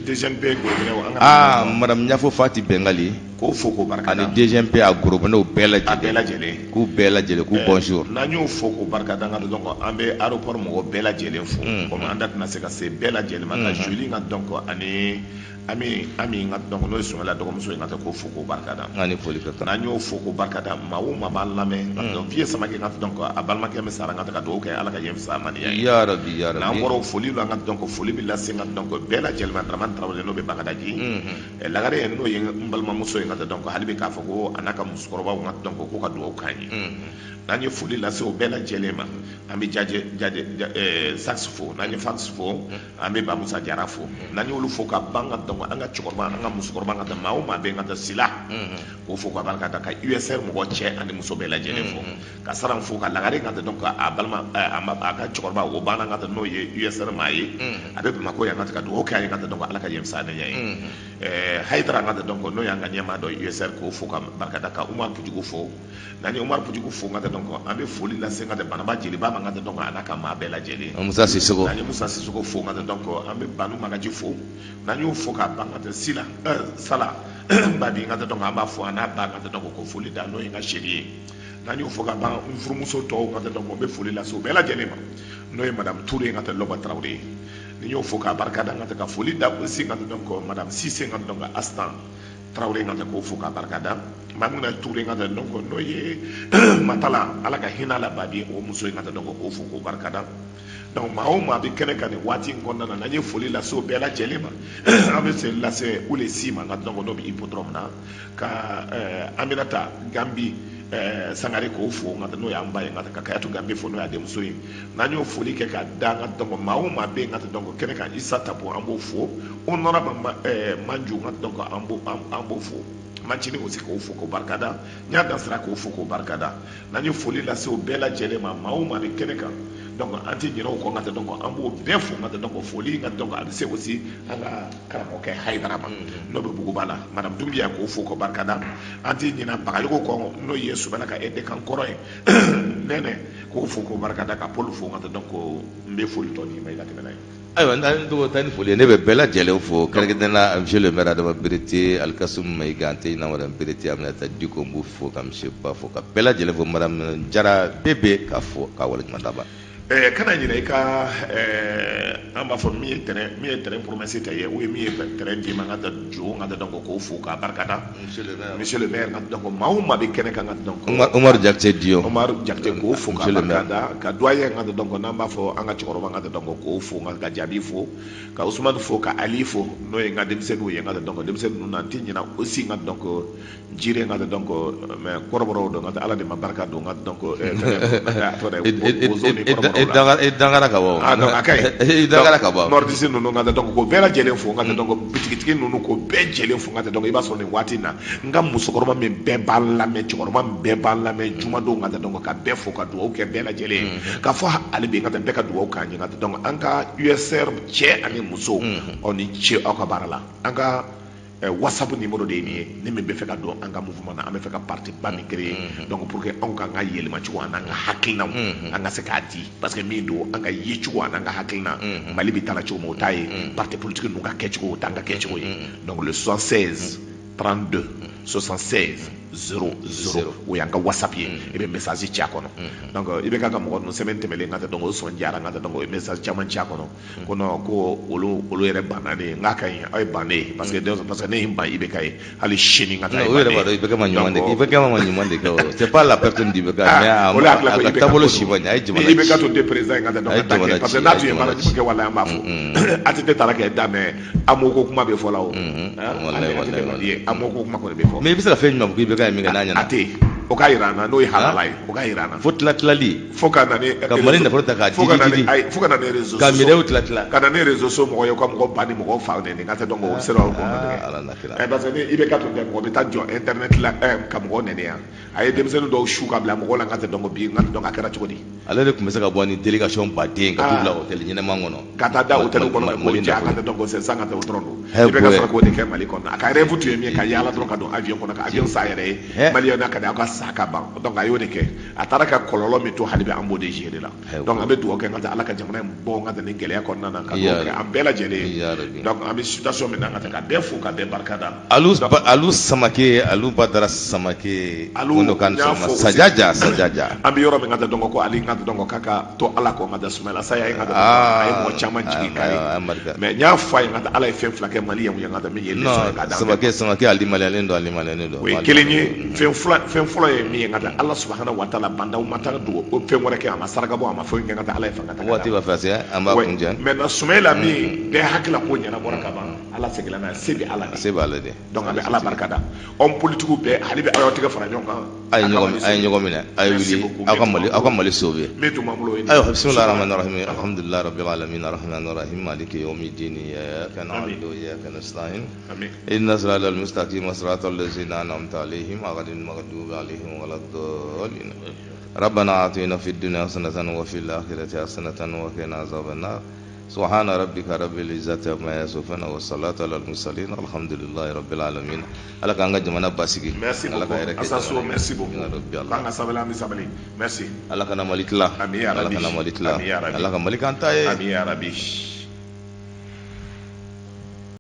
DGMP gorobinɛw an ka. Ah, madame Ɲafo Fati Bengali. K'o fo k'o barika da. Ani DGMP a gorobinɛw bɛɛ lajɛlen. A bɛɛ lajɛlen. K'u bɛɛ lajɛlen k'u bonjour. N'an y'o fo k'o barika da, n ka donc an bɛ aéroport mɔgɔ bɛɛ lajɛlen fo. Komi an da tɛna se ka se bɛɛ lajɛlen ma, ka Julie ka donc ani Ami ka donc n'o ye Sumayila dɔgɔmuso ye, n ka tɛ, k'o fo k'o barika da. Ani foli ka kan. N'an y'o fo k'o barika da, maa o maa b'an lamɛn, donc Vieux Samake ka donc a balimakɛ min sara, n ka tɛ, ka dugawu kɛ Ala ka yen fisaya ma ni yan ye. Ya Rabi, ya Rabi. N'an bɔra o foli la, n ka donc foli bɛ lase n ka donc bɛɛ lajɛlen ma. Dramane Tarawele n'o bɛ Bagadaji. Lagare n'o ye n balimamuso ye, n ka tɛ, donc hali bi k'a fɔ ko a n'a ka musokɔrɔbaw, n ka donc k'u ka dugawu k'an ye. N'an ye foli lase o bɛɛ lajɛlen ma, an bɛ jaje jaje sax fo. N'an ye fax fo, an bɛ Bamusa Jara fo. N'an y'olu fo ka ban, ka donc an ka cɛkɔrɔba, an ka musokɔrɔba, ka maa o maa bɛ yen, ka taa sila, k'o fo ka barika da, ka USR mɔgɔ cɛ ani muso bɛɛ lajɛlen fo, ka Saran fo, ka Lagare ka donc a balima a ka cɛkɔrɔba o banna, ka n'o ye USR maa ye, a bɛ Bamakɔ yan, ka ka dugawu kɛ a ye, ka donc Ala ka yen fisaya ni ɲɛ ye. Hayidara ka donc n'o y'an ka ɲɛmaa dɔ USR, k'o fo ka barika da, ka Umar Pujugu fo. N'an ye Umar Pujugu fo, n ka donc an bɛ foli lase n ka Banaba Jeliba ma, n ka donc a n'a ka maa bɛɛ lajɛlen. Musa Sisoko. N'an ye Musa Sisoko fo, n ka donc an bɛ Banu Magaji fo. N'an y'o fo ka ban, ka tɛ Sila Sala Babi, n ka donc an b'a fo a n'a ba, n ka donc ko foli da, n'o ye n ka chérie ye. N'an y'o fo ka ban, n furumuso tɔw, n ka donc n bɛ foli lase u bɛɛ lajɛlen ma, n'o ye madame Toure, n ka tɛ Lɔba Tarawele ye. Ni n y'o fo k'a barika da, n ka tɛ ka foli da aussi, n ka donc madame Sise, n ka donc Astan Tarawele, n ka tɛ k'o fo k'a barika da. Mamuna Toure, n ka tɛ donc n'o ye Matala, Ala ka hinɛ la babi, o muso ye, n ka tɛ donc k'o fo k'o barika da. Donc maa o maa bɛ kɛnɛ kan nin waati in kɔnɔna na, n'an ye foli lase o bɛɛ lajɛlen ma, an bɛ se lase Ule si ma, n ka donc n'o bɛ hippodrome na, ka Aminata Gambi Sangare k'o fo, n ka n'o y'an ba ye, n ka ka Kayatu Gambi fo, n'o y'a denmuso ye. N'an y'o foli kɛ ka da, n ka donc maa o maa bɛ yen, n ka donc kɛnɛ kan, Isa Tapo, an b'o fo. Honorable Manju, n ka donc an b'o fo. Mancini aussi, k'o fo k'o barika da. N y'a dansira, k'o fo k'o barika da. N'an ye foli lase o bɛɛ lajɛlen ma, maa o maa bɛ kɛnɛ kan, donc an tɛ ɲinɛ o kɔ, n ka tɛ donc an b'o bɛɛ fo. N ka tɛ donc foli, n ka donc a bɛ se aussi an ka karamɔgɔkɛ Hayidara ma, n'o bɛ Buguba la, madame Dunbiya, k'o fo k'o barika da. An tɛ ɲinɛ Bagayogo kɔ, n'o ye Sumala ka aide-de-camp kɔrɔ ye, Nɛnɛ, k'o fo k'o barika da, ka Paul fo. N ka tɛ donc n bɛ foli tɔ d'i ma, i ka tɛmɛ n'a ye. Ayiwa, n'an tɔgɔ taa ni foli ye, ne bɛ bɛɛ lajɛlen fo, kɛrɛnkɛrɛnnenya la monsieur le maire Adama Berete, Alikasum Mayiga, an tɛ ɲinɛ madame Berete, Aminata Diko, n b'u fo, ka monsieur Ba fo, ka bɛɛ lajɛlen fo, madame Jara Bebe ka fo ka waleɲuman d'a ma. Kana ɲinɛ i ka an b'a fɔ min ye terrain promesse ta ye, ou min ye terrain d'i ma, n ka taa jo, n ka taa donc k'o fo k'a barika da. Monsieur le maire, n ka donc maa o maa bɛ kɛnɛ kan, n ka donc Umaru Jakite Diyo. Umaru Jakite, k'o fo k'a barika da, ka doyen, n ka donc n'an b'a fɔ an ka cɛkɔrɔba, n ka donc k'o fo, n ka Jaabi fo, ka Usumani fo, ka Ali fo, n'o ye n ka denmisɛnninw ye. N ka donc denmisɛnnin ninnu na, n tɛ ɲinɛ aussi, n ka donc Jire, n ka donc mais kɔrɔbɔrɔw don, n ka Ala de ma barika don, n ka donc bozo ni kɔrɔbɔrɔw la. I dangara ka bɔ. Ah, donc a ka ɲi. I dangara ka bɔ. Nordiste ninnu, n ka donc k'o bɛɛ lajɛlen fo, n ka donc bitigitigi ninnu, k'o bɛɛ jɛlen fo. N ka donc i b'a sɔrɔ nin waati in na, n ka musokɔrɔba min bɛɛ b'an lamɛn, cɛkɔrɔba min bɛɛ b'an lamɛn jumadon, n ka donc ka bɛɛ fo, ka dugawu kɛ bɛɛ lajɛlen ye, k'a fɔ hali bi, n ka bɛɛ ka dugawu k'an ye. N ka donc an ka USR cɛ ani muso, aw ni ce aw ka baara la. An ka WhatsApp numéro de ye nin ye. Ni min bɛ fɛ ka don an ka mouvement na, an bɛ fɛ ka parti ba min créer, donc pour que anw k'an ka yɛlɛma cogo an'an ka hakilinaw, an ka se k'a di, parce que min don, an ka yecogo an'an ka hakilina, Mali bɛ taa la cogo min, o t'a ye parti politique ninnu ka kɛcogo, o t'an ka kɛcogo ye. Donc le 76 32 76 0 0, o y'an ka WhatsApp ye. I bɛ message ci a kɔnɔ. Donc i bɛ ka mɔgɔ ninnu, semaine tɛmɛlen, n ka donc o sɔn diyara, n ka donc o ye message caman ci a kɔnɔ ko non, ko olu yɛrɛ banna ne ye. N k'a ka ɲi, aw ye ban ne ye, parce que ne ye n ban IBK ye, hali sini n ka taa. O yɛrɛ b'a dɔn IBK ma ɲuman de kɛ, IBK ma ɲuman de kɛ o. C'est pas la personne d'IBK, mais a o de y'a tila a ko ka IBK taabolo ko si ma ɲɛ, a ye jamana ni IBK ci. tun tɛ président ye, n ka taa donc A ye ka taa jamana kɛ, parce que ci, n'a a ye tun ye jamana baara ci. jugu kɛ, walahi an b'a fɔ ATT taara kɛ da, mais AMO ko kuma bɛ fɔ la o. Walahi, ATT walahi, man di ye, AMO ko kuma kɔni bɛ fɔ. Mais i bɛ se ka fɛn jumɛn fɔ k'IBK ye min kɛ n'a ɲɛna? A tɛ yen. O ka yira an na n'o ye halala ye, o ka yira an na. Fo tila tilali. Fo ka na ni ka Mali nafolo ta k'a di fo ka na di ni di. Ayi, fo ka na ni réseaux Ka sociaux médaille tila tila. Ka na ni réseaux sociaux mɔgɔ ye ka mɔgɔ ba ni mɔgɔ fa nɛni, n ka tɛ dɔn o sera o kɔnɔ. Ala na kira. Ɛ, parce que ni IBK tun tɛ, mɔgɔ bɛ taa jɔ internet la ka mɔgɔ nɛni yan. A ye denmisɛnnin dɔw su ka bila mɔgɔw la, n ka tɛ dɔn ko bi, n ka tɛ dɔn a kɛra cogo di. Ale de tun bɛ se ka bɔ ni délégation baden ka t'u bila hôtel ɲɛnama kɔnɔ. Ka taa da hôtel kɔnɔ k'o Mali jɛ, a ka nafolo. tɛ dɔn ko c'est ça, ka tɛ o dɔrɔn don. Hɛ, I bɛ ka bonya. sɔrɔ k'o de kɛ Mali kɔnɔ. A ka rêve tun ye min ye, ka yaala dɔrɔn ka don avion kɔnɔ, ka avion san a yɛrɛ ye. Hɛ. Maliyɛn n'a ka di aw ka sa ka ban. Donc a y'o de kɛ. A taara ka kɔlɔlɔ min to, hali bi an b'o de gérer la. Hɛ, Donc an bɛ dugawu kɛ n ka taa Ala ka jamana in bɔ n ka taa nin gɛlɛya kɔnɔna na, ka dugawu kɛ an bɛɛ lajɛlen ye. Ya Rabbi. Donc an bɛ situation min na, an ka taa ka bɛɛ fo, ka bɛɛ barika da. Alu Alu Samake, Alu Badara Samake. Alu, Kono kan n y'a sɔgɔma. fɔ aussi. Sajaja Sajaja. An bɛ yɔrɔ min, ka taa dɔn ko Ali, n ka taa dɔn ko k'a ka to Ala kɔ, n ka taa Sumayila Saya ye, n ka taa dɔn ko a ye mɔgɔ caman jigi kari. Ah, barika. Mais n y'a fɔ a ye, n ka taa Ala ye fɛn fila kɛ Maliyɛnw ye, n ka taa min ye leçon ye Non, k'a d'an bɛɛ ma. Samake Samake ali maliyalen don, ali maliyalen don. O ye kelen ye. Fɛn fila, fɛn fɔlɔ ye min ye, n ka taa Ala subahana wa taala bandaw ma taa dogo o fɛn wɛrɛ kɛ, a ma saraka bɔ, a ma foyi kɛ, n ka taa Ala ye fanga ta ka Waati d'a ma. b'a fɛ se, an b'a Ouais. kuncɛ. Maintenant Sumayila min bɛɛ hakili la ko ɲɛnabɔra ka ban, Ala seginna n'a ye, se bɛ Ala de. Se b'ale de. Donc an bɛ Ala barika da. Homme politique bɛɛ, hali bi aw y'aw tɛgɛ fara ɲɔgɔn kan. A ye A ka ɲɔgɔn Mali a ye sauver. ɲɔgɔn minɛ, a ye Merci wuli, beaucoup. aw ka Mali, aw ka Mali sauver. Min tun b'an bolo o ye nin ye. Ayiwa, bisimilahi rahmani rahim, alhamdulilahi rabbil alamin, arrahmani rahim, maliki yawmi din, iyyaka na'budu wa iyyaka nasta'in. Amin. اهدنا الصراط المستقيم، صراط الذين أنعمت عليهم غير المغضوب عليهم ولا الضالين. ربنا آتنا في الدنيا حسنة وفي الآخرة حسنة وقنا عذاب النار. سبحان ربك رب العزة عما يصفون والصلاة على المرسلين، الحمد لله رب العالمين. Ala k'an ka jamana basigi. Merci Ala beaucoup. ka hɛrɛ kɛ Asaso, jamana ye. merci beaucoup. Ya Rabbi Allah. K'an ka sabali, an bɛ sabali. Merci. Ala kana Mali tila. Amin ya Ala Rabbi. kana Mali tila. Amin ya Rabbi. Ala ka Mali k'an ta ye. Amin ya Rabbi.